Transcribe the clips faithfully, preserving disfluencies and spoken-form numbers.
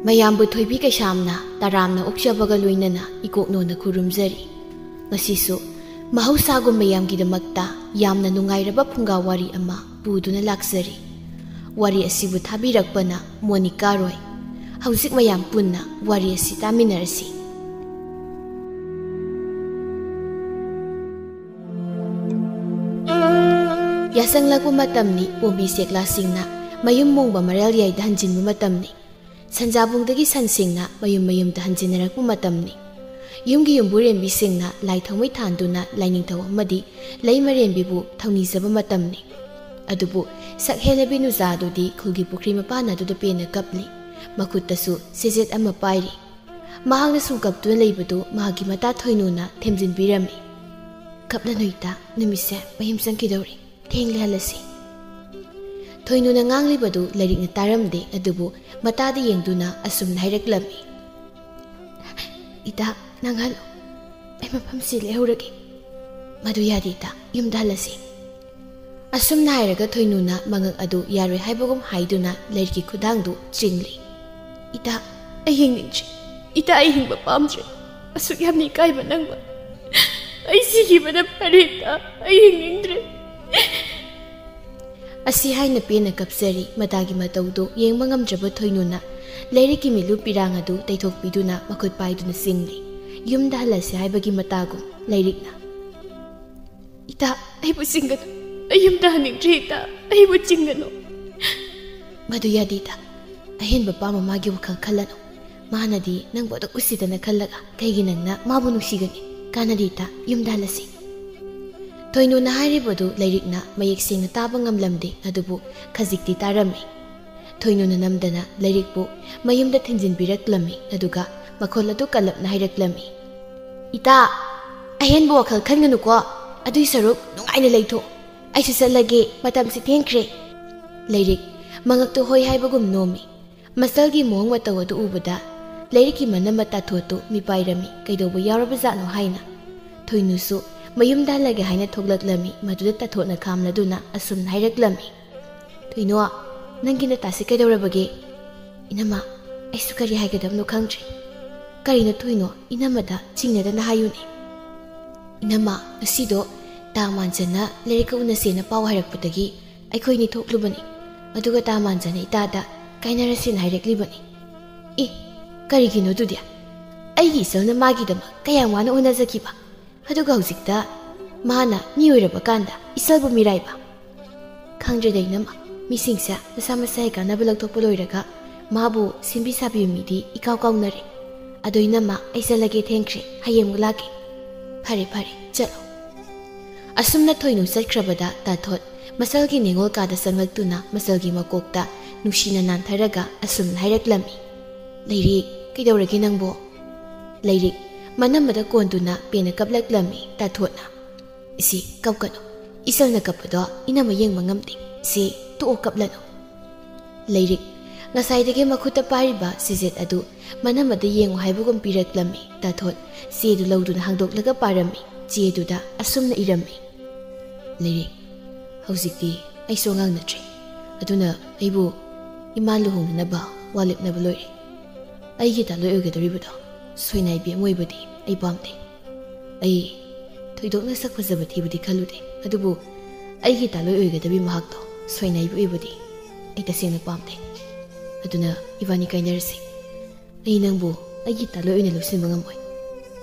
ꯃꯌꯥꯝꯕꯨ ꯊꯣꯏꯕꯤ ꯀꯩꯁꯥꯝꯅ ꯇꯔꯥꯝꯅ ꯑꯣꯛꯆꯕꯒ ꯂꯣꯏꯅꯅ ꯏꯀꯣꯛꯅꯣꯅ ꯈꯨꯔꯨꯝꯖꯔꯤ꯫ ꯉꯁꯤꯁꯨ ꯃꯍꯧꯁꯥꯒꯨꯝ ꯃꯌꯥꯝꯒꯤꯗꯃꯛꯇ ꯌꯥꯝꯅ ꯅꯨꯡꯉꯥꯏꯔꯕ ꯐꯨꯡꯒꯥ ꯋꯥꯔꯤ ꯑꯃ ꯄꯨꯗꯨꯅ ꯂꯥꯛꯆꯔꯤ꯫ ꯋꯥꯔꯤ ꯑꯁꯤꯕꯨ ꯊꯥꯕꯤꯔꯛꯄꯅ ꯃꯣꯅꯤꯀꯥ ꯔꯣꯏ꯫ ꯍꯧꯖꯤꯛ ꯃꯌꯥꯝ ꯄꯨꯟꯅ ꯋꯥꯔꯤ ꯑꯁꯤ ꯇꯥꯃꯤꯟꯅꯔꯁꯤ꯫ ꯌꯥꯁꯪꯂꯛꯄ ꯃꯇꯝꯅꯤ, ꯄꯣꯝꯕꯤ ꯆꯦꯛꯂꯥꯁꯤꯡꯅ ꯃꯌꯨꯝ ꯃꯣꯡꯕ ꯃꯔꯦꯜ ꯌꯥꯏꯗ ꯍꯟꯖꯤꯟꯕ ꯃꯇꯝꯅꯤ꯫ ꯁꯟꯖꯥꯕꯨꯡꯗꯒꯤ ꯁꯟꯁꯤꯡꯅ ꯃꯌꯨꯝ ꯃꯌꯨꯝꯗ ꯍꯟꯖꯤꯟꯅꯔꯛꯄ ꯃꯇꯝꯅꯤ꯫ ꯌꯨꯝꯒꯤ ꯌꯨꯝꯕꯨꯔꯦꯝꯕꯤꯁꯤꯡꯅ ꯂꯥꯏ ꯊꯥꯎꯃꯩ ꯊꯥꯟꯗꯨꯅ ꯂꯥꯏꯅꯤꯡꯊꯧ ꯑꯃꯗꯤ ꯂꯩꯃꯔꯦꯝꯕꯤꯕꯨ ꯊꯧꯅꯤꯖꯕ ꯃꯇꯝꯅꯤ꯫ ꯑꯗꯨꯕꯨ ꯁꯛꯍꯦꯜꯂꯕꯤ ꯅꯨꯖꯥꯗꯨꯗꯤ ꯈꯨꯜꯒꯤ ꯄꯨꯈ꯭ꯔꯤ ꯃꯄꯥꯟ ꯑꯗꯨꯗ ꯄꯦꯟꯅ ꯀꯞꯂꯤ꯫ ꯃꯈꯨꯠꯇꯁꯨ ꯁꯦꯖꯦꯠ ꯑꯃ ꯄꯥꯏꯔꯤ꯫ ꯃꯍꯥꯛꯅ ꯁꯨꯝ ꯀꯞꯇꯨꯅ ꯂꯩꯕꯗꯨ ꯃꯍꯥꯛꯀꯤ ꯃꯇꯥ ꯊꯣꯏꯅꯨꯅ ꯊꯦꯝꯖꯤꯟꯕꯤꯔꯝꯃꯤ꯫ "ꯀꯞꯂꯅꯨ ꯏꯇꯥ, ꯅꯨꯃꯤꯠꯁꯦ ꯃꯌꯨꯝ ꯆꯪꯈꯤꯗꯧꯔꯤ꯫ ꯊꯦꯡꯂꯦ, ꯍꯜꯂꯁꯤ꯫" ꯊꯣꯏꯅꯨꯅ ꯉꯥꯡꯂꯤꯕꯗꯨ ꯂꯥꯏꯔꯤꯛꯅ ꯇꯥꯔꯝꯗꯦ, ꯑꯗꯨꯕꯨ ꯃꯇꯥꯗ ꯌꯦꯡꯗꯨꯅ ꯑꯁꯨꯝꯅ ꯍꯥꯏꯔꯛꯂꯝꯃꯤ꯫ "ꯏꯇꯥ, ꯅꯪ ꯍꯜꯂꯣ꯫ ꯑꯩ ꯃꯐꯝꯁꯤ ꯂꯩꯍꯧꯔꯒꯦ꯫" "ꯃꯗꯨ ꯌꯥꯗꯦ ꯏꯇꯥ, ꯌꯨꯝꯗ ꯍꯜꯂꯁꯤ꯫" ꯑꯁꯨꯝꯅ ꯍꯥꯏꯔꯒ ꯊꯣꯏꯅꯨꯅ ꯃꯉꯛ ꯑꯗꯨ ꯌꯥꯔꯣꯏ ꯍꯥꯏꯕꯒꯨꯝ ꯍꯥꯏꯗꯨꯅ ꯂꯥꯏꯔꯤꯛꯀꯤ ꯈꯨꯗꯥꯡꯗꯨ ꯆꯤꯡꯂꯤ꯫ "ꯏꯇꯥ, ꯑꯩ ꯍꯤꯡꯅꯤꯡꯗ꯭ꯔꯦ꯫ ꯏꯇꯥ, ꯑꯩ ꯍꯤꯡꯕ ꯄꯥꯝꯗ꯭ꯔꯦ꯫ ꯑꯁꯨꯛ ꯌꯥꯝꯅ ꯏꯀꯥꯏꯕ ꯅꯪꯕ꯫ ꯑꯩ ꯁꯤꯈꯤꯕꯅ ꯐꯔꯦ ꯏꯇꯥ꯫ ꯑꯩ ꯍꯤꯡꯅꯤꯡꯗ꯭ꯔꯦ꯫" ꯑꯁꯤ ꯍꯥꯏꯅ ꯄꯦꯟꯅ ꯀꯞꯆꯔꯤ꯫ ꯃꯇꯥꯒꯤ ꯃꯇꯧꯗꯨ ꯌꯦꯡꯕ ꯉꯝꯗ꯭ꯔꯕ ꯊꯣꯏꯅꯨꯅ ꯂꯥꯏꯔꯤꯛꯀꯤ ꯃꯤꯠꯂꯨ ꯄꯤꯔꯥꯡ ꯑꯗꯨ ꯇꯩꯊꯣꯛꯄꯤꯗꯨꯅ ꯃꯈꯨꯠ ꯄꯥꯏꯗꯨꯅ ꯆꯤꯡꯂꯤ꯫ ꯌꯨꯝꯗ ꯍꯜꯂꯁꯤ ꯍꯥꯏꯕꯒꯤ ꯃꯇꯥꯒꯨꯝ ꯂꯥꯏꯔꯤꯛꯅ꯫ "ꯏꯇꯥ, ꯑꯩꯕꯨ ꯆꯤꯡꯒꯅꯨ꯫ ꯑꯩ ꯌꯨꯝꯗ ꯍꯟꯅꯤꯡꯗ꯭ꯔꯦ ꯏꯇꯥ꯫ ꯑꯩꯕꯨ ꯆꯤꯡꯒꯅꯨ꯫" "ꯃꯗꯨ ꯌꯥꯗꯦ ꯏꯇꯥ꯫ ꯑꯍꯦꯟꯕ ꯄꯥꯝꯕ ꯃꯥꯒꯤ ꯋꯥꯈꯜ ꯈꯜꯂꯅꯨ꯫ ꯃꯥꯅꯗꯤ ꯅꯪꯕꯨ ꯑꯗꯨꯛ ꯎꯁꯤꯠꯇꯅ ꯈꯜꯂꯒ ꯀꯩꯒꯤ ꯅꯪꯅ ꯃꯥꯕꯨ ꯅꯨꯡꯁꯤꯒꯅꯤ? ꯀꯥꯟꯅꯗꯦ ꯏꯇꯥ, ꯌꯨꯝꯗ ꯍꯜꯂꯁꯤ꯫" ꯊꯣꯏꯅꯨꯅ ꯍꯥꯏꯔꯤꯕꯗꯨ ꯂꯥꯏꯔꯤꯛꯅ ꯃꯌꯦꯛ ꯁꯦꯡꯅ ꯇꯥꯕ ꯉꯝꯂꯝꯗꯦ, ꯑꯗꯨꯕꯨ ꯈꯖꯤꯛꯇꯤ ꯇꯥꯔꯝꯃꯤ꯫ ꯊꯣꯏꯅꯨꯅ ꯅꯝꯗꯅ ꯂꯥꯏꯔꯤꯛꯄꯨ ꯃꯌꯨꯝꯗ ꯊꯤꯟꯖꯤꯟꯕꯤꯔꯛꯂꯝꯃꯤ, ꯑꯗꯨꯒ ꯃꯈꯣꯜ ꯑꯗꯨ ꯀꯜꯂꯞꯅ ꯍꯥꯏꯔꯛꯂꯝꯃꯤ꯫ "ꯏꯇꯥ, ꯑꯍꯦꯟꯕ ꯋꯥꯈꯜ ꯈꯟꯒꯅꯨꯀꯣ꯫ ꯑꯗꯨꯏ ꯁꯔꯨꯛ ꯅꯨꯡꯉꯥꯏꯅ ꯂꯩꯊꯣꯛ꯫ ꯑꯩꯁꯨ ꯆꯠꯂꯒꯦ, ꯃꯇꯝꯁꯤ ꯊꯦꯡꯈ꯭ꯔꯦ꯫" ꯂꯥꯏꯔꯤꯛ ꯃꯉꯛꯇꯨ ꯍꯣꯏ ꯍꯥꯏꯕꯒꯨꯝ ꯅꯣꯝꯃꯤ꯫ ꯃꯆꯜꯒꯤ ꯃꯑꯣꯡ ꯃꯇꯧ ꯑꯗꯨ ꯎꯕꯗ ꯂꯥꯏꯔꯤꯛꯀꯤ ꯃꯅꯝ ꯃꯇꯥꯊꯣꯠꯇꯨ ꯃꯤꯄꯥꯏꯔꯝꯃꯤ꯫ ꯀꯩꯗꯧꯕ ꯌꯥꯎꯔꯕꯖꯥꯠꯅꯣ ꯍꯥꯏꯅ ꯊꯣꯏꯅꯨꯁꯨ ꯃꯌꯨꯝꯗ ꯍꯜꯂꯒꯦ ꯍꯥꯏꯅ ꯊꯣꯛꯂꯛꯂꯝꯃꯤ꯫ ꯃꯗꯨꯗ ꯇꯥꯊꯣꯠꯅ ꯈꯥꯝꯂꯗꯨꯅ ꯑꯁꯨꯝꯅ ꯍꯥꯏꯔꯛꯂꯝꯃꯤ꯫ "ꯊꯣꯏꯅꯣ, ꯅꯪꯒꯤ ꯅꯇꯥꯁꯤ ꯀꯩꯗꯧꯔꯕꯒꯦ?" "ꯏꯅꯝꯃ, ꯑꯩꯁꯨ ꯀꯔꯤ ꯍꯥꯏꯒꯗꯕꯅꯣ ꯈꯪꯗ꯭ꯔꯦ꯫ ꯀꯔꯤꯅꯣ ꯊꯣꯏꯅꯣ ꯏꯅꯝꯃꯗ ꯆꯤꯡꯅꯗꯅ ꯍꯥꯏꯌꯨꯅꯦ꯫ "ꯏꯅꯝꯃ, ꯉꯁꯤꯗꯣ ꯇꯥ ꯃꯥꯟꯖꯅ ꯂꯥꯏꯔꯤꯛꯀ ꯎꯅꯁꯦꯅ ꯄꯥꯎ ꯍꯥꯏꯔꯛꯄꯗꯒꯤ ꯑꯩꯈꯣꯏꯅꯤ ꯊꯣꯛꯂꯨꯕꯅꯤ꯫ ꯑꯗꯨꯒ ꯇꯥ ꯃꯥꯟꯖꯅ ꯏꯇꯥꯗ ꯀꯥꯏꯅꯔꯁꯦꯅ ꯍꯥꯏꯔꯛꯂꯤꯕꯅꯤ꯫" "ꯑꯦ, ꯀꯔꯤꯒꯤꯅꯣ ꯑꯗꯨꯗꯤ? ꯑꯩꯒꯤ ꯏꯆꯜꯅ ꯃꯥꯒꯤꯗꯃꯛ ꯀꯌꯥꯝ ꯋꯥꯅ ꯍꯣꯠꯅꯖꯈꯤꯕ? ꯑꯗꯨꯒ ꯍꯧꯖꯤꯛꯇ ꯃꯥꯅ ꯃꯤ ꯑꯣꯏꯔꯕ ꯀꯥꯟꯗ ꯏꯆꯜꯕꯨ ꯃꯤꯔꯥꯏꯕ?" "ꯈꯪꯗ꯭ꯔꯦꯗ ꯏꯅꯝꯃ, ꯃꯤꯁꯤꯡꯁꯦ ꯃꯁꯥ ꯃꯁꯥꯒꯤ ꯀꯥꯟꯅꯕ ꯂꯧꯊꯣꯛꯄ ꯂꯣꯏꯔꯒ ꯃꯥꯕꯨ ꯁꯦꯝꯕꯤ ꯁꯥꯕꯤꯕ ꯃꯤꯗꯤ ꯏꯀꯥꯎ ꯀꯥꯎꯅꯔꯦ꯫ ꯑꯗꯣ ꯏꯅꯝꯃ, ꯑꯩ ꯆꯠꯂꯒꯦ, ꯊꯦꯡꯈ꯭ꯔꯦ, ꯍꯌꯦꯡ ꯑꯃꯨꯛ ꯂꯥꯛꯀꯦ꯫" "ꯐꯔꯦ ꯐꯔꯦ, ꯆꯠꯂꯣ꯫" ꯑꯁꯨꯝꯅ ꯊꯣꯏꯅꯨ ꯆꯠꯈ꯭ꯔꯕꯗ ꯇꯥꯊꯣꯠ ꯃꯆꯜꯒꯤ ꯅꯤꯉꯣꯜ ꯀꯥꯗ ꯆꯪꯂꯛꯇꯨꯅ ꯃꯆꯜꯒꯤ ꯃꯀꯣꯛꯇ ꯅꯨꯡꯁꯤꯅ ꯅꯥꯟꯊꯔꯒ ꯑꯁꯨꯝꯅ ꯍꯥꯏꯔꯛꯂꯝꯃꯤ꯫ "ꯂꯩꯔꯤꯛ, ꯀꯩꯗꯧꯔꯒꯦ ꯅꯪꯕꯣ?" ꯂꯩꯔꯤꯛ ꯃꯅꯝꯃꯗ ꯀꯣꯟꯗꯨꯅ ꯄꯦꯟꯅ ꯀꯞꯂꯛꯂꯝꯃꯤ ꯇꯥꯊꯣꯠꯅ꯫ "ꯏꯆꯦ, ꯀꯞꯀꯅꯨ꯫ ꯏꯆꯜꯅ ꯀꯞꯄꯗꯣ ꯏꯅꯝꯃ ꯌꯦꯡꯕ ꯉꯝꯗꯦ꯫ ꯏꯆꯦ, ꯇꯣꯛꯑꯣ, ꯀꯞꯂꯅꯨ꯫" ꯂꯩꯔꯤꯛ ꯉꯁꯥꯏꯗꯒꯤ ꯃꯈꯨꯠꯇ ꯄꯥꯏꯔꯤꯕ ꯆꯦꯖꯦꯠ ꯑꯗꯨ ꯃꯅꯝꯃꯗ ꯌꯦꯡꯉꯨ ꯍꯥꯏꯕꯒꯨꯝ ꯄꯤꯔꯛꯂꯝꯃꯤ ꯇꯥꯊꯣꯠ꯫ ꯆꯦꯗꯨ ꯂꯧꯗꯨꯅ ꯍꯥꯡꯗꯣꯛꯂꯒ ꯄꯥꯔꯝꯃꯤ꯫ ꯆꯦꯗꯨꯗ ꯑꯁꯨꯝꯅ ꯏꯔꯝꯃꯤ: "ꯂꯩꯔꯤꯛ, ꯍꯧꯖꯤꯛꯇꯤ ꯑꯩꯁꯨ ꯑꯉꯥꯡ ꯅꯠꯇ꯭ꯔꯦ꯫ ꯑꯗꯨꯅ ꯑꯩꯕꯨ ꯏꯃꯥ ꯂꯨꯍꯣꯡꯅꯅꯕ ꯋꯥ ꯂꯦꯞꯅꯕ ꯂꯣꯏꯔꯦ꯫ ꯑꯩꯒꯤ ꯇꯥꯂꯣꯏ ꯑꯣꯏꯒꯗꯧꯔꯤꯕꯗꯣ ꯁꯣꯏꯅꯥꯏꯕꯤ ꯑꯃ ꯑꯣꯏꯕꯗꯤ ꯑꯩ ꯄꯥꯝꯗꯦ꯫ ꯑꯩ ꯊꯣꯏꯗꯣꯛꯅ ꯁꯛ ꯐꯖꯕ ꯊꯤꯕꯗꯤ ꯈꯜꯂꯨꯗꯦ, ꯑꯗꯨꯕꯨ ꯑꯩꯒꯤ ꯇꯥꯂꯣꯏ ꯑꯣꯏꯒꯗꯕꯤ ꯃꯍꯥꯛꯇꯣ ꯁꯣꯏꯅꯥꯏꯕꯤ ꯑꯣꯏꯕꯗꯤ ꯑꯩ ꯇꯁꯦꯡꯅ ꯄꯥꯝꯗꯦ꯫ ꯑꯗꯨꯅ ꯏꯕꯥꯅꯤ ꯀꯥꯏꯅꯔꯁꯤ꯫ ꯑꯩ ꯅꯪꯕꯨ ꯑꯩꯒꯤ ꯇꯥꯂꯣꯏ ꯑꯣꯏꯅ ꯂꯧꯁꯤꯟꯕ ꯉꯝꯃꯣꯏ꯫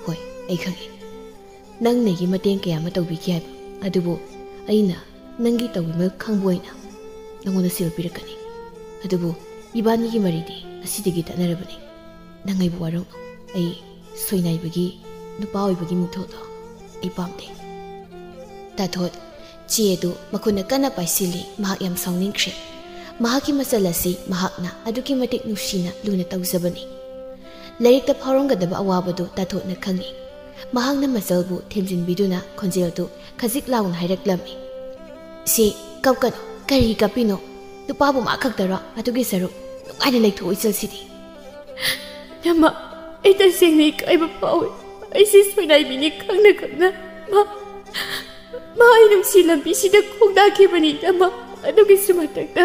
ꯍꯣꯏ, ꯑꯩ ꯈꯪꯏ, ꯅꯪꯅ ꯑꯩꯒꯤ ꯃꯇꯦꯡ ꯀꯌꯥ ꯑꯃ ꯇꯧꯕꯤꯈꯤ ꯍꯥꯏꯕ, ꯑꯗꯨꯕꯨ ꯑꯩꯅ ꯅꯪꯒꯤ ꯇꯧꯕꯤꯃꯜ ꯈꯪꯕ ꯑꯣꯏꯅ ꯅꯪꯉꯣꯟꯗ ꯁꯦꯜ ꯄꯤꯔꯛꯀꯅꯤ꯫ ꯑꯗꯨꯕꯨ ꯏꯕꯥꯅꯤꯒꯤ ꯃꯔꯤꯗꯤ ꯑꯁꯤꯗꯒꯤ ꯇꯠꯅꯔꯕꯅꯤ꯫ ꯅꯪ ꯑꯩꯕꯨ ꯋꯥꯔꯧꯅꯨ꯫ ꯑꯩ ꯁꯣꯏꯅꯥꯏꯕꯒꯤ ꯅꯨꯄꯥ ꯑꯣꯏꯕꯒꯤ ꯃꯤꯡꯊꯣꯜꯗꯣ ꯑꯩ ꯄꯥꯝꯗꯦ꯫" ꯇꯥꯊꯣꯠ ꯆꯦ ꯑꯗꯨ ꯃꯈꯨꯠꯅ ꯀꯟꯅ ꯄꯥꯏꯁꯤꯜꯂꯤ꯫ ꯃꯍꯥꯛ ꯌꯥꯝ ꯁꯥꯎꯅꯤꯡꯈ꯭ꯔꯦ꯫ ꯃꯍꯥꯛꯀꯤ ꯃꯆꯜ ꯑꯁꯤ ꯃꯍꯥꯛꯅ ꯑꯗꯨꯛꯀꯤ ꯃꯇꯤꯛ ꯅꯨꯡꯁꯤꯅ ꯂꯨꯅ ꯇꯧꯖꯕꯅꯤ꯫ ꯂꯥꯏꯔꯤꯛꯇ ꯐꯥꯎꯔꯝꯒꯗꯕ ꯑꯋꯥꯕꯗꯨ ꯇꯥꯊꯣꯠꯅ ꯈꯪꯏ꯫ ꯃꯍꯥꯛꯅ ꯃꯆꯜꯕꯨ ꯊꯦꯝꯖꯤꯟꯕꯤꯗꯨꯅ ꯈꯣꯟꯖꯦꯜꯗꯨ ꯈꯖꯤꯛ ꯂꯥꯎꯅ ꯍꯥꯏꯔꯛꯂꯝꯃꯤ: "ꯏꯆꯦ, ꯀꯞꯀꯅꯨ꯫ ꯀꯔꯤ ꯀꯞꯄꯤꯅꯣ? ꯅꯨꯄꯥꯕꯨ ꯃꯥ ꯈꯛꯇꯔꯣ? ꯑꯗꯨꯒꯤ ꯁꯔꯨꯛ ꯅꯨꯡꯉꯥꯏꯅ ꯂꯩꯊꯣꯛꯑꯣ ꯏꯆꯜꯁꯤꯗꯤ꯫" "ꯏꯅꯝꯃ, ꯑꯩ ꯇꯁꯦꯡꯅ ꯏꯀꯥꯏꯕ ꯐꯥꯎꯏ꯫ ꯑꯩꯁꯤ ꯁꯣꯏꯅꯥꯏꯕꯤꯅꯤ ꯈꯪꯅ ꯈꯪꯅ ꯃꯥ, ꯃꯥ ꯑꯩ ꯅꯨꯡꯁꯤ ꯂꯝꯕꯤꯁꯤꯗ ꯈꯣꯡꯗꯥꯈꯤꯕꯅꯤ ꯏꯅꯝꯃ꯫ ꯑꯗꯨꯒꯤꯁꯨ ꯃꯊꯛꯇ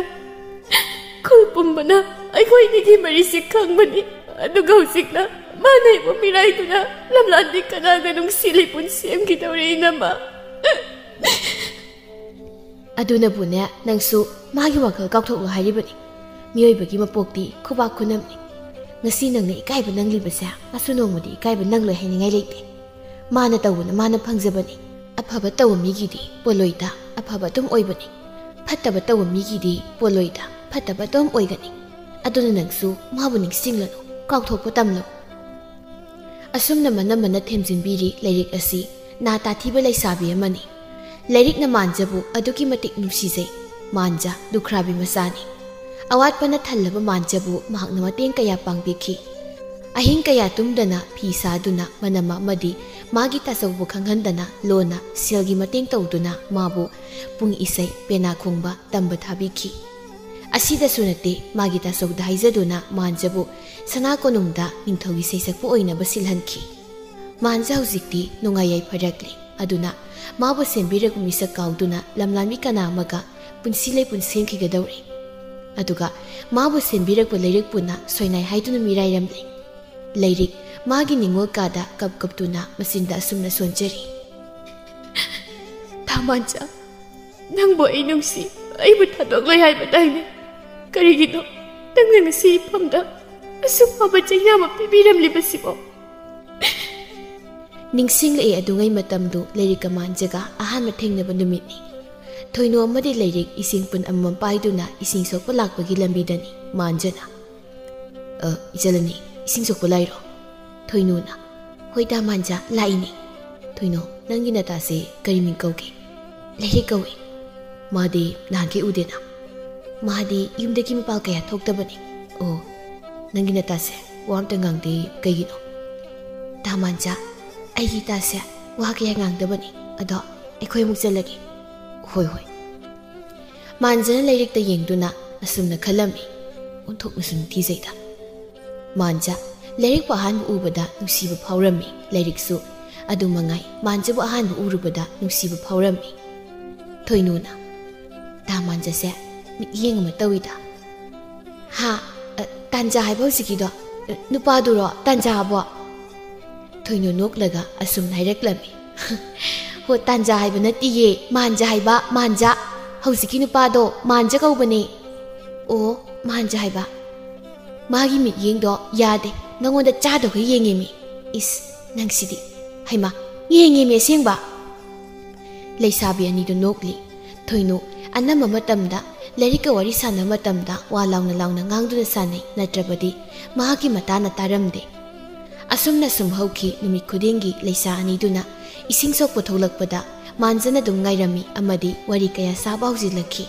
ꯈꯨꯜ ꯄꯨꯝꯕꯅ ꯑꯩꯈꯣꯏ ꯑꯅꯤꯒꯤ ꯃꯔꯤꯁꯤ ꯈꯪꯕꯅꯤ꯫ ꯑꯗꯨꯒ ꯍꯧꯖꯤꯛꯅ ꯃꯥꯅ ꯑꯩꯕꯨ ꯃꯤꯔꯥꯏꯗꯨꯅ ꯂꯝꯂꯥꯟꯗꯤ ꯀꯅꯥꯒ ꯅꯨꯡꯁꯤ ꯂꯩꯄꯨꯟ ꯁꯦꯝꯈꯤꯗꯧꯔꯤ, ꯏꯅꯝꯃ? ꯑꯗꯨꯅꯕꯨꯅꯦ, ꯅꯪꯁꯨ ꯃꯥꯒꯤ ꯋꯥꯈꯜ ꯀꯥꯎꯊꯣꯛꯂꯣ ꯍꯥꯏꯔꯤꯕꯅꯤ꯫ ꯃꯤꯑꯣꯏꯕꯒꯤ ꯃꯄꯣꯛꯇꯤ ꯈꯨꯕꯥꯛ ꯈꯨꯅꯝꯅꯤ꯫ ꯉꯁꯤ ꯅꯪꯅ ꯏꯀꯥꯏꯕ ꯅꯪꯂꯤꯕꯁꯦ, ꯃꯥꯁꯨ ꯅꯣꯡꯃꯗꯤ ꯏꯀꯥꯏꯕ ꯅꯪꯂꯣꯏ ꯍꯥꯏꯅꯤꯡꯉꯥꯏ ꯂꯩꯇꯦ꯫ ꯃꯥꯅ ꯇꯧꯕꯅ ꯃꯥꯅ ꯐꯪꯖꯕꯅꯤ꯫ ꯑꯐꯕ ꯇꯧꯕ ꯃꯤꯒꯤꯗꯤ ꯄꯣꯜꯂꯣꯏꯗ, ꯑꯐꯕ ꯑꯗꯨꯝ ꯑꯣꯏꯕꯅꯤ꯫ ꯐꯠꯇꯕ ꯇꯧꯕ ꯃꯤꯒꯤꯗꯤ ꯄꯣꯜꯂꯣꯏꯗ, ꯐꯠꯇꯕ ꯑꯗꯨꯝ ꯑꯣꯏꯒꯅꯤ꯫ ꯑꯗꯨꯅ ꯅꯪꯁꯨ ꯃꯥꯕꯨ ꯅꯤꯡꯁꯤꯡꯂꯅꯨ, ꯀꯥꯎꯊꯣꯛꯄ ꯇꯝꯂꯣ꯫ ꯑꯁꯨꯝꯅ ꯃꯅꯝ ꯃꯅ ꯊꯦꯝꯖꯤꯟꯕꯤꯔꯤ ꯂꯥꯏꯔꯤꯛ ꯑꯁꯤ ꯅꯥ ꯇꯥꯊꯤꯕ ꯂꯩꯁꯥꯕꯤ ꯑꯃꯅꯤ꯫ ꯂꯥꯏꯔꯤꯛꯅ ꯃꯥꯟꯖꯕꯨ ꯑꯗꯨꯛꯀꯤ ꯃꯇꯤꯛ ꯅꯨꯡꯁꯤꯖꯩ꯫ ꯃꯥꯟꯖ ꯂꯨꯈ꯭ꯔꯥꯕꯤ ꯃꯆꯥꯅꯤ꯫ ꯑꯋꯥꯠꯄꯅ ꯊꯜꯂꯕ ꯃꯥꯟꯖꯕꯨ ꯃꯍꯥꯛꯅ ꯃꯇꯦꯡ ꯀꯌꯥ ꯄꯥꯡꯕꯤꯈꯤ꯫ ꯑꯍꯤꯡ ꯀꯌꯥ ꯇꯨꯝꯗꯅ ꯐꯤ ꯁꯥꯗꯨꯅ ꯃꯅꯝ ꯑꯃꯗꯤ ꯃꯥꯒꯤ ꯇꯥꯆꯧꯕꯨ ꯈꯪꯍꯟꯗꯅ ꯂꯣꯟꯅ ꯁꯦꯜꯒꯤ ꯃꯇꯦꯡ ꯇꯧꯗꯨꯅ ꯃꯥꯕꯨ ꯄꯨꯡ ꯏꯁꯩ, ꯄꯦꯅꯥ ꯈꯣꯡꯕ ꯇꯝꯕ ꯊꯥꯕꯤꯈꯤ꯫ ꯑꯁꯤꯗꯁꯨ ꯅꯠꯇꯦ, ꯃꯥꯒꯤ ꯇꯥꯆꯧꯗ ꯍꯥꯏꯖꯗꯨꯅ ꯃꯥꯟꯖꯕꯨ ꯁꯅꯥ ꯀꯣꯅꯨꯡꯗ ꯅꯤꯡꯊꯧꯒꯤ ꯁꯩꯁꯛꯄ ꯑꯣꯏꯅꯕ ꯁꯤꯜꯍꯟꯈꯤ꯫ ꯃꯥꯟꯖ ꯍꯧꯖꯤꯛꯇꯤ ꯅꯨꯡꯉꯥꯏ ꯌꯥꯏꯐꯔꯛꯂꯤ꯫ ꯑꯗꯨꯅ ꯃꯥꯕꯨ ꯁꯦꯝꯕꯤꯔꯛꯄ ꯃꯤꯁꯛ ꯀꯥꯎꯗꯨꯅ ꯂꯝꯂꯥꯟꯕꯤ ꯀꯅꯥ ꯑꯃꯒ ꯄꯨꯟꯁꯤ ꯂꯩꯄꯨꯟ ꯁꯦꯝꯈꯤꯒꯗꯧꯔꯦ꯫ ꯑꯗꯨꯒ ꯃꯥꯕꯨ ꯁꯦꯝꯕꯤꯔꯛꯄ ꯂꯩꯔꯛꯄꯨꯅ ꯁꯣꯏꯅꯥꯏ ꯍꯥꯏꯗꯨꯅ ꯃꯤꯔꯥꯏꯔꯝꯂꯦ꯫ ꯂꯥꯏꯔꯤꯛ ꯃꯥꯒꯤ ꯅꯤꯡꯉꯣꯜ ꯀꯥꯗ ꯀꯞ ꯀꯞꯇꯨꯅ ꯃꯆꯤꯟꯗ ꯑꯁꯨꯝꯅ ꯁꯣꯟꯖꯔꯤ꯫ ꯊꯥꯃꯥꯟꯆꯥ, ꯅꯪꯕꯨ ꯑꯩ ꯅꯨꯡꯁꯤ, ꯑꯩꯕꯨ ꯊꯥꯗꯣꯛꯂꯣꯏ ꯍꯥꯏꯕꯗꯥꯏꯅꯦ? ꯀꯔꯤꯒꯤꯅꯣ ꯅꯪꯅ ꯉꯁꯤ ꯏꯐꯝꯗ ꯑꯁꯨꯛ ꯐꯕ ꯆꯩꯅꯥ ꯑꯃ ꯄꯤꯕꯤꯔꯝꯂꯤꯕꯁꯤꯕꯣ? ꯅꯤꯡꯁꯤꯡꯂꯛꯑꯦ ꯑꯗꯨꯉꯩ ꯃꯇꯝꯗꯨ ꯂꯥꯏꯔꯤꯛꯀ ꯃꯥꯟꯖꯒ ꯑꯍꯥꯟꯕ ꯊꯦꯡꯅꯕ ꯅꯨꯃꯤꯠꯅꯤ꯫ ꯊꯣꯏꯅꯨ ꯑꯃꯗꯤ ꯂꯥꯏꯔꯤꯛ ꯏꯁꯤꯡ ꯄꯨꯟ ꯑꯃꯃꯝ ꯄꯥꯏꯗꯨꯅ ꯏꯁꯤꯡ ꯁꯣꯛꯄ ꯂꯥꯛꯄꯒꯤ ꯂꯝꯕꯤꯗꯅꯤ ꯃꯥꯟꯖꯅ꯫ "ꯑ, ꯏꯆꯜ ꯑꯅꯤ, ꯏꯁꯤꯡ ꯁꯣꯛꯄ ꯂꯥꯛꯏꯔꯣ?" ꯊꯣꯏꯅꯨꯅ꯫ "ꯍꯣꯏ ꯗꯥ ꯃꯥꯟꯖ, ꯂꯥꯛꯏꯅꯦ꯫ ꯊꯣꯏꯅꯨ, ꯅꯪꯒꯤ ꯅꯇꯥꯁꯦ ꯀꯔꯤ ꯃꯤꯡ ꯀꯧꯒꯦ?" "ꯂꯥꯏꯔꯤꯛ ꯀꯧꯏ꯫" "ꯃꯥꯗꯤ ꯅꯍꯥꯟꯈꯩ ꯎꯗꯦꯅ?" "ꯃꯥꯗꯤ ꯌꯨꯝꯗꯒꯤ ꯃꯄꯥꯜ ꯀꯌꯥ ꯊꯣꯛꯇꯕꯅꯤ꯫" "ꯑꯣ, ꯅꯪꯒꯤ ꯅꯇꯥꯁꯦ ꯋꯥ ꯑꯝꯇ ꯉꯥꯡꯗꯦ, ꯀꯩꯒꯤꯅꯣ?" "ꯗꯥ ꯃꯥꯟꯖ, ꯑꯩꯒꯤ ꯏꯇꯥꯁꯦ ꯋꯥ ꯀꯌꯥ ꯉꯥꯡꯗꯕꯅꯤ꯫ ꯑꯗꯣ ꯑꯩꯈꯣꯏ ꯑꯃꯨꯛ ꯆꯠꯂꯒꯦ꯫" "ꯍꯣꯏ, ꯍꯣꯏ꯫" ꯃꯥꯟꯖꯅ ꯂꯥꯏꯔꯤꯛꯇ ꯌꯦꯡꯗꯨꯅ ꯑꯁꯨꯝꯅ ꯈꯜꯂꯝꯃꯤ, "ꯑꯣꯟꯊꯣꯛꯅꯁꯨ ꯅꯤꯡꯊꯤꯖꯩꯗ꯫" ꯃꯥꯟꯖ, ꯂꯥꯏꯔꯤꯛꯄꯨ ꯑꯍꯥꯟꯕ ꯎꯕꯗ ꯅꯨꯡꯁꯤꯕ ꯐꯥꯎꯔꯝꯃꯤ꯫ ꯂꯥꯏꯔꯤꯛꯁꯨ ꯑꯗꯨ ꯃꯉꯥꯏ, ꯃꯥꯟꯖꯕꯨ ꯑꯍꯥꯟꯕ ꯎꯔꯨꯕꯗ ꯅꯨꯡꯁꯤꯕ ꯐꯥꯎꯔꯝꯃꯤ꯫ ꯊꯣꯏꯅꯨꯅ, "ꯗꯥ ꯃꯥꯟꯖꯁꯦ ꯃꯤꯠꯌꯦꯡ ꯑꯃ ꯇꯧꯏꯗ꯫" ꯍꯥ? ꯑ, ꯇꯥꯟꯖꯥ ꯍꯥꯏꯕ ꯍꯧꯖꯤꯛꯀꯤꯗꯣ? ꯑ, ꯅꯨꯄꯥꯗꯨꯔꯣ ꯇꯥꯟꯖꯥꯕꯣ? ꯊꯣꯏꯅꯨ ꯅꯣꯛꯂꯒ ꯑꯁꯨꯝꯅ ꯍꯥꯏꯔꯛꯂꯝꯃꯤ꯫ ꯍꯣ, ꯇꯥꯟꯖꯥ ꯍꯥꯏꯕ ꯅꯠꯇꯤꯌꯦ, ꯃꯥꯟꯖꯥ ꯍꯥꯏꯕ, ꯃꯥꯟꯖꯥ꯫ ꯍꯧꯖꯤꯛꯀꯤ ꯅꯨꯄꯥꯗꯣ ꯃꯥꯟꯖꯥ ꯀꯧꯕꯅꯦ꯫ ꯑꯣ, ꯃꯥꯟꯖꯥ ꯍꯥꯏꯕ꯫ ꯃꯥꯒꯤ ꯃꯤꯠꯌꯦꯡꯗꯣ ꯌꯥꯗꯦ, ꯅꯉꯣꯟꯗ ꯆꯥꯗꯧꯒ ꯌꯦꯡꯉꯦꯃꯤ꯫ ꯏꯁ, ꯅꯪꯁꯤꯗꯤ꯫ ꯍꯩꯃꯥ, ꯌꯦꯡꯉꯦꯃꯤ ꯑꯁꯦꯡꯕ꯫ ꯂꯩꯁꯥꯕꯤ ꯑꯅꯤꯗꯨ ꯅꯣꯛꯂꯤ꯫ ꯊꯣꯏꯅꯨ ꯑꯅꯝꯕ ꯃꯇꯝꯗ ꯂꯥꯏꯔꯤꯛꯀ ꯋꯥꯔꯤ ꯁꯥꯟꯅꯕ ꯃꯇꯝꯗ ꯋꯥ ꯂꯥꯎꯅ ꯂꯥꯎꯅ ꯉꯥꯡꯗꯨꯅ ꯁꯥꯟꯅꯩ, ꯅꯠꯇ꯭ꯔꯕꯗꯤ ꯃꯍꯥꯛꯀꯤ ꯃꯇꯥꯅ ꯇꯥꯔꯝꯗꯦ꯫ ꯑꯁꯨꯝꯅ ꯁꯨꯝ ꯍꯧꯈꯤ꯫ ꯅꯨꯃꯤꯠ ꯈꯨꯗꯤꯡꯒꯤ ꯂꯩꯁꯥ ꯑꯅꯤꯗꯨꯅ ꯏꯁꯤꯡ ꯁꯣꯛꯄ ꯊꯣꯛꯂꯛꯄꯗ ꯃꯥꯟꯖꯅ ꯑꯗꯨꯝ ꯉꯥꯏꯔꯝꯃꯤ ꯑꯃꯗꯤ ꯋꯥꯔꯤ ꯀꯌꯥ ꯁꯥꯕ ꯍꯧꯖꯤꯜꯂꯛꯈꯤ꯫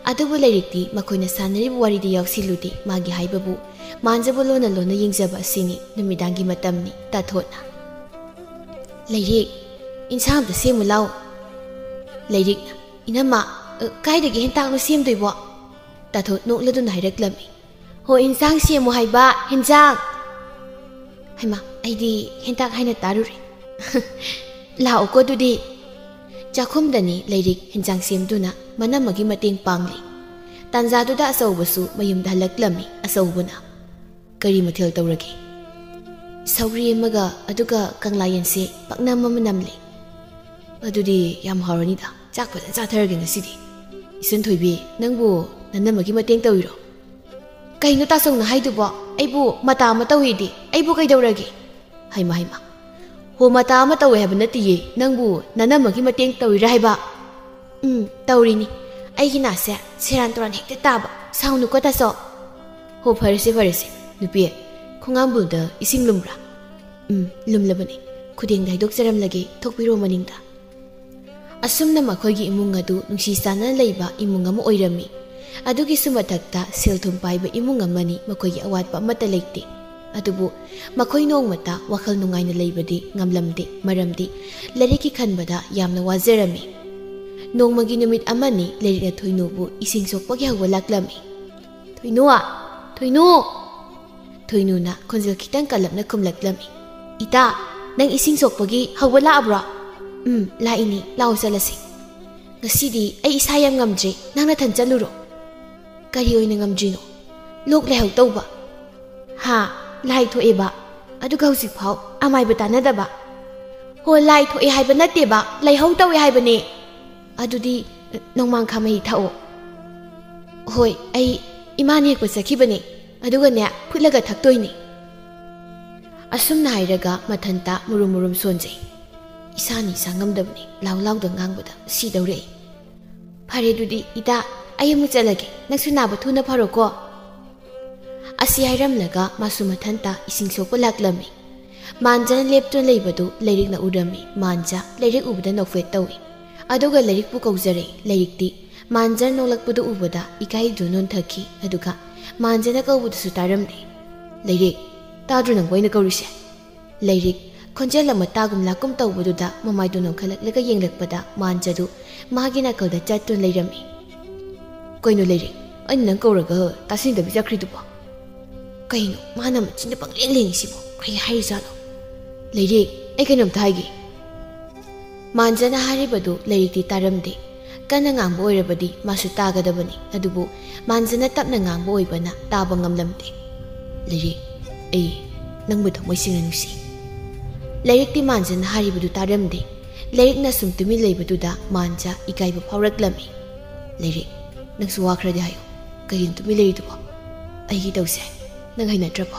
ꯑꯗꯨꯕꯨ ꯂꯥꯏꯔꯤꯛꯇꯤ ꯃꯈꯣꯏꯅ ꯁꯥꯟꯅꯔꯤꯕ ꯋꯥꯔꯤꯗ ꯌꯥꯎꯁꯤꯜꯂꯨꯗꯦ꯫ ꯃꯥꯒꯤ ꯍꯥꯏꯕꯕꯨ ꯃꯥꯟꯖꯕꯨ ꯂꯣꯟꯅ ꯂꯣꯟꯅ ꯌꯦꯡꯖꯕ ꯑꯁꯤꯅꯤ꯫ ꯅꯨꯃꯤꯗꯥꯡꯒꯤ ꯃꯇꯝꯅꯤ꯫ ꯇꯥꯊꯣꯠꯅ, "ꯂꯥꯏꯔꯤꯛ, ꯏꯟꯁꯥꯡ ꯑꯝꯇ ꯁꯦꯝꯃꯨ ꯂꯥꯎ꯫" ꯂꯥꯏꯔꯤꯛꯅ, "ꯏꯅꯝꯃ, ꯑ, ꯀꯥꯏꯗꯒꯤ ꯍꯦꯟꯇꯥꯛꯅꯣ ꯁꯦꯝꯗꯣꯏꯕꯣ?" ꯇꯥꯊꯣꯠ ꯅꯣꯛꯂꯗꯨꯅ ꯍꯥꯏꯔꯛꯂꯝꯃꯤ꯫ "ꯍꯣ, ꯏꯟꯁꯥꯡ ꯁꯦꯝꯃꯨ ꯍꯥꯏꯕ, ꯍꯦꯟꯖꯥꯡ!" ꯍꯩꯃꯥ, ꯑꯩꯗꯤ ꯍꯦꯟꯇꯥꯛ ꯍꯥꯏꯅ ꯇꯥꯔꯨꯔꯦ꯫ "ꯂꯥꯛꯎꯀꯣ ꯑꯗꯨꯗꯤ꯫" ꯆꯥꯛꯈꯨꯝꯗꯅꯤ ꯂꯥꯏꯔꯤꯛ ꯍꯦꯟꯖꯥꯡ ꯁꯦꯝꯗꯨꯅ ꯃꯅꯝꯃꯒꯤ ꯃꯇꯦꯡ ꯄꯥꯡꯂꯤ꯫ ꯇꯥꯟꯖꯥꯗꯨꯗ ꯑꯆꯧꯕꯁꯨ ꯃꯌꯨꯝꯗ ꯍꯜꯂꯛꯂꯝꯃꯤ꯫ ꯑꯆꯧꯕꯅ, "ꯀꯔꯤ ꯃꯊꯦꯜ ꯇꯧꯔꯒꯦ?" "ꯁꯧꯒ꯭ꯔꯤ ꯑꯃꯒ ꯑꯗꯨꯒ ꯀꯪꯂꯥ ꯌꯦꯟꯁꯦ ꯄꯥꯛꯅꯝ ꯑꯃ ꯅꯝꯂꯦ꯫" "ꯑꯗꯨꯗꯤ ꯌꯥꯝ ꯍꯥꯎꯔꯅꯤꯗ, ꯆꯥꯛ ꯐꯖꯅ ꯆꯥꯊꯔꯒꯦ ꯉꯁꯤꯗꯤ꯫ ꯏꯆꯟ ꯊꯣꯏꯕꯤ, ꯅꯪꯕꯨ ꯅꯅꯝꯃꯒꯤ ꯃꯇꯦꯡ ꯇꯧꯔꯤꯔꯣ?" "ꯀꯩꯅꯣ ꯇꯥꯆꯧꯅ ꯍꯥꯏꯗꯨꯕꯣ? ꯑꯩꯕꯨ ꯃꯇꯥ ꯑꯃ ꯇꯧꯏꯗꯤ, ꯑꯩꯕꯨ ꯀꯩꯗꯧꯔꯒꯦ?" "ꯍꯩꯃꯥ, ꯍꯩꯃꯥ, ꯍꯣ, ꯃꯇꯥ ꯑꯃ ꯇꯧꯋꯦ ꯍꯥꯏꯕ ꯅꯠꯇꯤꯌꯦ, ꯅꯪꯕꯨ ꯅꯅꯝꯃꯒꯤ ꯃꯇꯦꯡ ꯇꯧꯔꯤꯔꯥ ꯍꯥꯏꯕ?" "ꯎꯝ, ꯇꯧꯔꯤꯅꯤ꯫ ꯑꯩꯒꯤ ꯅꯥꯁꯦ ꯁꯦꯔꯥꯟ ꯇꯨꯔꯥꯟ ꯍꯦꯛꯇ ꯇꯥꯕ꯫ ꯁꯥꯎꯅꯨꯀꯣ ꯇꯥꯆꯧ꯫" "ꯍꯣ, ꯐꯔꯦꯁꯦ, ꯐꯔꯦꯁꯦ꯫ ꯅꯨꯄꯤ, ꯈꯣꯡꯉꯥꯝꯕꯨꯜꯗ ꯏꯁꯤꯡ ꯂꯨꯝꯕ꯭ꯔꯥ?" "ꯎꯝ, ꯂꯨꯝꯂꯕꯅꯤ꯫ ꯈꯨꯗꯦꯡꯗ ꯍꯩꯗꯣꯛꯆꯔꯝꯂꯒꯦ, ꯊꯣꯛꯄꯤꯔꯣ ꯃꯅꯤꯡꯗ꯫" ꯑꯁꯨꯝꯅ ꯃꯈꯣꯏꯒꯤ ꯏꯃꯨꯡ ꯑꯗꯨ ꯅꯨꯡꯁꯤ ꯆꯥꯟꯅꯅ ꯂꯩꯕ ꯏꯃꯨꯡ ꯑꯃ ꯑꯣꯏꯔꯝꯃꯤ꯫ ꯑꯗꯨꯒꯤꯁꯨ ꯃꯊꯛꯇ ꯁꯦꯜ ꯊꯨꯝ ꯄꯥꯏꯕ ꯏꯃꯨꯡ ꯑꯃꯅꯤ, ꯃꯈꯣꯏꯒꯤ ꯑꯋꯥꯠꯄ ꯑꯃꯠꯇ ꯂꯩꯇꯦ꯫ ꯑꯗꯨꯕꯨ ꯃꯈꯣꯏ ꯅꯣꯡꯃꯇ ꯋꯥꯈꯜ ꯅꯨꯡꯉꯥꯏꯅ ꯂꯩꯕꯗꯤ ꯉꯝꯂꯝꯗꯦ, ꯃꯔꯝꯗꯤ ꯂꯥꯏꯔꯤꯛꯀꯤ ꯈꯟꯕꯗ ꯌꯥꯝꯅ ꯋꯥꯖꯔꯝꯃꯤ꯫ ꯅꯣꯡꯃꯒꯤ ꯅꯨꯃꯤꯠ ꯑꯃꯅꯤ ꯂꯥꯏꯔꯤꯛꯅ ꯊꯣꯏꯅꯨꯕꯨ ꯏꯁꯤꯡ ꯁꯣꯛꯄꯒꯤ ꯍꯧꯕ ꯂꯥꯛꯂꯝꯃꯤ꯫ "ꯊꯣꯏꯅꯨ! ꯊꯣꯏꯅꯨ!" ꯊꯣꯏꯅꯨꯅ ꯈꯣꯟꯖꯦꯜ ꯈꯤꯇꯪ ꯀꯜꯂꯞꯅ ꯈꯨꯝꯂꯛꯂꯝꯃꯤ꯫ "ꯏꯇꯥ, ꯅꯪ ꯏꯁꯤꯡ ꯁꯣꯛꯄꯒꯤ ꯍꯧꯕ ꯂꯥꯛꯑꯕ꯭ꯔꯣ?" "ꯎꯝ, ꯂꯥꯛꯏꯅꯤ꯫ ꯂꯥꯛꯑꯣ ꯆꯠꯂꯁꯤ꯫" "ꯉꯁꯤꯗꯤ ꯑꯩ ꯏꯁꯥ ꯌꯥꯝ ꯉꯝꯗ꯭ꯔꯦ, ꯅꯪ ꯅꯊꯟ ꯆꯠꯂꯨꯔꯣ꯫" "ꯀꯔꯤ ꯑꯣꯏꯅ ꯉꯝꯗ꯭ꯔꯤꯅꯣ?" ꯂꯣꯛ ꯂꯥꯏꯍꯧ ꯇꯧꯕ꯫ ꯍꯥ? ꯂꯥꯏ ꯊꯣꯛꯑꯦꯕ? ꯑꯗꯨꯒ ꯍꯧꯖꯤꯛꯐꯥꯎ ꯑꯃꯥꯏꯕ ꯇꯥꯟꯅꯗꯕ? ꯍꯣ, ꯂꯥꯏ ꯊꯣꯛꯑꯦ ꯍꯥꯏꯕ ꯅꯠꯇꯦꯕ, ꯂꯥꯏꯍꯧ ꯇꯧꯋꯦ ꯍꯥꯏꯕꯅꯦ꯫ ꯑꯗꯨꯗꯤ ꯅꯣꯡꯃꯥꯡꯈꯥ ꯃꯍꯤ ꯊꯛꯑꯣ꯫ ꯍꯣꯏ, ꯑꯩ ꯏꯃꯥꯅ ꯍꯦꯛꯄ ꯆꯠꯈꯤꯕꯅꯦ, ꯑꯗꯨꯒꯅꯦ ꯐꯨꯠꯂꯒ ꯊꯛꯇꯣꯏꯅꯦ꯫ ꯑꯁꯨꯝꯅ ꯍꯥꯏꯔꯒ ꯃꯊꯟꯇ ꯃꯨꯔꯨꯝ ꯃꯨꯔꯨꯝ ꯁꯣꯟꯖꯩ꯫ ꯏꯁꯥꯅ ꯏꯁꯥ ꯉꯝꯗꯕꯅꯤ, ꯂꯥꯎ ꯂꯥꯎꯗ ꯉꯥꯡꯕꯗ ꯁꯤꯗꯧꯔꯦ ꯑꯩ꯫ ꯐꯔꯦ ꯑꯗꯨꯗꯤ ꯏꯇꯥ, ꯑꯩ ꯑꯃꯨꯛ ꯆꯠꯂꯒꯦ, ꯅꯪꯁꯨ ꯅꯥꯕ ꯊꯨꯅ ꯐꯔꯣꯀꯣ꯫ ꯑꯁꯤ ꯍꯥꯏꯔꯝꯂꯒ ꯃꯥꯁꯨ ꯃꯊꯟꯇ ꯏꯁꯤꯡ ꯁꯣꯛꯄ ꯂꯥꯛꯂꯝꯃꯤ꯫ ꯃꯥꯟꯖꯅ ꯂꯦꯞꯇꯨꯅ ꯂꯩꯕꯗꯨ ꯂꯩꯔꯤꯛꯅ ꯎꯔꯝꯃꯤ꯫ ꯃꯥꯟꯖ ꯂꯩꯔꯤꯛ ꯎꯕꯗ ꯅꯣꯛꯐꯦꯠ ꯇꯧꯏ꯫ ꯑꯗꯨꯒ ꯂꯩꯔꯤꯛꯄꯨ ꯀꯧꯖꯔꯦ꯫ ꯂꯩꯔꯤꯛꯇꯤ ꯃꯥꯟꯖꯅ ꯅꯣꯛꯂꯛꯄꯗꯨ ꯎꯕꯗ ꯏꯀꯥꯏꯗꯨꯅ ꯅꯣꯟꯊꯈꯤ꯫ ꯑꯗꯨꯒ ꯃꯥꯟꯖꯅ ꯀꯧꯕꯗꯨꯁꯨ ꯇꯥꯔꯝꯗꯦ꯫ "ꯂꯩꯔꯤꯛ, ꯇꯥꯗ꯭ꯔꯣ ꯅꯪꯕꯨ ꯑꯩꯅ ꯀꯧꯔꯤꯁꯦ?" ꯂꯩꯔꯤꯛ ꯈꯣꯟꯖꯦꯜ ꯑꯃ ꯇꯥꯒꯨꯝ ꯂꯥꯛꯀꯨꯝ ꯇꯧꯕꯗꯨꯗ ꯃꯃꯥꯏꯗꯨ ꯅꯣꯟꯈꯠꯂꯛꯂꯒ ꯌꯦꯡꯂꯛꯄꯗ ꯃꯥꯟꯖꯗꯨ ꯃꯥꯒꯤ ꯅꯥꯀꯜꯗ ꯆꯠꯇꯨꯅ ꯂꯩꯔꯝꯃꯤ꯫ "ꯀꯩꯅꯣ ꯂꯩꯔꯤꯛ, ꯑꯩꯅ ꯅꯪ ꯀꯧꯔꯒ ꯇꯥꯁꯤꯟꯗꯕꯤ ꯆꯠꯈ꯭ꯔꯤꯗꯨꯕꯣ? ꯀꯩꯅꯣ ꯃꯥꯅ ꯃꯆꯤꯟꯗ ꯄꯪꯂꯦꯡ ꯂꯦꯡꯉꯤꯁꯤꯕꯣ? ꯀꯔꯤ ꯍꯥꯏꯔꯤꯖꯥꯠꯅꯣ? ꯂꯩꯔꯤꯛ, ꯑꯩ ꯀꯩꯅꯣꯝꯇ ꯍꯥꯏꯒꯦ꯫" ꯃꯥꯟꯖꯅ ꯍꯥꯏꯔꯤꯕꯗꯨ ꯂꯩꯔꯤꯛꯇꯤ ꯇꯥꯔꯝꯗꯦ꯫ ꯀꯟꯅ ꯉꯥꯡꯕ ꯑꯣꯏꯔꯕꯗꯤ ꯃꯥꯁꯨ ꯇꯥꯒꯗꯕꯅꯤ, ꯑꯗꯨꯕꯨ ꯃꯥꯟꯖꯅ ꯇꯞꯅ ꯉꯥꯡꯕ ꯑꯣꯏꯕꯅ ꯇꯥꯕ ꯉꯝꯂꯝꯗꯦ꯫ "ꯂꯩꯔꯤꯛ, ꯑꯩ ꯅꯪꯕꯨ ꯊꯃꯣꯏ ꯁꯦꯡꯅ ꯅꯨꯡꯁꯤ꯫" ꯂꯩꯔꯤꯛꯇꯤ ꯃꯥꯟꯖꯅ ꯍꯥꯏꯔꯤꯕꯗꯨ ꯇꯥꯔꯝꯗꯦ꯫ ꯂꯩꯔꯤꯛꯅ ꯁꯨꯝ ꯇꯨꯃꯤꯟ ꯂꯩꯕꯗꯨꯗ ꯃꯥꯟꯖ ꯏꯀꯥꯏꯕ ꯐꯥꯎꯔꯛꯂꯝꯃꯤ꯫ "ꯂꯩꯔꯤꯛ, ꯅꯪꯁꯨ ꯋꯥ ꯈꯔꯗꯤ ꯍꯥꯏꯌꯨ꯫ ꯀꯩꯒꯤꯅꯣ ꯇꯨꯃꯤꯟ ꯂꯩꯔꯤꯗꯨꯕꯣ? ꯑꯩꯒꯤ ꯇꯧꯁꯦ ꯅꯪ ꯍꯩꯅꯗ꯭ꯔꯕꯣ?"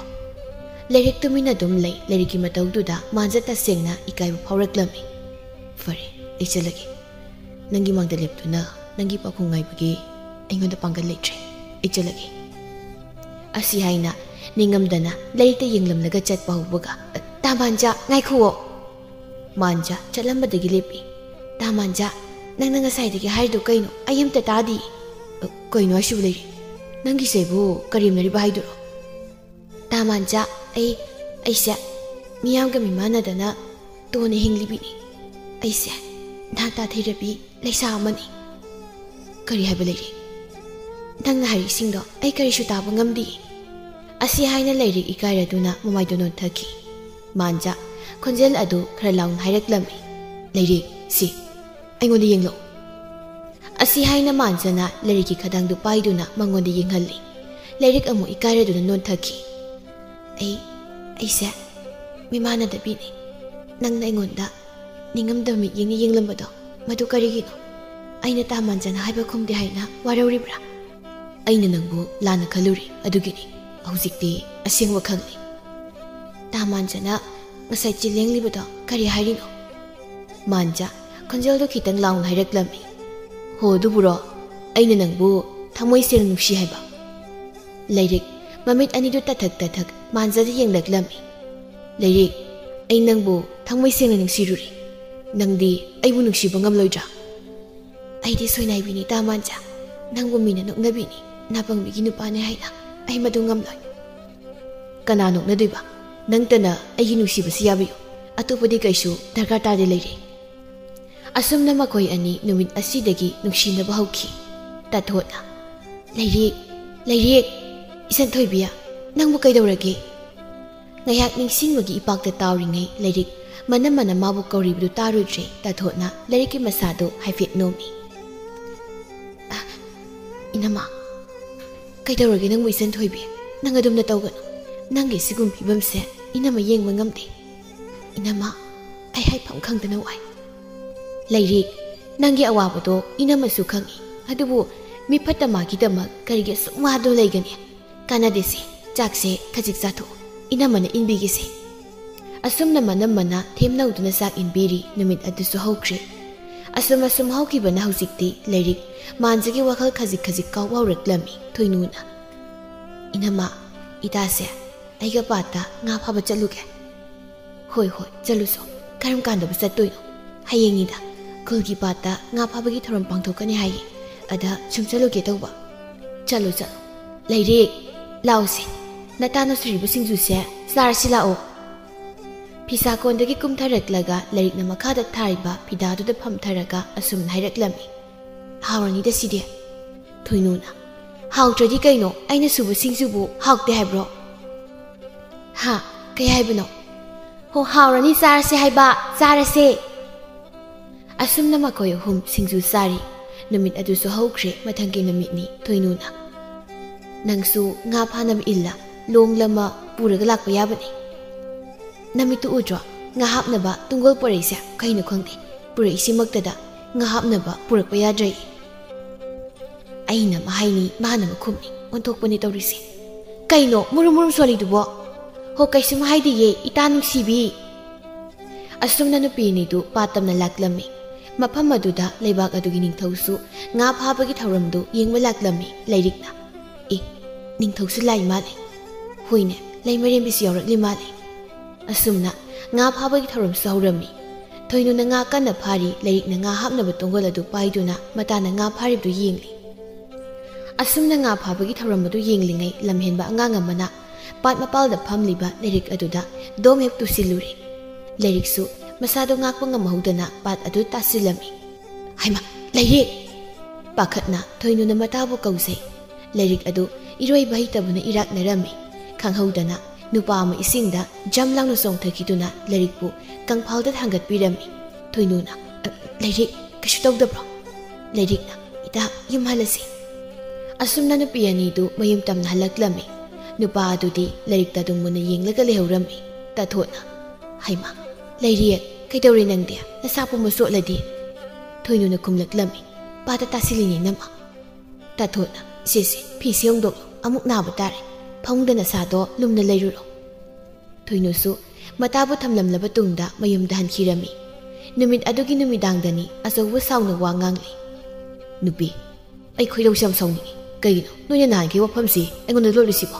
ꯂꯩꯔꯤꯛ ꯇꯨꯃꯤꯟꯅ ꯑꯗꯨꯝ ꯂꯩ꯫ ꯂꯩꯔꯤꯛꯀꯤ ꯃꯇꯧꯗꯨꯗ ꯃꯥꯟꯖ ꯇꯁꯦꯡꯅ ꯏꯀꯥꯏꯕ ꯐꯥꯎꯔꯛꯂꯝꯃꯤ꯫ "ꯐꯔꯦ, ꯑꯩ ꯆꯠꯂꯒꯦ꯫ ꯅꯪꯒꯤ ꯃꯥꯡꯗ ꯂꯦꯞꯇꯨꯅ ꯅꯪꯒꯤ ꯄꯥꯎꯈꯨꯝ ꯉꯥꯏꯕꯒꯤ ꯑꯩꯉꯣꯟꯗ ꯄꯥꯡꯒꯜ ꯂꯩꯇ꯭ꯔꯦ꯫ ꯑꯩ ꯆꯠꯂꯒꯦ꯫" ꯑꯁꯤ ꯍꯥꯏꯅ ꯅꯤꯡꯉꯝꯗꯅ ꯂꯩꯔꯤꯛꯇ ꯌꯦꯡꯂꯝꯂꯒ ꯆꯠꯄ ꯍꯧꯕꯒ, "ꯇꯥ ꯃꯥꯟꯖ, ꯉꯥꯏꯈꯨꯑꯣ!" ꯃꯥꯟꯖ ꯆꯠꯂꯝꯕꯗꯒꯤ ꯂꯦꯞꯄꯤ꯫ "ꯇꯥ ꯃꯥꯟꯖ, ꯅꯪꯅ ꯉꯁꯥꯏꯗꯒꯤ ꯍꯥꯏꯔꯤꯗꯣ ꯀꯩꯅꯣ? ꯑꯩ ꯑꯝꯇ ꯇꯥꯗꯤꯌꯦ꯫" "ꯑ, ꯀꯩꯅꯣ ꯍꯥꯏꯁꯤꯕꯨ ꯂꯩꯔꯤꯛ? ꯅꯪꯒꯤꯁꯤꯕꯨ ꯀꯔꯦꯝꯅꯔꯤꯕ ꯍꯥꯏꯗꯨꯔꯣ?" "ꯇꯥ ꯃꯥꯟꯖ, ꯑꯩ, ꯑꯩꯁꯦ ꯃꯤꯌꯥꯝꯒ ꯃꯤꯃꯥꯟꯅꯗꯅ ꯇꯣꯟꯅ ꯍꯤꯡꯂꯤꯕꯤꯅꯤ꯫ ꯑꯩꯁꯦ ꯅꯍꯥꯟ ꯇꯥꯊꯤꯔꯕꯤ ꯂꯩꯁꯥ ꯑꯃꯅꯤ꯫" "ꯀꯔꯤ ꯍꯥꯏꯕ ꯂꯩꯔꯤꯛ? ꯅꯪꯅ ꯍꯥꯏꯔꯤꯁꯤꯡꯗꯣ ꯑꯩ ꯀꯔꯤꯁꯨ ꯇꯥꯕ ꯉꯝꯗꯦ꯫" ꯑꯁꯤ ꯍꯥꯏꯅ ꯂꯩꯔꯤꯛ ꯏꯀꯥꯏꯔꯗꯨꯅ ꯃꯃꯥꯏꯗꯨ ꯅꯣꯟꯊꯈꯤ꯫ ꯃꯥꯟꯖ ꯈꯣꯟꯖꯦꯜ ꯑꯗꯨ ꯈꯔ ꯂꯥꯎꯅ ꯍꯥꯏꯔꯛꯂꯝꯃꯤ꯫ "ꯂꯩꯔꯤꯛ, ꯁꯤ, ꯑꯩꯉꯣꯟꯗ ꯌꯦꯡꯂꯛꯎ꯫" ꯑꯁꯤ ꯍꯥꯏꯅ ꯃꯥꯟꯖꯅ ꯂꯩꯔꯤꯛꯀꯤ ꯈꯗꯥꯡꯗꯨ ꯄꯥꯏꯗꯨꯅ ꯃꯉꯣꯟꯗ ꯌꯦꯡꯍꯜꯂꯤ꯫ ꯂꯩꯔꯤꯛ ꯑꯃꯨꯛ ꯏꯀꯥꯏꯔꯗꯨꯅ ꯅꯣꯟꯊꯈꯤ꯫ "ꯑꯩ, ꯑꯩꯁꯦ ꯃꯤꯃꯥꯟꯅꯗꯕꯤꯅꯤ꯫ ꯅꯪꯅ ꯑꯩꯉꯣꯟꯗ ꯅꯤꯡꯉꯝꯗꯕ ꯃꯤꯠꯌꯦꯡꯅ ꯌꯦꯡꯂꯝꯕꯗꯣ, ꯃꯗꯨ ꯀꯔꯤꯒꯤꯅꯣ? ꯑꯩꯅ ꯇꯥꯃꯥꯟꯖꯅ ꯍꯥꯏꯕ ꯈꯨꯝꯗꯦ ꯍꯥꯏꯅ ꯋꯥꯔꯧꯔꯤꯕ꯭ꯔꯥ? ꯑꯩꯅ ꯅꯪꯕꯨ ꯂꯥꯟꯅ ꯈꯜꯂꯨꯔꯦ, ꯑꯗꯨꯒꯤꯅꯤ꯫ ꯍꯧꯖꯤꯛꯇꯤ ꯑꯁꯦꯡꯕ ꯈꯪꯂꯦ꯫" ꯇꯥꯃꯥꯟꯖꯅ ꯉꯁꯥꯏ ꯆꯤꯜꯂꯦꯡꯂꯤꯕꯗꯣ ꯀꯔꯤ ꯍꯥꯏꯔꯤꯅꯣ? ꯃꯥꯟꯖ ꯈꯣꯟꯖꯦꯜꯗꯨ ꯈꯤꯇꯪ ꯂꯥꯎꯅ ꯍꯥꯏꯔꯛꯂꯝꯃꯤ꯫ "ꯍꯣ, ꯑꯗꯨꯕꯨꯔꯣ? ꯑꯩꯅ ꯅꯪꯕꯨ ꯊꯃꯣꯏ ꯁꯦꯡꯅ ꯅꯨꯡꯁꯤ ꯍꯥꯏꯕ꯫" ꯂꯩꯔꯤꯛ ꯃꯃꯤꯠ ꯑꯅꯤꯗꯨ ꯇꯊꯛ ꯇꯊꯛ ꯃꯥꯟꯖꯗ ꯌꯦꯡꯂꯛꯂꯝꯃꯤ꯫ "ꯂꯩꯔꯤꯛ, ꯑꯩ ꯅꯪꯕꯨ ꯊꯃꯣꯏ ꯁꯦꯡꯅ ꯅꯨꯡꯁꯤꯔꯨꯔꯦ꯫ ꯅꯪꯗꯤ ꯑꯩꯕꯨ ꯅꯨꯡꯁꯤꯕ ꯉꯝꯂꯣꯏꯗ꯭ꯔꯥ?" "ꯑꯩꯗꯤ ꯁꯣꯏꯅꯥꯏꯕꯤꯅꯤ ꯇꯥꯃꯥꯟꯖ꯫ ꯅꯪꯕꯨ ꯃꯤꯅ ꯅꯣꯛꯅꯕꯤꯅꯤ, ꯅꯥꯄꯪꯕꯤꯒꯤ ꯅꯨꯄꯥꯅꯦ ꯍꯥꯏꯅ꯫ ꯑꯩ ꯃꯗꯨ ꯉꯝꯂꯣꯏ꯫" "ꯀꯅꯥ ꯅꯣꯛꯅꯗꯣꯏꯕ? ꯅꯪꯇꯅ ꯑꯩꯒꯤ ꯅꯨꯡꯁꯤꯕꯁꯤ ꯌꯥꯕꯤꯌꯨ꯫ ꯑꯇꯣꯞꯄꯗꯤ ꯀꯩꯁꯨ ꯗꯔꯀꯥꯔ ꯇꯥꯗꯦ ꯂꯩꯔꯤꯛ꯫" ꯑꯁꯨꯝꯅ ꯃꯈꯣꯏ ꯑꯅꯤ ꯅꯨꯃꯤꯠ ꯑꯁꯤꯗꯒꯤ ꯅꯨꯡꯁꯤꯅꯕ ꯍꯧꯈꯤ꯫ ꯇꯥꯊꯣꯠꯅ, "ꯂꯩꯔꯤꯛ, ꯂꯩꯔꯤꯛ, ꯏꯆꯟ ꯊꯣꯏꯕꯤ, ꯅꯪꯕꯨ ꯀꯩꯗꯧꯔꯒꯦ?" ꯉꯥꯏꯍꯥꯛ ꯅꯤꯡꯁꯤꯡꯕꯒꯤ ꯏꯄꯥꯛꯇ ꯇꯥꯎꯔꯤꯉꯩ ꯂꯩꯔꯤꯛ ꯃꯅꯝ ꯃꯅꯝ ꯃꯥꯕꯨ ꯀꯧꯔꯤꯕꯗꯨ ꯇꯥꯔꯨꯗ꯭ꯔꯦ꯫ ꯇꯥꯊꯣꯠꯅ ꯂꯩꯔꯤꯛꯀꯤ ꯃꯁꯥꯗꯨ ꯍꯥꯏꯐꯦꯠ ꯅꯣꯝꯃꯤ꯫ "ꯑ, ꯏꯅꯝꯃ, ꯀꯩꯗꯧꯔꯒꯦ ꯅꯪꯕꯨ ꯏꯆꯟ ꯊꯣꯏꯕꯤ? ꯅꯪ ꯑꯗꯨꯝꯅ ꯇꯧꯒꯅꯨ꯫ ꯅꯪꯒꯤ ꯁꯤꯒꯨꯝꯕ ꯐꯤꯕꯝꯁꯦ ꯏꯅꯝꯃ ꯌꯦꯡꯕ ꯉꯝꯗꯦ꯫ ꯏꯅꯝꯃ, ꯑꯩ ꯍꯥꯏꯐꯝ ꯈꯪꯗꯅ ꯋꯥꯏ꯫" "ꯂꯩꯔꯤꯛ, ꯅꯪꯒꯤ ꯑꯋꯥꯕꯗꯣ ꯏꯅꯝꯃꯁꯨ ꯈꯪꯏ꯫ ꯑꯗꯨꯕꯨ ꯃꯤ ꯐꯠꯇ ꯃꯥꯒꯤꯗꯃꯛ ꯀꯔꯤꯒꯤ ꯑꯁꯨꯛ ꯋꯥꯗꯨꯅ ꯂꯩꯒꯅꯤ? ꯀꯥꯟꯅꯗꯦꯁꯦ, ꯆꯥꯛꯁꯦ ꯈꯖꯤꯛ ꯆꯥꯊꯣꯛꯎ꯫ ꯏꯅꯝꯃꯅ ꯏꯟꯕꯤꯒꯦꯁꯦ꯫" ꯑꯁꯨꯝꯅ ꯃꯅꯝꯃꯅ ꯊꯦꯝꯅꯧꯗꯨꯅ ꯆꯥꯛ ꯏꯟꯕꯤꯔꯤ꯫ ꯅꯨꯃꯤꯠ ꯑꯗꯨꯁꯨ ꯍꯧꯈ꯭ꯔꯦ꯫ ꯑꯁꯨꯝ ꯑꯁꯨꯝ ꯍꯧꯈꯤꯕꯅ ꯍꯧꯖꯤꯛꯇꯤ ꯂꯩꯔꯤꯛ ꯃꯥꯟꯖꯒꯤ ꯋꯥꯈꯜ ꯈꯖꯤꯛ ꯈꯖꯤꯛ ꯀꯥꯎ ꯋꯥꯎꯔꯛꯂꯝꯃꯤ꯫ ꯊꯣꯏꯅꯨꯅ, "ꯏꯅꯝꯃ, ꯏꯇꯥꯁꯦ ꯑꯩꯒ ꯄꯥꯠꯇ ꯉꯥ ꯐꯥꯕ ꯆꯠꯂꯨꯒꯦ꯫" "ꯍꯣꯏ, ꯍꯣꯏ, ꯆꯠꯂꯨꯁꯣ꯫ ꯀꯔꯝ ꯀꯥꯟꯗꯕꯨ ꯆꯠꯇꯣꯏꯅꯣ?" "ꯍꯌꯦꯡꯅꯤꯗ꯫ ꯈꯨꯜꯒꯤ ꯄꯥꯠꯇ ꯉꯥ ꯐꯥꯕꯒꯤ ꯊꯧꯔꯝ ꯄꯥꯡꯊꯣꯛꯀꯅꯤ ꯍꯥꯏꯌꯦ꯫ ꯑꯗ ꯁꯨꯝ ꯆꯠꯂꯨꯒꯦ ꯇꯧꯕ꯫" "ꯆꯠꯂꯨ, ꯆꯠꯂꯨ꯫ ꯂꯩꯔꯤꯛ, ꯂꯥꯛꯎꯁꯦ꯫ ꯅꯇꯥꯅ ꯁꯨꯔꯤꯕ ꯁꯤꯡꯖꯨꯁꯦ ꯆꯥꯔꯁꯤ ꯂꯥꯛꯑꯣ꯫" ꯐꯤꯁꯥꯀꯣꯟꯗꯒꯤ ꯀꯨꯝꯊꯔꯛꯂꯒ ꯂꯩꯔꯤꯛꯅ ꯃꯈꯥꯗ ꯊꯥꯔꯤꯕ ꯐꯤꯗꯥꯗꯨꯗ ꯐꯝꯊꯔꯒ ꯑꯁꯨꯝꯅ ꯍꯥꯏꯔꯛꯂꯝꯃꯤ꯫ "ꯍꯥꯎꯔꯅꯤꯗ ꯁꯤꯗꯤ꯫" ꯊꯣꯏꯅꯨꯅ, "ꯍꯥꯎꯇ꯭ꯔꯗꯤ ꯀꯩꯅꯣ? ꯑꯩꯅ ꯁꯨꯕ ꯁꯤꯡꯖꯨꯕꯨ ꯍꯥꯎꯇꯦ ꯍꯥꯏꯕ꯭ꯔꯣ?" "ꯍꯥ? ꯀꯩ ꯍꯥꯏꯕꯅꯣ?" "ꯍꯣ, ꯍꯥꯎꯔꯅꯤ, ꯆꯥꯔꯁꯦ ꯍꯥꯏꯕ, ꯆꯥꯔꯁꯦ꯫" ꯑꯁꯨꯝꯅ ꯃꯈꯣꯏ ꯑꯍꯨꯝ ꯁꯤꯡꯖꯨ ꯆꯥꯔꯤ꯫ ꯅꯨꯃꯤꯠ ꯑꯗꯨꯁꯨ ꯍꯧꯈ꯭ꯔꯦ꯫ ꯃꯊꯪꯒꯤ ꯅꯨꯃꯤꯠꯅꯤ꯫ ꯊꯣꯏꯅꯨꯅ, "ꯅꯪꯁꯨ ꯉꯥ ꯐꯥꯅꯕ ꯏꯜꯂ ꯂꯣꯡꯂ ꯑꯃ ꯄꯨꯔꯒ ꯂꯥꯛꯄ ꯌꯥꯕꯅꯤ꯫ ꯅꯃꯤꯠꯇꯨ ꯎꯗ꯭ꯔꯣ? ꯉꯥ ꯍꯥꯞꯅꯕ ꯇꯨꯡꯒꯣꯜ ꯄꯣꯔꯛꯏꯁꯦ ꯀꯩꯅꯣ ꯈꯪꯗꯦ꯫ ꯄꯨꯔꯛꯏꯁꯤꯃꯛꯇꯗ ꯉꯥ ꯍꯥꯞꯅꯕ ꯄꯨꯔꯛꯄ ꯌꯥꯗ꯭ꯔꯦ꯫" ꯑꯩꯅ ꯑꯃ ꯍꯥꯏꯅꯤ, ꯃꯥꯅ ꯑꯃ ꯈꯨꯝꯅꯤ, ꯑꯣꯟꯊꯣꯛꯄꯅꯤ ꯇꯧꯔꯤꯁꯦ꯫ "ꯀꯩꯅꯣ ꯃꯨꯔꯨꯝ ꯃꯨꯔꯨꯝ ꯁꯣꯜꯂꯤꯗꯨꯕꯣ?" "ꯍꯣ, ꯀꯩꯁꯨꯝ ꯍꯥꯏꯗꯤꯌꯦ, ꯏꯇꯥ ꯅꯨꯡꯁꯤꯕꯤ꯫" ꯑꯁꯨꯝꯅ ꯅꯨꯄꯤ ꯑꯅꯤꯗꯨ ꯄꯥꯠ ꯇꯝꯅ ꯂꯥꯛꯂꯝꯃꯤ꯫ ꯃꯐꯝ ꯑꯗꯨꯗ ꯂꯩꯕꯥꯛ ꯑꯗꯨꯒꯤ ꯅꯤꯡꯊꯧꯁꯨ ꯉꯥ ꯐꯥꯕꯒꯤ ꯊꯧꯔꯝꯗꯨ ꯌꯦꯡꯕ ꯂꯥꯛꯂꯝꯃꯤ꯫ ꯂꯩꯔꯤꯛꯅ, "ꯑꯦ, ꯅꯤꯡꯊꯧꯁꯨ ꯂꯥꯛꯏ ꯃꯥꯜꯂꯦ꯫ ꯍꯣꯏꯅꯦ, ꯂꯩꯃꯔꯦꯝꯕꯤꯁꯨ ꯌꯥꯎꯔꯛꯂꯤ ꯃꯥꯜꯂꯦ꯫" ꯑꯁꯨꯝꯅ ꯉꯥ ꯐꯥꯕꯒꯤ ꯊꯧꯔꯝꯁꯨ ꯍꯧꯔꯝꯃꯤ꯫ ꯊꯣꯏꯅꯨꯅ ꯉꯥ ꯀꯟꯅ ꯐꯥꯔꯤ, ꯂꯩꯔꯤꯛꯅ ꯉꯥ ꯍꯥꯞꯅꯕ ꯇꯣꯡꯒꯣꯜ ꯑꯗꯨ ꯄꯥꯏꯗꯨꯅ ꯃꯇꯥꯅ ꯉꯥ ꯐꯥꯔꯤꯕꯗꯨ ꯌꯦꯡꯂꯤ꯫ ꯑꯁꯨꯝꯅ ꯉꯥ ꯐꯥꯕꯒꯤ ꯊꯧꯔꯝ ꯑꯗꯨ ꯌꯦꯡꯂꯤꯉꯩ, ꯂꯝꯍꯦꯟꯕ ꯑꯉꯥꯡ ꯑꯃꯅ ꯄꯥꯠ ꯃꯄꯥꯜꯗ ꯐꯝꯂꯤꯕ ꯂꯩꯔꯤꯛ ꯑꯗꯨꯗ ꯗꯣꯝ ꯍꯦꯛ ꯇꯨꯁꯤꯜꯂꯨꯔꯦ꯫ ꯂꯩꯔꯤꯛꯁꯨ ꯃꯁꯥꯗꯣ ꯉꯥꯛꯄ ꯉꯝꯍꯧꯗꯅ ꯄꯥꯠ ꯑꯗꯨ ꯇꯥꯁꯤꯜꯂꯝꯃꯤ꯫ "ꯍꯩꯃꯥ, ꯂꯩꯔꯤꯛ!" ꯄꯥꯈꯠꯅ ꯊꯣꯏꯅꯨꯅ ꯃꯇꯥꯕꯨ ꯀꯧꯖꯩ꯫ ꯂꯩꯔꯤꯛ ꯑꯗꯨ ꯏꯔꯣꯏꯕ ꯍꯩꯇꯕꯅ ꯏꯔꯥꯛꯅꯔꯝꯃꯤ꯫ ꯈꯪꯍꯧꯗꯅ ꯅꯨꯄꯥ ꯑꯃ ꯏꯁꯤꯡꯗ ꯖꯝ ꯂꯥꯎꯅ ꯆꯣꯡꯊꯈꯤꯗꯨꯅ ꯂꯩꯔꯤꯛꯄꯨ ꯀꯪꯐꯥꯜꯗ ꯊꯥꯡꯒꯠꯄꯤꯔꯝꯃꯤ꯫ ꯊꯣꯏꯅꯨꯅ, "ꯑ, ꯂꯩꯔꯤꯛ, ꯀꯩꯁꯨ ꯇꯧꯗꯕ꯭ꯔꯣ?" ꯂꯩꯔꯤꯛꯅ, "ꯏꯇꯥ, ꯌꯨꯝ ꯍꯜꯂꯁꯤ꯫" ꯑꯁꯨꯝꯅ ꯅꯨꯄꯤ ꯑꯅꯤꯗꯨ ꯃꯌꯨꯝ ꯇꯝꯅ ꯍꯜꯂꯛꯂꯝꯃꯤ꯫ ꯅꯨꯄꯥ ꯑꯗꯨꯗꯤ ꯂꯩꯔꯤꯛꯇ ꯑꯗꯨꯝ ꯃꯨꯟꯅ ꯌꯦꯡꯂꯒ ꯂꯩꯍꯧꯔꯝꯃꯤ꯫ ꯇꯥꯊꯣꯠꯅ, "ꯍꯩꯃꯥ, ꯂꯩꯔꯤꯛ, ꯀꯩꯗꯧꯔꯦ ꯅꯪꯗꯤ? ꯅꯁꯥ ꯄꯨꯝꯕ ꯆꯣꯠꯂꯗꯤ?" ꯊꯣꯏꯅꯨꯅ ꯈꯨꯝꯂꯛꯂꯝꯃꯤ꯫ "ꯄꯥꯠꯇ ꯇꯥꯁꯤꯜꯂꯤꯅꯦ, ꯏꯅꯝꯃ꯫" ꯇꯥꯊꯣꯠꯅ, "ꯁꯦ, ꯁꯦ, ꯐꯤꯁꯦ ꯍꯣꯡꯗꯣꯛꯂꯣ, ꯑꯃꯨꯛ ꯅꯥꯕ ꯇꯥꯔꯦ꯫ ꯐꯃꯨꯡꯗ ꯅꯁꯥꯗꯣ ꯂꯨꯝꯅ ꯂꯩꯔꯨꯔꯣ꯫" ꯊꯣꯏꯅꯨꯁꯨ ꯃꯇꯥꯕꯨ ꯊꯝꯂꯝꯂꯕ ꯇꯨꯡꯗ ꯃꯌꯨꯝꯗ ꯍꯟꯈꯤꯔꯝꯃꯤ꯫ ꯅꯨꯃꯤꯠ ꯑꯗꯨꯒꯤ ꯅꯨꯃꯤꯗꯥꯡꯗꯅꯤ ꯑꯆꯧꯕ ꯁꯥꯎꯅ ꯋꯥ ꯉꯥꯡꯂꯤ꯫ "ꯅꯨꯄꯤ, ꯑꯩ ꯈꯣꯏꯗꯧꯁꯦ ꯌꯥꯝ ꯁꯥꯎꯅꯤꯡꯉꯤ꯫ ꯀꯩꯒꯤꯅꯣ ꯅꯣꯏꯅ ꯅꯍꯥꯟꯈꯩ ꯋꯥꯐꯝꯁꯤ ꯑꯩꯉꯣꯟꯗ ꯂꯣꯠꯂꯤꯁꯤꯕꯣ?"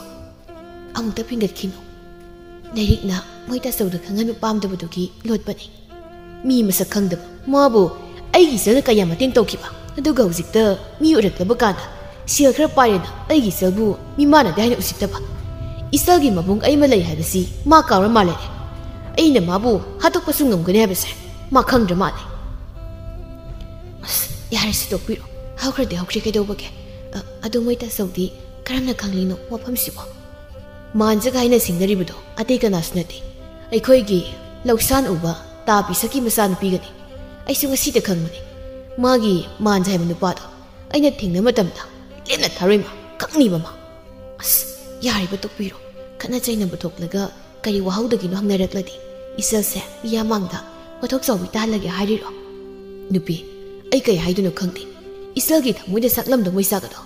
ꯑꯃꯨꯛꯇ ꯐꯤꯡꯒꯠꯈꯤꯅꯨ꯫ ꯂꯩꯔꯤꯛꯅ ꯃꯣꯏ ꯇꯥꯆꯧꯗ ꯈꯪꯍꯟꯕ ꯄꯥꯝꯗꯕꯗꯨꯒꯤ ꯂꯣꯠꯄꯅꯤ꯫ "ꯃꯤ ꯃꯁꯛ ꯈꯪꯗꯕ ꯃꯥꯕꯨ ꯑꯩꯒꯤ ꯏꯆꯜꯅ ꯀꯌꯥ ꯃꯇꯦꯡ ꯇꯧꯈꯤꯕ? ꯑꯗꯨꯒ ꯍꯧꯖꯤꯛꯇ ꯃꯤ ꯑꯣꯏꯔꯛꯂꯕ ꯀꯥꯟꯗ ꯁꯦꯜ ꯈꯔ ꯄꯥꯏꯔꯦꯅ ꯑꯩꯒꯤ ꯏꯆꯜꯕꯨ ꯃꯤꯃꯥꯟꯅꯗꯦ ꯍꯥꯏꯅ ꯎꯁꯤꯠꯇꯕ? ꯏꯆꯜꯒꯤ ꯃꯕꯨꯡ ꯑꯩ ꯑꯃ ꯂꯩ ꯍꯥꯏꯕꯁꯤ ꯃꯥ ꯀꯥꯎꯔ ꯃꯥꯜꯂꯦꯅꯦ꯫ ꯑꯩꯅ ꯃꯥꯕꯨ ꯍꯥꯠꯇꯣꯛꯄꯁꯨ ꯉꯝꯒꯅꯤ ꯍꯥꯏꯕꯁꯦ ꯃꯥ ꯈꯪꯗ꯭ꯔ ꯃꯥꯜꯂꯦ꯫" "ꯑꯁ, ꯌꯥꯔꯦ, ꯁꯤꯗꯣꯛꯄꯤꯔꯣ꯫ ꯍꯧꯈ꯭ꯔꯗꯤ ꯍꯧꯈ꯭ꯔꯦ, ꯀꯩꯗꯧꯕꯒꯦ? ꯑ, ꯑꯗꯨ ꯃꯣꯏ ꯇꯥꯆꯧꯗꯤ ꯀꯔꯝꯅ ꯈꯪꯂꯤꯅꯣ ꯃꯐꯝꯁꯤꯕꯣ?" "ꯃꯥꯟꯖꯒ ꯍꯥꯏꯅ ꯁꯤꯡꯅꯔꯤꯕꯗꯣ ꯑꯇꯩ ꯀꯅꯥꯁꯨ ꯅꯠꯇꯦ, ꯑꯩꯈꯣꯏꯒꯤ ꯂꯧꯁꯥꯟ ꯎꯕ ꯇꯥ ꯄꯤꯁꯛꯀꯤ ꯃꯆꯥꯅꯨꯄꯤꯒꯅꯤ꯫ ꯑꯩꯁꯨ ꯉꯁꯤꯗ ꯈꯪꯕꯅꯤ꯫ ꯃꯥꯒꯤ ꯃꯥꯟꯖ ꯍꯥꯏꯕ ꯅꯨꯄꯥꯗꯣ ꯑꯩꯅ ꯊꯦꯡꯅ ꯃꯇꯝꯗ ꯂꯦꯝꯅ ꯊꯥꯔꯣꯏ ꯃꯥ, ꯈꯪꯅꯤꯕ ꯃꯥ꯫" ꯑꯁ, ꯌꯥꯔꯤꯕ ꯇꯣꯛꯄꯤꯔꯣ꯫ ꯈꯠꯅ ꯆꯩꯅꯕ ꯊꯣꯛꯂꯒ ꯀꯔꯤ ꯋꯥꯍꯧꯗꯒꯤꯅꯣ ꯍꯪꯅꯔꯛꯂꯗꯤ ꯏꯆꯜꯁꯦ ꯃꯤꯌꯥꯝ ꯃꯥꯡꯗ ꯃꯊꯣꯛ ꯆꯥꯎꯕꯤ ꯇꯥꯍꯜꯂꯒꯦ ꯍꯥꯏꯔꯤꯔꯣ? ꯅꯨꯄꯤ, ꯑꯩ ꯀꯩ ꯍꯥꯏꯗꯣꯏꯅꯣ ꯈꯪꯗꯦ꯫ ꯏꯆꯜꯒꯤ ꯊꯃꯣꯏꯗ ꯁꯛꯂꯝꯗ ꯃꯣꯏ ꯆꯥꯒꯗꯣ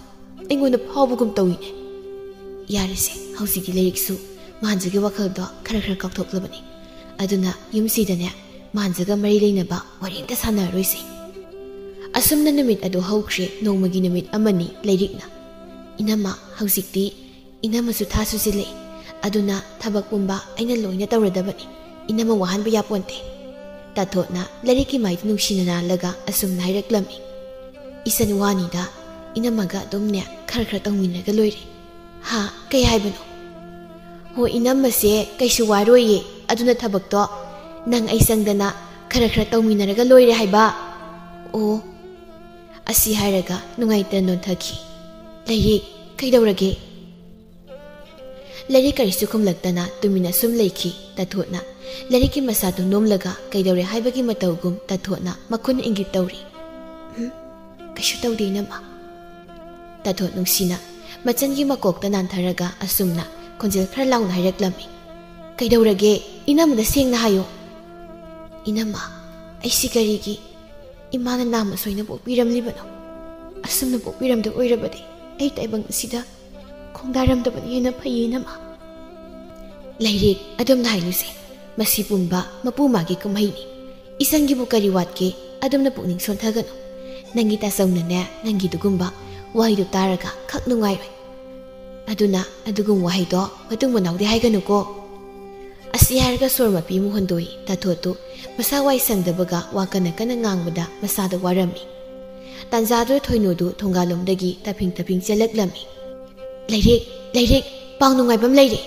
ꯑꯩꯉꯣꯟꯗ ꯐꯥꯎꯕꯒꯨꯝ ꯇꯧꯏꯅꯦ꯫ ꯌꯥꯔꯦꯁꯦ, ꯍꯧꯖꯤꯛꯇꯤ ꯂꯥꯏꯔꯤꯛꯁꯨ ꯃꯥꯟꯖꯒꯤ ꯋꯥꯈꯜꯗꯣ ꯈꯔ ꯈꯔ ꯀꯥꯎꯊꯣꯛꯂꯕꯅꯤ꯫ ꯑꯗꯨꯅ ꯌꯨꯝꯁꯤꯗꯅꯦ ꯃꯥꯟꯖꯒ ꯃꯔꯤ ꯂꯩꯅꯕ ꯋꯥꯔꯤ ꯑꯝꯇ ꯁꯥꯟꯅꯔꯔꯣꯏꯁꯦ꯫ ꯑꯁꯨꯝꯅ ꯅꯨꯃꯤꯠ ꯑꯗꯨ ꯍꯧꯈ꯭ꯔꯦ, ꯅꯣꯡꯃꯒꯤ ꯅꯨꯃꯤꯠ ꯑꯃꯅꯤ ꯂꯩꯔꯤꯛꯅ꯫ "ꯏꯅꯝꯃ, ꯍꯧꯖꯤꯛꯇꯤ ꯏꯅꯝꯃꯁꯨ ꯊꯥ ꯁꯨꯖꯤꯜꯂꯛꯏ, ꯑꯗꯨꯅ ꯊꯕꯛ ꯄꯨꯝꯕ ꯑꯩꯅ ꯂꯣꯏꯅ ꯇꯧꯔꯗꯕꯅꯤ꯫ ꯏꯅꯝꯃ ꯋꯥꯍꯟꯕ ꯌꯥꯄꯣꯟꯇꯦ꯫" ꯇꯥꯊꯣꯠꯅ ꯂꯥꯏꯔꯤꯛꯀꯤ ꯃꯥꯏꯗ ꯅꯨꯡꯁꯤꯅ ꯅꯥꯜꯂꯒ ꯑꯁꯨꯝꯅ ꯍꯥꯏꯔꯛꯂꯝꯃꯤ꯫ "ꯏꯆꯟ ꯋꯥꯅꯤꯗ, ꯏꯅꯝꯃꯒ ꯑꯗꯨꯝꯅꯦ ꯈꯔ ꯈꯔ ꯇꯧꯃꯤꯟꯅꯔꯒ ꯂꯣꯏꯔꯦ꯫" "ꯍꯥ? ꯀꯩ ꯍꯥꯏꯕꯅꯣ?" "ꯍꯣ, ꯏꯅꯝꯃꯁꯦ ꯀꯩꯁꯨ ꯋꯥꯔꯣꯏꯌꯦ, ꯑꯗꯨꯅ ꯊꯕꯛꯇꯣ ꯅꯪ ꯑꯩ ꯆꯪꯗꯅ ꯈꯔ ꯈꯔ ꯇꯧꯃꯤꯟꯅꯔꯒ ꯂꯣꯏꯔꯦ ꯍꯥꯏꯕ꯫" "ꯑꯣ꯫" ꯑꯁꯤ ꯍꯥꯏꯔꯒ ꯅꯨꯡꯉꯥꯏꯇꯅ ꯅꯣꯟꯊꯈꯤ꯫ "ꯂꯥꯏꯔꯤꯛ, ꯀꯩꯗꯧꯔꯒꯦ?" ꯂꯥꯏꯔꯤꯛ ꯀꯔꯤꯁꯨ ꯈꯨꯝꯂꯛꯇꯅ ꯇꯨꯃꯤꯟꯅ ꯁꯨꯝ ꯂꯩꯈꯤ ꯇꯥꯊꯣꯠꯅ꯫ ꯂꯥꯏꯔꯤꯛꯀꯤ ꯃꯁꯥꯗꯨ ꯅꯣꯝꯂꯒ ꯀꯩꯗꯧꯔꯦ ꯍꯥꯏꯕꯒꯤ ꯃꯇꯧꯒꯨꯝ ꯇꯥꯊꯣꯠꯅ ꯃꯈꯨꯟ ꯏꯪꯒꯤꯠ ꯇꯧꯔꯤ꯫ "ꯎꯝ, ꯀꯩꯁꯨ ꯇꯧꯗꯦ, ꯏꯅꯝꯃ꯫" ꯇꯥꯊꯣꯠ ꯅꯨꯡꯁꯤꯅ ꯃꯆꯟꯒꯤ ꯃꯀꯣꯛꯇ ꯅꯥꯟꯊꯔꯒ ꯑꯁꯨꯝꯅ ꯈꯣꯟꯖꯦꯜ ꯈꯔ ꯂꯥꯎꯅ ꯍꯥꯏꯔꯛꯂꯝꯃꯤ꯫ "ꯀꯩꯗꯧꯔꯒꯦ? ꯏꯅꯝꯃꯗ ꯁꯦꯡꯅ ꯍꯥꯏꯌꯨ꯫" "ꯏꯅꯝꯃ, ꯑꯩꯁꯤ ꯀꯔꯤꯒꯤ ꯏꯃꯥꯅ ꯅꯥꯝꯃ ꯁꯣꯏꯅ ꯄꯣꯛꯄꯤꯔꯝꯂꯤꯕꯅꯣ? ꯑꯁꯨꯝꯅ ꯄꯣꯛꯄꯤꯔꯝꯗꯕ ꯑꯣꯏꯔꯕꯗꯤ ꯑꯩ ꯇꯥꯏꯕꯪ ꯑꯁꯤꯗ ꯈꯣꯡꯗꯥꯔꯝꯗꯕꯅ ꯍꯦꯟꯅ ꯐꯩꯌꯦ, ꯏꯅꯝꯃ꯫" "ꯂꯥꯏꯔꯤꯛ, ꯑꯗꯨꯝꯅ ꯍꯥꯏꯅꯨꯁꯦ꯫ ꯃꯁꯤ ꯄꯨꯝꯕ ꯃꯄꯨ ꯃꯥꯒꯤ ꯀꯨꯝꯍꯩꯅꯤ꯫ ꯏꯆꯟꯒꯤꯕꯨ ꯀꯔꯤ ꯋꯥꯠꯀꯦ? ꯑꯗꯨꯝꯅ ꯄꯨꯛꯅꯤꯡ ꯁꯣꯟꯊꯒꯅꯨ꯫ ꯅꯪꯒꯤ ꯇꯥꯆꯧꯅꯅꯦ, ꯅꯪꯒꯤꯗꯨꯒꯨꯝꯕ ꯋꯥꯍꯩꯗꯨ ꯇꯥꯔꯒ ꯈꯛ ꯅꯨꯡꯉꯥꯏꯔꯣꯏ꯫ ꯑꯗꯨꯅ ꯑꯗꯨꯒꯨꯝꯕ ꯋꯥꯍꯩꯗꯣ ꯃꯇꯨꯡ ꯃꯅꯥꯎꯗꯤ ꯍꯥꯏꯒꯅꯨꯀꯣ꯫" ꯑꯁꯤ ꯍꯥꯏꯔꯒ ꯁꯣꯔ ꯃꯄꯤ ꯑꯃꯨꯛ ꯍꯣꯟꯗꯣꯛꯏ꯫ ꯇꯥꯊꯣꯠꯇꯨ ꯃꯁꯥ ꯋꯥꯏ ꯁꯪꯗꯕꯒ ꯋꯥ ꯀꯟꯅ ꯀꯟꯅ ꯉꯥꯡꯕꯗ ꯃꯁꯥꯗ ꯋꯥꯔꯝꯃꯤ꯫ ꯇꯥꯟꯖꯥꯗꯨꯗ ꯊꯣꯏꯅꯨꯗꯨ ꯊꯣꯡꯒꯥꯜꯂꯣꯝꯗꯒꯤ ꯇꯞꯐꯤꯡ ꯇꯞꯐꯤꯡ ꯆꯦꯜꯂꯛꯂꯝꯃꯤ꯫ "ꯂꯥꯏꯔꯤꯛ, ꯂꯥꯏꯔꯤꯛ, ꯄꯥꯎ ꯅꯨꯡꯉꯥꯏꯕ ꯑꯃ ꯂꯩꯔꯦ꯫"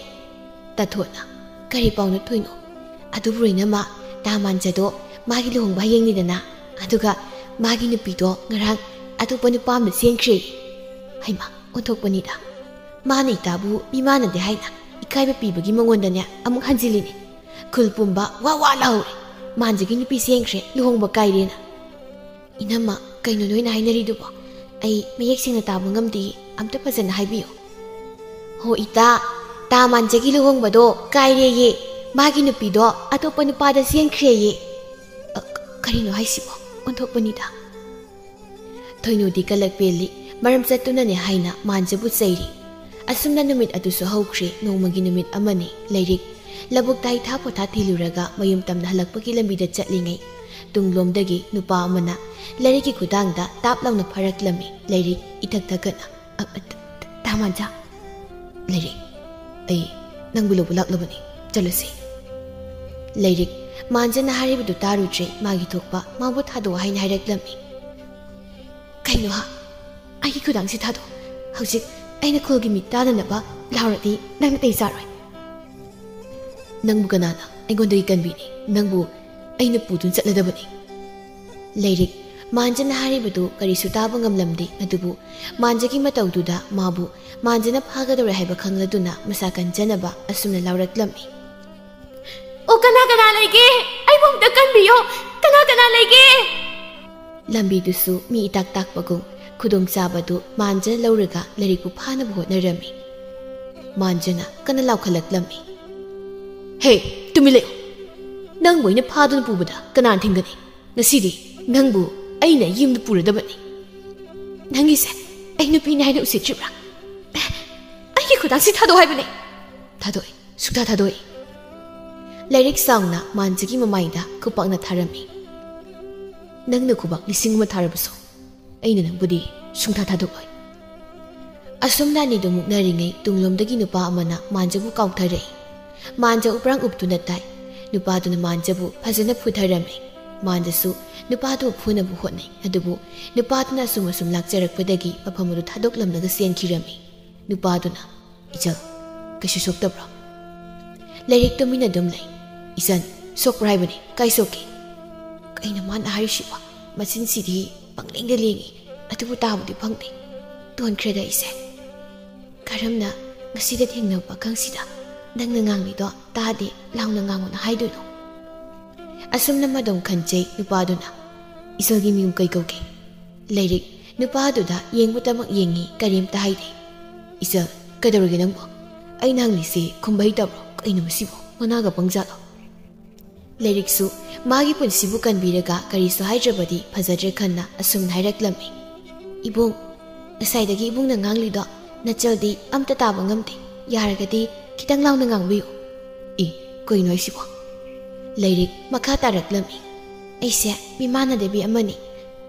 ꯇꯥꯊꯣꯠꯅ, "ꯀꯔꯤ ꯄꯥꯎꯅꯣ ꯊꯣꯏꯅꯨ?" "ꯑꯗꯨꯕꯨ ꯏꯅꯝꯃ, ꯇꯥ ꯃꯥꯟꯖꯗꯣ ꯃꯥꯒꯤ ꯂꯨꯍꯣꯡꯕ ꯍꯌꯦꯡꯅꯤꯗꯅ, ꯑꯗꯨꯒ ꯃꯥꯒꯤ ꯅꯨꯄꯤꯗꯣ ꯉꯔꯥꯡ ꯑꯇꯣꯞꯄ ꯅꯨꯄꯥ ꯑꯃꯗ ꯆꯦꯟꯈ꯭ꯔꯦ꯫" "ꯍꯩꯃꯥ, ꯑꯣꯟꯊꯣꯛꯄꯅꯤꯗ꯫ ꯃꯥꯅ ꯏꯇꯥꯕꯨ ꯃꯤꯃꯥꯟꯅꯗꯦ ꯍꯥꯏꯅ ꯏꯀꯥꯏꯕ ꯄꯤꯕꯒꯤ ꯃꯉꯣꯟꯗꯅꯦ ꯑꯃꯨꯛ ꯍꯟꯖꯤꯜꯂꯤꯅꯦ꯫ ꯈꯨꯜ ꯄꯨꯝꯕ ꯋꯥ ꯋꯥ ꯂꯥꯎꯔꯦ꯫ ꯃꯥꯟꯖꯒꯤ ꯅꯨꯄꯤ ꯆꯦꯟꯈ꯭ꯔꯦ, ꯂꯨꯍꯣꯡꯕ ꯀꯥꯏꯔꯦꯅ꯫" "ꯏꯅꯝꯃ, ꯀꯩꯅꯣ ꯅꯣꯏꯅ ꯍꯥꯏꯅꯔꯤꯗꯨꯕꯣ? ꯑꯩ ꯃꯌꯦꯛ ꯁꯦꯡꯅ ꯇꯥꯕ ꯉꯝꯗꯦ, ꯑꯝꯇ ꯐꯖꯅ ꯍꯥꯏꯕꯤꯌꯨ꯫" ꯍꯣ ꯏꯇꯥ, ꯇꯥ ꯃꯥꯟꯖꯒꯤ ꯂꯨꯍꯣꯡꯕꯗꯣ ꯀꯥꯏꯔꯦꯌꯦ꯫ ꯃꯥꯒꯤ ꯅꯨꯄꯤꯗꯣ ꯑꯇꯣꯞꯄ ꯅꯨꯄꯥꯗ ꯆꯦꯟꯈ꯭ꯔꯦꯌꯦ꯫ ꯑ, ꯀ-, ꯀꯔꯤꯅꯣ ꯍꯥꯏꯁꯤꯕꯣ? ꯑꯣꯟꯊꯣꯛꯄꯅꯤꯗ꯫ ꯊꯣꯏꯅꯨꯗꯤ ꯀꯂꯛ ꯄꯦꯜꯂꯤ꯫ ꯃꯔꯝ ꯆꯠꯇꯨꯅꯅꯦ ꯍꯥꯏꯅ ꯃꯥꯟꯖꯕꯨ ꯆꯩꯔꯤ꯫ ꯑꯁꯨꯝꯅ ꯅꯨꯃꯤꯠ ꯑꯗꯨꯁꯨ ꯍꯧꯈ꯭ꯔꯦ꯫ ꯅꯣꯡꯃꯒꯤ ꯅꯨꯃꯤꯠ ꯑꯃꯅꯤ꯫ ꯂꯩꯔꯤꯛ ꯂꯧꯕꯨꯛꯇ ꯍꯩꯊꯥ ꯄꯣꯊꯥ ꯊꯤꯜꯂꯨꯔꯒ ꯃꯌꯨꯝ ꯇꯝꯅ ꯍꯜꯂꯛꯄꯒꯤ ꯂꯝꯕꯤꯗ ꯆꯠꯂꯤꯉꯩ, ꯇꯨꯡꯂꯣꯝꯗꯒꯤ ꯅꯨꯄꯥ ꯑꯃꯅ ꯂꯩꯔꯤꯛꯀꯤ ꯈꯨꯗꯥꯡꯗ ꯇꯥꯞ ꯂꯥꯎꯅ ꯐꯥꯔꯛꯂꯝꯃꯤ꯫ ꯂꯩꯔꯤꯛ ꯏꯊꯛ ꯊꯛꯀꯠꯅ, "ꯑ, ꯑ, ꯇ-, ꯇ-, ꯇꯥ ꯃꯥꯟꯖ?" "ꯂꯩꯔꯤꯛ, ꯑꯩ ꯅꯪꯕꯨ ꯂꯧꯕ ꯂꯥꯛꯂꯕꯅꯤ, ꯆꯠꯂꯁꯤ꯫" ꯂꯩꯔꯤꯛ, ꯃꯥꯟꯖꯅ ꯍꯥꯏꯔꯤꯕꯗꯨ ꯇꯥꯔꯨꯗ꯭ꯔꯦ꯫ ꯃꯥꯒꯤ ꯊꯣꯛꯄ ꯃꯥꯕꯨ ꯊꯥꯗꯣꯛꯑꯣ ꯍꯥꯏꯅ ꯍꯥꯏꯔꯛꯂꯝꯃꯤ꯫ "ꯀꯩꯅꯣ ꯍꯥ? ꯑꯩꯒꯤ ꯈꯨꯗꯥꯡꯁꯤ ꯊꯥꯗꯣꯛ꯫ ꯍꯧꯖꯤꯛ ꯑꯩꯅ ꯈꯨꯜꯒꯤ ꯃꯤ ꯇꯥꯗꯅꯕ ꯂꯥꯎꯔꯗꯤ ꯅꯪ ꯅꯥꯇꯩ ꯆꯥꯔꯣꯏ꯫" "ꯅꯪꯕꯨ ꯀꯅꯥꯅ ꯑꯩꯉꯣꯟꯗꯒꯤ ꯀꯟꯕꯤꯅꯤ? ꯅꯪꯕꯨ ꯑꯩꯅ ꯄꯨꯗꯨꯅ ꯆꯠꯂꯗꯕꯅꯤ꯫" ꯂꯩꯔꯤꯛ, ꯃꯥꯟꯖꯅ ꯍꯥꯏꯔꯤꯕꯗꯨ ꯀꯔꯤꯁꯨ ꯇꯥꯕ ꯉꯝꯂꯝꯗꯦ, ꯑꯗꯨꯕꯨ ꯃꯥꯟꯖꯒꯤ ꯃꯇꯧꯗꯨꯗ ꯃꯥꯕꯨ ꯃꯥꯟꯖꯅ ꯐꯥꯒꯗꯧꯔꯦ ꯍꯥꯏꯕ ꯈꯪꯂꯗꯨꯅ ꯃꯁꯥ ꯀꯟꯖꯅꯕ ꯑꯁꯨꯝꯅ ꯂꯥꯎꯔꯛꯂꯝꯃꯤ꯫ "ꯑꯣ, ꯀꯅꯥ ꯀꯅꯥ ꯂꯩꯒꯦ? ꯑꯩꯕꯨ ꯑꯝꯇ ꯀꯟꯕꯤꯌꯣ꯫ ꯀꯅꯥ ꯀꯅꯥ ꯂꯩꯒꯦ?" ꯂꯝꯕꯤꯗꯨꯁꯨ ꯃꯤ ꯏꯇꯥꯛ ꯇꯥꯛꯄꯒꯨꯝ ꯈꯨꯗꯣꯡꯆꯥꯕꯗꯨ ꯃꯥꯟꯖꯅ ꯂꯧꯔꯒ ꯂꯩꯔꯤꯛꯄꯨ ꯐꯥꯅꯕ ꯍꯣꯠꯅꯔꯝꯃꯤ꯫ ꯃꯥꯟꯖꯅ ꯀꯟꯅ ꯂꯥꯎꯈꯠꯂꯛꯂꯝꯃꯤ꯫ "ꯍꯦ, ꯇꯨꯃꯤꯟ ꯂꯩꯌꯨ! ꯅꯪꯕꯨ ꯑꯩꯅ ꯐꯥꯗꯨꯅ ꯄꯨꯕꯗ ꯀꯅꯥꯅ ꯊꯤꯡꯒꯅꯤ? ꯉꯁꯤꯗꯤ ꯅꯪꯕꯨ ꯑꯩꯅ ꯌꯨꯝꯗ ꯄꯨꯔꯗꯕꯅꯤ꯫" "ꯅꯪꯒꯤꯁꯦ ꯑꯩ ꯅꯨꯄꯤꯅꯤ ꯍꯥꯏꯅ ꯎꯁꯤꯠꯇ꯭ꯔꯤꯕ꯭ꯔꯥ? ꯑꯩꯒꯤ ꯈꯨꯗꯥꯡꯁꯤ ꯊꯥꯗꯣꯛ ꯍꯥꯏꯕꯅꯦ꯫" "ꯊꯥꯗꯣꯛꯏ, ꯁꯨꯛꯊꯥ ꯊꯥꯗꯣꯛꯏ꯫" ꯂꯩꯔꯤꯛ ꯆꯥꯎꯅ ꯃꯥꯟꯖꯒꯤ ꯃꯃꯥꯏꯗ ꯈꯨꯄꯥꯛꯅ ꯊꯥꯔꯝꯃꯤ꯫ "ꯅꯪꯅ ꯈꯨꯕꯥꯛ ꯂꯤꯁꯤꯡ ꯑꯃ ꯊꯥꯔꯕꯁꯨ, ꯑꯩꯅ ꯅꯪꯕꯨꯗꯤ ꯁꯨꯡꯊꯥ ꯊꯥꯗꯣꯛꯂꯣꯏ꯫" ꯑꯁꯨꯝꯅ ꯑꯅꯤꯗꯨ ꯃꯨꯛꯅꯔꯤꯉꯩ, ꯇꯨꯡꯂꯣꯝꯗꯒꯤ ꯅꯨꯄꯥ ꯑꯃꯅ ꯃꯥꯟꯖꯕꯨ ꯀꯥꯎꯊꯔꯛꯏ꯫ ꯃꯥꯟꯖ ꯎꯄ꯭ꯔꯥꯡ ꯎꯞꯇꯨꯅ ꯇꯥꯏ꯫ ꯅꯨꯄꯥꯗꯨꯅ ꯃꯥꯟꯖꯕꯨ ꯐꯖꯅ ꯐꯨꯊꯔꯝꯃꯤ꯫ ꯃꯥꯟꯖꯁꯨ ꯅꯨꯄꯥꯗꯨ ꯐꯨꯅꯕ ꯍꯣꯠꯅꯩ, ꯑꯗꯨꯕꯨ ꯅꯨꯄꯥꯗꯨꯅ ꯑꯁꯨꯝ ꯑꯁꯨꯝ ꯂꯥꯛꯆꯔꯛꯄꯗꯒꯤ ꯃꯐꯝ ꯑꯗꯨ ꯊꯥꯗꯣꯛꯂꯝꯂꯒ ꯆꯦꯟꯈꯤꯔꯝꯃꯤ꯫ ꯅꯨꯄꯥꯗꯨꯅ, "ꯏꯆꯜ, ꯀꯩꯁꯨ ꯁꯣꯛꯇꯕ꯭ꯔꯣ?" ꯂꯩꯔꯤꯛ ꯇꯨꯃꯤꯟꯅ ꯑꯗꯨꯝ ꯂꯩ꯫ "ꯏꯆꯟ, ꯁꯣꯛꯄ꯭ꯔꯥ ꯍꯥꯏꯕꯅꯤ, ꯀꯥꯏ ꯁꯣꯛꯀꯦ?" ꯀꯩꯅꯣ ꯃꯥꯅ ꯍꯥꯏꯔꯤꯁꯤꯕꯣ? ꯃꯆꯤꯟꯁꯤꯗꯤ ꯄꯪꯂꯦꯡꯗ ꯂꯦꯡꯉꯤ, ꯑꯗꯨꯕꯨ ꯇꯥꯕꯗꯤ ꯐꯪꯗꯦ꯫ ꯇꯣꯟꯈ꯭ꯔꯦꯗ ꯑꯩꯁꯦ꯫ ꯀꯔꯝꯅ ꯉꯁꯤꯗ ꯊꯦꯡꯅꯕ ꯄꯥꯈꯪꯁꯤꯗ ꯅꯪꯅ ꯉꯥꯡꯂꯤꯗꯣ ꯇꯥꯗꯦ, ꯂꯥꯎꯅ ꯉꯥꯡꯉꯨꯅ ꯍꯥꯏꯗꯣꯏꯅꯣ? ꯑꯁꯨꯝꯅ ꯃꯗꯣꯝ ꯈꯟꯖꯩ ꯅꯨꯄꯥꯗꯨꯅ꯫ "ꯏꯆꯜꯒꯤ ꯃꯤꯡ ꯀꯩ ꯀꯧꯒꯦ?" ꯂꯩꯔꯤꯛ ꯅꯨꯄꯥꯗꯨꯗ ꯌꯦꯡꯕꯇꯃꯛ ꯌꯦꯡꯉꯤ, ꯀꯔꯤꯝꯇ ꯍꯥꯏꯗꯦ꯫ "ꯏꯆꯜ, "ꯀꯩꯗꯧꯔꯒꯦ ꯅꯪꯕꯣ? ꯑꯩꯅ ꯍꯪꯂꯤꯁꯤ ꯈꯨꯝꯕ ꯍꯩꯇꯕ꯭ꯔꯣ? ꯀꯩꯅꯣ ꯃꯁꯤꯕꯣ? ꯃꯅꯥꯒ ꯄꯪꯖꯥꯠꯂꯣ?" ꯂꯥꯏꯔꯤꯛꯁꯨ ꯃꯥꯒꯤ ꯄꯨꯟꯁꯤꯕꯨ ꯀꯟꯕꯤꯔꯒ ꯀꯔꯤꯁꯨ ꯍꯥꯏꯗ꯭ꯔꯕꯗꯤ ꯐꯖꯗ꯭ꯔꯦ ꯈꯟꯅ ꯑꯁꯨꯝꯅ ꯍꯥꯏꯔꯛꯂꯝꯃꯤ꯫ "ꯏꯕꯨꯡ, ꯉꯁꯥꯏꯗꯒꯤ ꯏꯕꯨꯡꯅ ꯉꯥꯡꯂꯤꯗꯣ ꯅꯆꯜꯗꯤ ꯑꯝꯇ ꯇꯥꯕ ꯉꯝꯗꯦ꯫ ꯌꯥꯔꯒꯗꯤ ꯈꯤꯇꯪ ꯂꯥꯎꯅ ꯉꯥꯡꯕꯤꯌꯨ꯫" "ꯏ, ꯀꯩꯅꯣ ꯍꯥꯏꯁꯤꯕꯣ?" ꯂꯥꯏꯔꯤꯛ ꯃꯈꯥ ꯇꯥꯔꯛꯂꯝꯃꯤ꯫ "ꯑꯩꯁꯦ ꯃꯤꯃꯥꯟꯅꯗꯕꯤ ꯑꯃꯅꯤ꯫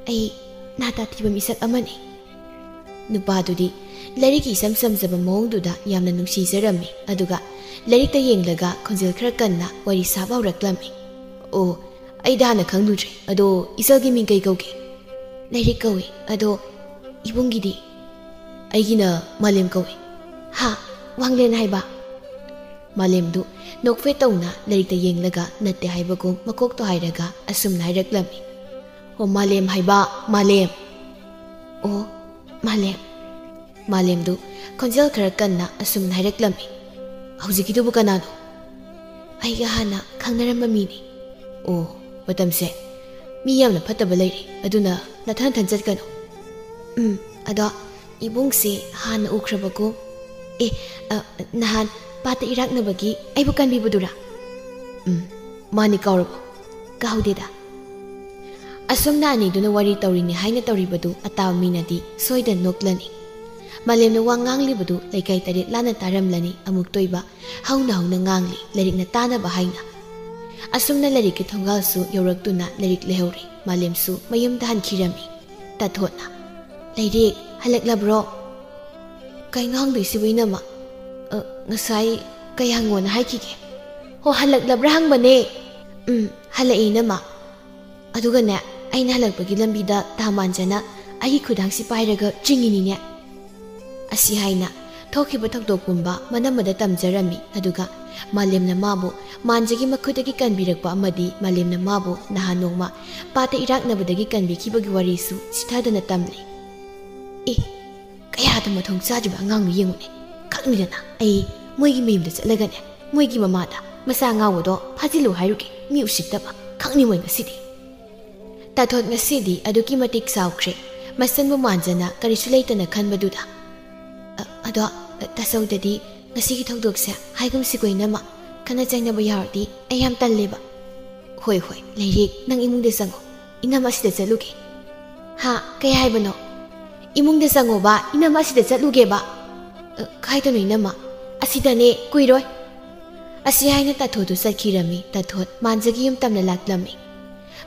ꯑꯩ ꯅꯥꯇꯥ ꯊꯤꯕ ꯃꯤꯁꯛ ꯑꯃꯅꯤ꯫" ꯅꯨꯄꯥꯗꯨꯗꯤ ꯂꯥꯏꯔꯤꯛꯀꯤ ꯏꯁꯝ ꯁꯝꯖꯕ ꯃꯑꯣꯡꯗꯨꯗ ꯌꯥꯝꯅ ꯅꯨꯡꯁꯤꯖꯔꯝꯃꯤ꯫ ꯑꯗꯨꯒ ꯂꯥꯏꯔꯤꯛꯇ ꯌꯦꯡꯂꯒ ꯈꯣꯟꯖꯦꯜ ꯈꯔ ꯀꯟꯅ ꯋꯥꯔꯤ ꯁꯥꯕ ꯍꯧꯔꯛꯂꯝꯃꯤ꯫ "ꯑꯣ, ꯑꯩꯗꯤ ꯍꯥꯟꯅ ꯈꯪꯂꯨꯗ꯭ꯔꯦ꯫ ꯑꯗꯣ ꯏꯆꯜꯒꯤ ꯃꯤꯡ ꯀꯩ ꯀꯧꯒꯦ?" "ꯂꯥꯏꯔꯤꯛ ꯀꯧꯏ꯫ ꯑꯗꯣ ꯏꯕꯨꯡꯒꯤꯗꯤ?" "ꯑꯩꯒꯤꯅ ꯃꯥꯂꯦꯝ ꯀꯧꯏ꯫" "ꯍꯥ? ꯋꯥꯡꯂꯦꯟ ꯍꯥꯏꯕ?" ꯃꯥꯂꯦꯝꯗꯨ ꯅꯣꯛꯐꯦꯠ ꯇꯧꯅ ꯂꯥꯏꯔꯤꯛꯇ ꯌꯦꯡꯂꯒ ꯅꯠꯇꯦ ꯍꯥꯏꯕꯒꯨꯝ ꯃꯀꯣꯛꯇꯣ ꯍꯥꯏꯔꯒ ꯑꯁꯨꯝꯅ ꯍꯥꯏꯔꯛꯂꯝꯃꯤ꯫ "ꯑꯣ, ꯃꯥꯂꯦꯝ ꯍꯥꯏꯕ, ꯃꯥꯂꯦꯝ!" "ꯑꯣ, ꯃꯥꯂꯦꯝ꯫" ꯃꯥꯂꯦꯝꯗꯨ ꯈꯣꯟꯖꯦꯜ ꯈꯔ ꯀꯟꯅ ꯑꯁꯨꯝꯅ ꯍꯥꯏꯔꯛꯂꯝꯃꯤ꯫ "ꯍꯧꯖꯤꯛꯀꯤꯗꯨꯕꯨ ꯀꯅꯥꯅꯣ?" "ꯑꯩꯒ ꯍꯥꯟꯅ ꯈꯪꯅꯔꯝꯕ ꯃꯤꯅꯤ꯫" "ꯑꯣ, ꯃꯇꯝꯁꯦ ꯃꯤ ꯌꯥꯝꯅ ꯐꯠꯇꯕ ꯂꯩꯔꯦ, ꯑꯗꯨꯅ ꯅꯊꯟ ꯅꯊꯟ ꯆꯠꯀꯅꯨ꯫" "ꯎꯝ, ꯑꯗꯣ ꯏꯕꯨꯡꯁꯦ ꯍꯥꯟꯅ ꯎꯈ꯭ꯔꯕꯀꯣ?" "ꯑꯦ, ꯑ, ꯅꯍꯥꯟ ꯄꯥꯠꯇ ꯏꯔꯥꯛꯅꯕꯒꯤ ꯑꯩꯕꯨ ꯀꯟꯕꯤꯕꯗꯨꯔꯥ?" "ꯎꯝ, ꯃꯥꯅꯤ, ꯀꯥꯎꯔꯕꯣ?" "ꯀꯥꯎꯗꯦꯗ꯫" ꯑꯁꯨꯝꯅ ꯑꯅꯤꯗꯨꯅ ꯋꯥꯔꯤ ꯇꯧꯔꯤꯅꯤ ꯍꯥꯏꯅ ꯇꯧꯔꯤꯕꯗꯨ ꯑꯇꯥꯕ ꯃꯤꯅꯗꯤ ꯁꯣꯏꯗꯅ ꯅꯣꯛꯂꯅꯤ꯫ ꯃꯥꯂꯦꯝꯅ ꯋꯥ ꯉꯥꯡꯂꯤꯕꯗꯨ ꯂꯩꯀꯥꯏ ꯇꯔꯦꯠ ꯂꯥꯟꯅ ꯇꯥꯔꯝꯂꯅꯤ꯫ ꯑꯃꯨꯛꯇꯣꯏꯕ ꯍꯧꯅ ꯍꯧꯅ ꯉꯥꯡꯂꯤ, ꯂꯥꯏꯔꯤꯛꯅ ꯇꯥꯅꯕ ꯍꯥꯏꯅ꯫ ꯑꯁꯨꯝꯅ ꯂꯥꯏꯔꯤꯛꯀꯤ ꯊꯣꯡꯒꯥꯜꯁꯨ ꯌꯧꯔꯛꯇꯨꯅ ꯂꯥꯏꯔꯤꯛ ꯂꯩꯍꯧꯔꯦ꯫ ꯃꯥꯂꯦꯝꯁꯨ ꯃꯌꯨꯝꯗ ꯍꯟꯈꯤꯔꯝꯃꯤ꯫ ꯇꯥꯊꯣꯠꯅ, "ꯂꯥꯏꯔꯤꯛ, ꯍꯜꯂꯛꯂꯕ꯭ꯔꯣ?" "ꯀꯩ ꯉꯥꯡꯗꯣꯏꯁꯤꯕꯨ, ꯏꯅꯝꯃ? ꯑ, ꯉꯁꯥꯏ ꯀꯩ ꯍꯪꯉꯣꯅ ꯍꯥꯏꯈꯤꯒꯦ?" "ꯍꯣ, ꯍꯜꯂꯛꯂꯕ꯭ꯔꯥ ꯍꯪꯕꯅꯦ꯫" "ꯎꯝ, ꯍꯜꯂꯛꯑꯦ, ꯏꯅꯝꯃ꯫ ꯑꯗꯨꯒꯅꯦ, ꯑꯩꯅ ꯍꯜꯂꯛꯄꯒꯤ ꯂꯝꯕꯤꯗ ꯇꯥ ꯃꯥꯟꯖꯅ ꯑꯩꯒꯤ ꯈꯨꯗꯥꯡꯁꯤ ꯄꯥꯏꯔꯒ ꯆꯤꯡꯉꯤꯅꯤꯅꯦ꯫" ꯑꯁꯤ ꯍꯥꯏꯅ ꯊꯣꯛꯈꯤꯕ ꯊꯧꯗꯣꯛ ꯄꯨꯝꯕ ꯃꯅꯝꯃꯗ ꯇꯝꯖꯔꯝꯃꯤ꯫ ꯑꯗꯨꯒ ꯃꯥꯂꯦꯝꯅ ꯃꯥꯕꯨ ꯃꯥꯟꯖꯒꯤ ꯃꯈꯨꯠꯇꯒꯤ ꯀꯟꯕꯤꯔꯛꯄ ꯑꯃꯗꯤ ꯃꯥꯂꯦꯝꯅ ꯃꯥꯕꯨ ꯅꯍꯥꯟ ꯅꯣꯡꯃ ꯄꯥꯠꯇ ꯏꯔꯥꯛꯅꯕꯗꯒꯤ ꯀꯟꯕꯤꯈꯤꯕꯒꯤ ꯋꯥꯔꯤꯁꯨ ꯆꯤꯊꯗꯅ ꯇꯝꯂꯤ꯫ "ꯑꯦ, ꯀꯌꯥꯗ ꯃꯊꯣꯡ ꯆꯥꯗ꯭ꯔꯤꯕ ꯑꯉꯥꯡꯅꯣ ꯌꯦꯡꯉꯨꯅꯦ꯫ ꯈꯪꯅꯤꯗꯅ ꯑꯩ ꯃꯣꯏꯒꯤ ꯃꯌꯨꯝꯗ ꯆꯠꯂꯒꯅꯦ, ꯃꯣꯏꯒꯤ ꯃꯃꯥꯗ ꯃꯆꯥ ꯑꯉꯥꯎꯕꯗꯣ ꯐꯥꯖꯤꯜꯂꯨ ꯍꯥꯏꯔꯨꯒꯦ꯫ ꯃꯤ ꯎꯁꯤꯠꯇꯕ, ꯈꯪꯅꯤ ꯃꯣꯏ ꯉꯁꯤꯗꯤ꯫" ꯇꯥꯊꯣꯠ ꯉꯁꯤꯗꯤ ꯑꯗꯨꯛꯀꯤ ꯃꯇꯤꯛ ꯁꯥꯎꯈ꯭ꯔꯦ꯫ ꯃꯁꯝꯕꯨ ꯃꯥꯟꯖꯅ ꯀꯔꯤꯁꯨ ꯂꯩꯇꯅ ꯈꯟꯕꯗꯨꯗ, "ꯑ-, ꯑꯗꯣ ꯇꯥꯆꯧꯗꯗꯤ ꯉꯁꯤꯒꯤ ꯊꯧꯗꯣꯛꯁꯦ ꯍꯥꯏꯒꯨꯝꯁꯤꯀꯣ ꯏꯅꯝꯃ, ꯈꯠꯅ ꯆꯩꯅꯕ ꯌꯥꯎꯔꯗꯤ ꯑꯩ ꯌꯥꯝ ꯇꯜꯂꯦꯕ꯫ ꯍꯣꯏ ꯍꯣꯏ, ꯂꯩꯔꯤꯛ, ꯅꯪ ꯏꯃꯨꯡꯗ ꯆꯪꯉꯣ, ꯏꯅꯝꯃ ꯑꯁꯤꯗ ꯆꯠꯂꯨꯒꯦ꯫ ꯍꯥ? ꯀꯩ ꯍꯥꯏꯕꯅꯣ? ꯏꯃꯨꯡꯗ ꯆꯪꯉꯣꯕ, ꯏꯅꯝꯃ ꯑꯁꯤꯗ ꯆꯠꯂꯨꯒꯦꯕ꯫ "ꯑ, ꯀꯥꯏꯗꯅꯣ ꯏꯅꯝꯃ?" "ꯑꯁꯤꯗꯅꯦ, ꯀꯨꯏꯔꯣꯏ"꯫ ꯑꯁꯤ ꯍꯥꯏꯅ ꯇꯥꯊꯣꯠꯇꯨ ꯆꯠꯈꯤꯔꯝꯃꯤ꯫ ꯇꯥꯊꯣꯠ ꯃꯥꯟꯖꯒꯤ ꯌꯨꯝ ꯇꯝꯅ ꯂꯥꯛꯂꯝꯃꯤ꯫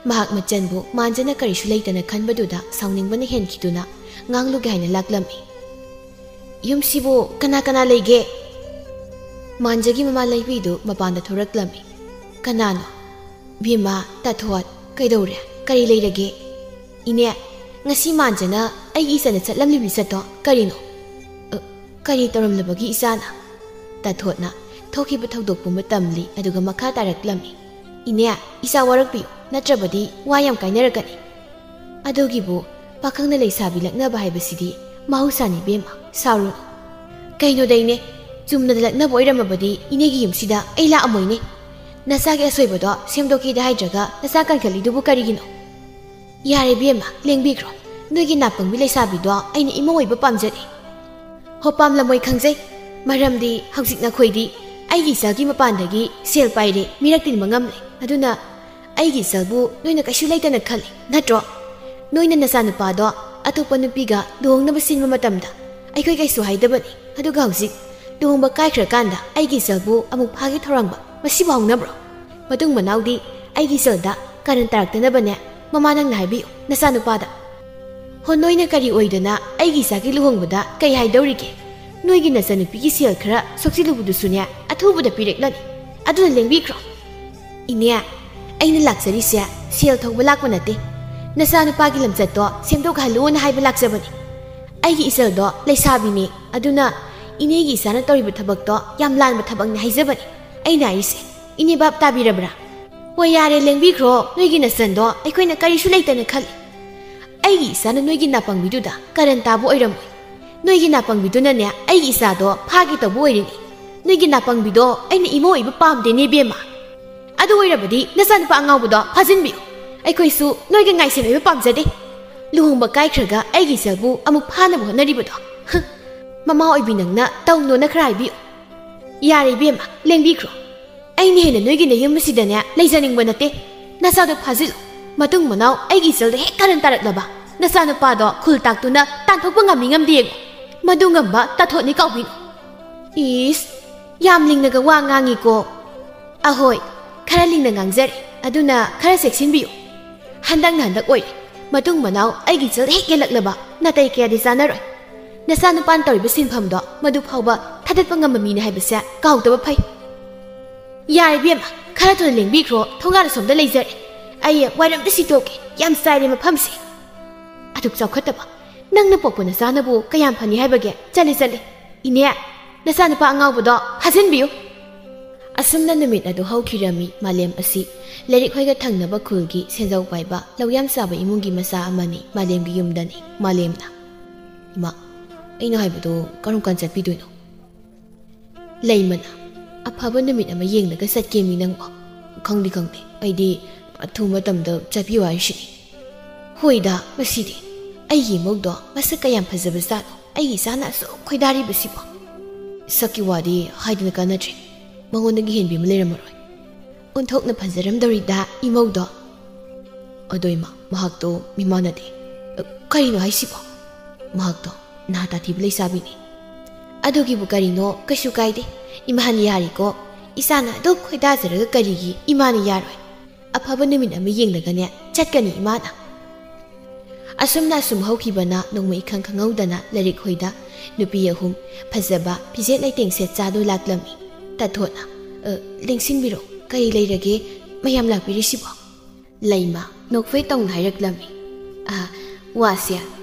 ꯃꯍꯥꯛ ꯃꯆꯟꯕꯨ ꯃꯥꯟꯖꯅ ꯀꯔꯤꯁꯨ ꯂꯩꯇꯅ ꯈꯟꯕꯗꯨꯗ ꯁꯥꯎꯅꯤꯡꯕꯅ ꯍꯦꯟꯈꯤꯗꯨꯅ ꯉꯥꯡꯂꯨꯒꯦ ꯍꯥꯏꯅ ꯂꯥꯛꯂꯝꯃꯤ꯫ "ꯌꯨꯝꯁꯤꯕꯨ ꯀꯅꯥ ꯀꯅꯥ ꯂꯩꯒꯦ?" ꯃꯥꯟꯖꯒꯤ ꯃꯃꯥ ꯂꯩꯕꯤꯗꯨ ꯃꯄꯥꯟꯗ ꯊꯣꯔꯛꯂꯝꯃꯤ꯫ "ꯀꯅꯥꯅꯣ?" "ꯕꯦꯝꯃ, ꯇꯥꯊꯣꯠ, ꯀꯩꯗꯧꯔꯦ? ꯀꯔꯤ ꯂꯩꯔꯒꯦ?" "ꯏꯅꯦ, ꯉꯁꯤ ꯃꯥꯟꯖꯅ ꯑꯩꯒꯤ ꯏꯆꯟꯗ ꯆꯠꯂꯝꯂꯤꯕ ꯂꯤꯆꯠꯇꯣ ꯀꯔꯤꯅꯣ?" "ꯑ, ꯀꯔꯤ ꯇꯧꯔꯝꯂꯕꯒꯤ ꯏꯆꯥꯅ?" ꯇꯥꯊꯣꯠꯅ ꯊꯣꯛꯈꯤꯕ ꯊꯧꯗꯣꯛ ꯄꯨꯝꯕ ꯇꯝꯂꯤ, ꯑꯗꯨꯒ ꯃꯈꯥ ꯇꯥꯔꯛꯂꯝꯃꯤ꯫ "ꯏꯅꯦ, ꯏꯆꯥ ꯋꯥꯔꯛꯄꯤꯌꯨ, ꯅꯠꯇ꯭ꯔꯕꯗꯤ ꯋꯥ ꯌꯥꯝ ꯀꯥꯏꯅꯔꯛꯀꯅꯤ꯫ ꯑꯗꯨꯒꯤꯕꯨ ꯄꯥꯈꯪꯅ ꯂꯩꯁꯥꯕꯤ ꯂꯛꯅꯕ ꯍꯥꯏꯕꯁꯤꯗꯤ ꯃꯍꯧꯁꯥꯅꯤ ꯏꯕꯦꯝꯃ, ꯁꯥꯎꯔꯨꯅꯨ꯫" "ꯀꯩꯅꯣꯗ ꯏꯅꯦ, ꯆꯨꯝꯅ ꯂꯛꯅꯕ ꯑꯣꯏꯔꯝꯃꯕꯗꯤ ꯏꯅꯦꯒꯤ ꯌꯨꯝꯁꯤꯗ ꯑꯩ ꯂꯥꯛꯑꯝꯃꯣꯏꯅꯦ꯫ ꯅꯆꯥꯒꯤ ꯑꯁꯣꯏꯕꯗꯣ ꯁꯦꯝꯗꯣꯛꯀꯦꯗ ꯍꯥꯏꯗ꯭ꯔꯒ ꯅꯆꯥ ꯀꯟꯈꯠꯂꯤꯗꯨꯕꯨ ꯀꯔꯤꯒꯤꯅꯣ?" "ꯌꯥꯔꯦ ꯏꯕꯦꯝꯃ, ꯂꯦꯡꯕꯤꯈ꯭ꯔꯣ꯫ ꯅꯣꯏꯒꯤ ꯅꯥꯄꯪꯕꯤ ꯂꯩꯁꯥꯕꯤꯗꯣ ꯑꯩꯅ ꯏꯃꯧ ꯑꯣꯏꯕ ꯄꯥꯝꯖꯗꯦ꯫" "ꯍꯣ, ꯄꯥꯝꯂꯝꯃꯣꯏ ꯈꯪꯖꯩ꯫ ꯃꯔꯝꯗꯤ ꯍꯧꯖꯤꯛ ꯅꯈꯣꯏꯗꯤ ꯑꯩꯒꯤ ꯏꯆꯥꯒꯤ ꯃꯄꯥꯟꯗꯒꯤ ꯁꯦꯜ ꯄꯥꯏꯔꯦ, ꯃꯤꯔꯛ ꯇꯤꯟꯕ ꯉꯝꯂꯦ꯫ ꯑꯗꯨꯅ ꯑꯩꯒꯤ ꯏꯆꯥꯕꯨ ꯅꯣꯏꯅ ꯀꯩꯁꯨ ꯂꯩꯇꯅ ꯈꯜꯂꯤ, ꯅꯠꯇ꯭ꯔꯣ? ꯅꯣꯏꯅ ꯅꯆꯥꯅꯨꯄꯥꯗꯣ ꯑꯇꯣꯞꯄ ꯅꯨꯄꯤꯒ ꯂꯨꯍꯣꯡꯅꯕ ꯁꯤꯟꯕ ꯃꯇꯝꯗ ꯑꯩꯈꯣꯏ ꯀꯩꯁꯨ ꯍꯥꯏꯗꯕꯅꯤ꯫ ꯑꯗꯨꯒ ꯍꯧꯖꯤꯛ ꯂꯨꯍꯣꯡꯕ ꯀꯥꯏꯈ꯭ꯔꯀꯥꯟꯗ ꯑꯩꯒꯤ ꯏꯆꯥꯕꯨ ꯑꯃꯨꯛ ꯐꯥꯒꯦ ꯊꯧꯔꯥꯡꯕ, ꯃꯁꯤꯕꯨ ꯍꯧꯅꯕ꯭ꯔꯣ? ꯃꯇꯨꯡ ꯃꯅꯥꯎꯗꯤ ꯑꯩꯒꯤ ꯏꯆꯜꯗ ꯀꯥꯔꯟ ꯇꯥꯔꯛꯇꯅꯕꯅꯦ, ꯃꯃꯥ ꯅꯪꯅ ꯍꯥꯏꯕꯤꯌꯨ ꯅꯆꯥꯅꯨꯄꯥꯗ꯫" "ꯍꯣ, ꯅꯣꯏꯅ ꯀꯔꯤ ꯑꯣꯏꯗꯅ ꯑꯩꯒꯤ ꯏꯆꯥꯒꯤ ꯂꯨꯍꯣꯡꯕꯗ ꯀꯩ ꯍꯥꯏꯗꯧꯔꯤꯒꯦ? ꯅꯣꯏꯒꯤ ꯅꯆꯥꯅꯨꯄꯤꯒꯤ ꯁꯦꯜ ꯈꯔ ꯁꯣꯛꯆꯤꯜꯂꯨꯕꯗꯨꯁꯨꯅꯦ, ꯑꯊꯨꯕꯗ ꯄꯤꯔꯛꯂꯅꯤ꯫ ꯑꯗꯨꯅ ꯂꯦꯡꯕꯤꯈ꯭ꯔꯣ꯫" "ꯏꯅꯦ, ꯑꯩꯅ ꯂꯥꯛꯆꯔꯤꯁꯦ ꯁꯦꯜ ꯊꯧꯕ ꯂꯥꯛꯄ ꯅꯠꯇꯦ꯫ ꯅꯆꯥꯅꯨꯄꯥꯒꯤ ꯂꯝꯆꯠꯇꯣ ꯁꯦꯝꯗꯣꯛꯍꯜꯂꯨꯅ ꯍꯥꯏꯕ ꯂꯥꯛꯆꯕꯅꯤ꯫ ꯑꯩꯒꯤ ꯏꯆꯜꯗꯣ ꯂꯩꯁꯥꯕꯤꯅꯤ, ꯑꯗꯨꯅ ꯏꯅꯦꯒꯤ ꯏꯆꯥꯅ ꯇꯧꯔꯤꯕ ꯊꯕꯛꯇꯣ ꯌꯥꯝ ꯂꯥꯟꯕ ꯊꯕꯛꯅꯤ ꯍꯥꯏꯖꯕꯅꯤ꯫ ꯑꯩꯅ ꯍꯥꯏꯔꯤꯁꯦ, ꯏꯅꯦ ꯚꯥꯞ ꯇꯥꯕꯤꯔꯕ꯭ꯔꯥ?" "ꯍꯣꯏ, ꯌꯥꯔꯦ, ꯂꯦꯡꯕꯤꯈ꯭ꯔꯣ꯫ ꯅꯣꯏꯒꯤ ꯅꯆꯟꯗꯣ ꯑꯩꯈꯣꯏꯅ ꯀꯔꯤꯁꯨ ꯂꯩꯇꯅ ꯈꯜꯂꯤ꯫ ꯑꯩꯒꯤ ꯏꯆꯥꯅ ꯅꯣꯏꯒꯤ ꯅꯥꯄꯪꯕꯤꯗꯨꯗ ꯀꯥꯔꯟ ꯇꯥꯕ ꯑꯣꯏꯔꯝꯃꯣꯏ꯫ ꯅꯣꯏꯒꯤ ꯅꯥꯄꯪꯕꯤꯗꯨꯅꯅꯦ ꯑꯩꯒꯤ ꯏꯆꯥꯗꯣ ꯐꯥꯒꯦ ꯇꯧꯕ ꯑꯣꯏꯔꯤꯅꯤ꯫ ꯅꯣꯏꯒꯤ ꯅꯥꯄꯪꯕꯤꯗꯣ ꯑꯩꯅ ꯏꯃꯧ ꯑꯣꯏꯕ ꯄꯥꯝꯗꯦꯅꯦ ꯏꯕꯦꯝꯃ꯫ ꯑꯗꯨ ꯑꯣꯏꯔꯕꯗꯤ ꯅꯆꯥꯅꯨꯄꯥ ꯑꯉꯥꯎꯕꯗꯣ ꯐꯥꯖꯤꯟꯕꯤꯌꯨ꯫ ꯑꯩꯈꯣꯏꯁꯨ ꯅꯣꯏꯒ ꯉꯥꯏꯁꯦꯟ ꯑꯣꯏꯕ ꯄꯥꯝꯖꯗꯦ꯫ ꯂꯨꯍꯣꯡꯕ ꯀꯥꯏꯈ꯭ꯔꯒ ꯑꯩꯒꯤ ꯏꯆꯥꯕꯨ ꯑꯃꯨꯛ ꯐꯥꯅꯕ ꯍꯣꯠꯅꯔꯤꯕꯗꯣ, ꯍ, ꯃꯃꯥ ꯑꯣꯏꯕꯤ ꯅꯪꯅ ꯇꯧꯅꯣꯅ ꯈꯔ ꯍꯥꯏꯕꯤꯌꯨ꯫ ꯌꯥꯔꯦ ꯏꯕꯦꯝꯃ, ꯂꯦꯡꯕꯤꯈ꯭ꯔꯣ꯫ ꯑꯩꯅ ꯍꯦꯟꯅ ꯅꯣꯏꯒꯤ ꯅꯌꯨꯝ ꯑꯁꯤꯗꯅꯦ ꯂꯩꯖꯅꯤꯡꯕ ꯅꯠꯇꯦ꯫ ꯅꯆꯥꯗꯣ ꯐꯥꯖꯤꯜꯂꯨ꯫ ꯃꯇꯨꯡ ꯃꯅꯥꯎ ꯑꯩꯒꯤ ꯏꯆꯜꯗ ꯍꯦꯛ ꯀꯔꯟ ꯇꯥꯔꯛꯂꯕ, ꯅꯆꯥꯅꯨꯄꯥꯗꯣ ꯈꯨꯜ ꯇꯥꯛꯇꯨꯅ ꯇꯥꯟꯊꯣꯛꯄ ꯉꯝꯃꯤ ꯉꯝꯗꯦ ꯌꯦꯡꯉꯨ꯫ ꯃꯗꯨ ꯉꯝꯕ ꯇꯥꯊꯣꯠꯅꯤ ꯀꯥꯎꯕꯤꯅꯨ꯫ ꯏꯁ, ꯌꯥꯝ ꯂꯤꯡꯅꯒ ꯋꯥ ꯉꯥꯡꯉꯤꯀꯣ꯫ ꯑꯍꯣꯏ, ꯈꯔ ꯂꯤꯡꯅ ꯉꯥꯡꯖꯔꯦ, ꯑꯗꯨꯅ ꯈꯔ ꯆꯦꯛꯁꯤꯟꯕꯤꯌꯨ꯫ ꯍꯟꯗꯛꯅ ꯍꯟꯗꯛ ꯑꯣꯏꯔꯦ, ꯃꯇꯨꯡ ꯃꯅꯥꯎ ꯑꯩꯒꯤ ꯏꯆꯜ ꯍꯦꯛ ꯌꯦꯜꯂꯛꯂꯕ ꯅꯥꯇꯩ ꯀꯌꯥꯗꯤ ꯆꯥꯅꯔꯣꯏ꯫ ꯅꯆꯥꯅꯨꯄꯥꯅ ꯇꯧꯔꯤꯕ ꯁꯤꯟꯐꯝꯗꯣ ꯃꯗꯨ ꯐꯥꯎꯕ ꯊꯥꯗꯠꯄ ꯉꯝꯕ ꯃꯤꯅꯤ ꯍꯥꯏꯕꯁꯦ ꯀꯥꯎꯗꯕ ꯐꯩ꯫ ꯌꯥꯔꯦ ꯏꯕꯦꯝꯃ, ꯈꯔ ꯊꯨꯅ ꯂꯦꯡꯕꯤꯈ꯭ꯔꯣ, ꯊꯣꯡꯒꯥꯜ ꯑꯁꯣꯝꯗ ꯂꯩꯖꯔꯦ꯫ ꯑꯩ ꯋꯥꯏꯔꯝꯗ ꯁꯤꯠꯇꯣꯛꯀꯦ, ꯌꯥꯝ ꯆꯥꯏꯔꯦ ꯃꯐꯝꯁꯦ꯫ ꯑꯗꯨꯛ ꯆꯥꯎꯈꯠꯇꯕ ꯅꯪꯅ ꯄꯣꯛꯄ ꯅꯆꯥꯅꯕꯨ ꯀꯌꯥꯝ ꯐꯅꯤ ꯍꯥꯏꯕꯒꯦ? ꯆꯠꯂꯦ, ꯆꯠꯂꯦ꯫ ꯏꯅꯦ, ꯅꯆꯥꯅꯨꯄꯥ ꯑꯉꯥꯎꯕꯗꯣ ꯐꯥꯖꯤꯟꯕꯤꯌꯨ꯫ ꯑꯁꯨꯝꯅ ꯅꯨꯃꯤꯠ ꯑꯗꯨ ꯍꯧꯈꯤꯔꯝꯃꯤ꯫ ꯃꯥꯂꯦꯝ ꯑꯁꯤ ꯂꯥꯏꯔꯤꯛ ꯍꯣꯏꯒ ꯊꯪꯅꯕ ꯈꯨꯜꯒꯤ ꯁꯦꯟꯖꯥꯎ ꯄꯥꯏꯕ ꯂꯧ ꯌꯥꯝ ꯆꯥꯕ ꯏꯃꯨꯡꯒꯤ ꯃꯆꯥ ꯑꯃꯅꯤ꯫ ꯃꯥꯂꯦꯝꯒꯤ ꯌꯨꯝꯗꯅꯤ꯫ ꯃꯥꯂꯦꯝꯅ, "ꯏꯃꯥ, ꯑꯩꯅ ꯍꯥꯏꯕꯗꯣ ꯀꯔꯝ ꯀꯥꯟ ꯆꯠꯄꯤꯗꯣꯏꯅꯣ?" ꯂꯩꯃꯅ, "ꯑꯐꯕ ꯅꯨꯃꯤꯠ ꯑꯃ ꯌꯦꯡꯂꯒ ꯆꯠꯀꯦꯃꯤ ꯅꯪꯕꯣ꯫ ꯈꯪꯗꯤ ꯈꯪꯗꯦ, ꯑꯩꯗꯤ ꯑꯊꯨꯕ ꯃꯇꯝꯗ ꯆꯠꯄꯤꯌꯨ ꯍꯥꯏꯁꯤꯅꯤ꯫ ꯍꯣꯏꯗ, ꯃꯁꯤꯗꯤ ꯑꯩꯒꯤ ꯏꯃꯧꯗꯣ ꯃꯁꯛ ꯀꯌꯥꯝ ꯐꯖꯕ ꯖꯥꯠꯅꯣ, ꯑꯩꯒꯤ ꯏꯆꯥꯅ ꯑꯁꯨꯛ ꯈꯣꯏꯗꯥꯔꯤꯕꯁꯤꯕꯣ꯫ ꯁꯛꯀꯤ ꯋꯥꯗꯤ ꯍꯥꯏꯗꯅ ꯀꯥꯟꯅꯗ꯭ꯔꯦ, ꯃꯉꯣꯟꯗꯒꯤ ꯍꯦꯟꯕꯤ ꯑꯃ ꯂꯩꯔꯝꯃꯔꯣꯏ꯫ ꯑꯣꯟꯊꯣꯛꯅ ꯐꯖꯔꯝꯗꯧꯔꯤꯗ ꯏꯃꯧꯗꯣ꯫ ꯑꯗꯣ ꯏꯃꯥ, ꯃꯍꯥꯛꯇꯣ ꯃꯤꯃꯥꯟꯅꯗꯦ꯫ ꯑ, ꯀꯔꯤꯅꯣ ꯍꯥꯏꯁꯤꯕꯣ? ꯃꯍꯥꯛꯇꯣ ꯅꯍꯥ ꯇꯥꯊꯤꯕ ꯂꯩꯁꯥꯕꯤꯅꯤ꯫" "ꯑꯗꯨꯒꯤꯕꯨ ꯀꯔꯤꯅꯣ, ꯀꯩꯁꯨ ꯀꯥꯏꯗꯦ꯫ ꯏꯃꯥꯅ ꯌꯥꯔꯤꯀꯣ꯫ ꯏꯆꯥꯅ ꯑꯗꯨꯛ ꯈꯣꯏꯗꯥꯖꯔꯒ ꯀꯔꯤꯒꯤ ꯏꯃꯥꯅ ꯌꯥꯔꯣꯏ? ꯑꯐꯕ ꯅꯨꯃꯤꯠ ꯑꯃ ꯌꯦꯡꯂꯒꯅꯦ ꯆꯠꯀꯅꯤ ꯏꯃꯥꯅ꯫" ꯑꯁꯨꯝꯅ ꯑꯁꯨꯝ ꯍꯧꯈꯤꯕꯅ ꯅꯣꯡꯃ ꯏꯈꯪ ꯈꯪꯍꯧꯗꯅ ꯂꯥꯏꯔꯤꯛ ꯍꯣꯏꯗ ꯅꯨꯄꯤ ꯑꯍꯨꯝ ꯐꯖꯕ ꯐꯤꯖꯦꯠ ꯂꯩꯇꯦꯡ ꯁꯦꯠ ꯆꯥꯗꯨ ꯂꯥꯛꯂꯝꯃꯤ꯫ ꯇꯥꯊꯣꯠꯅ, "ꯑ, ꯂꯦꯡꯁꯤꯟꯕꯤꯔꯣ, ꯀꯔꯤ ꯂꯩꯔꯒꯦ ꯃꯌꯥꯝ ꯂꯥꯛꯄꯤꯔꯤꯁꯤꯕꯣ?" ꯂꯩꯃ ꯅꯣꯛꯐꯦꯠ ꯇꯧꯅ ꯍꯥꯏꯔꯛꯂꯝꯃꯤ꯫ "ꯑ, ꯋꯥꯁꯦ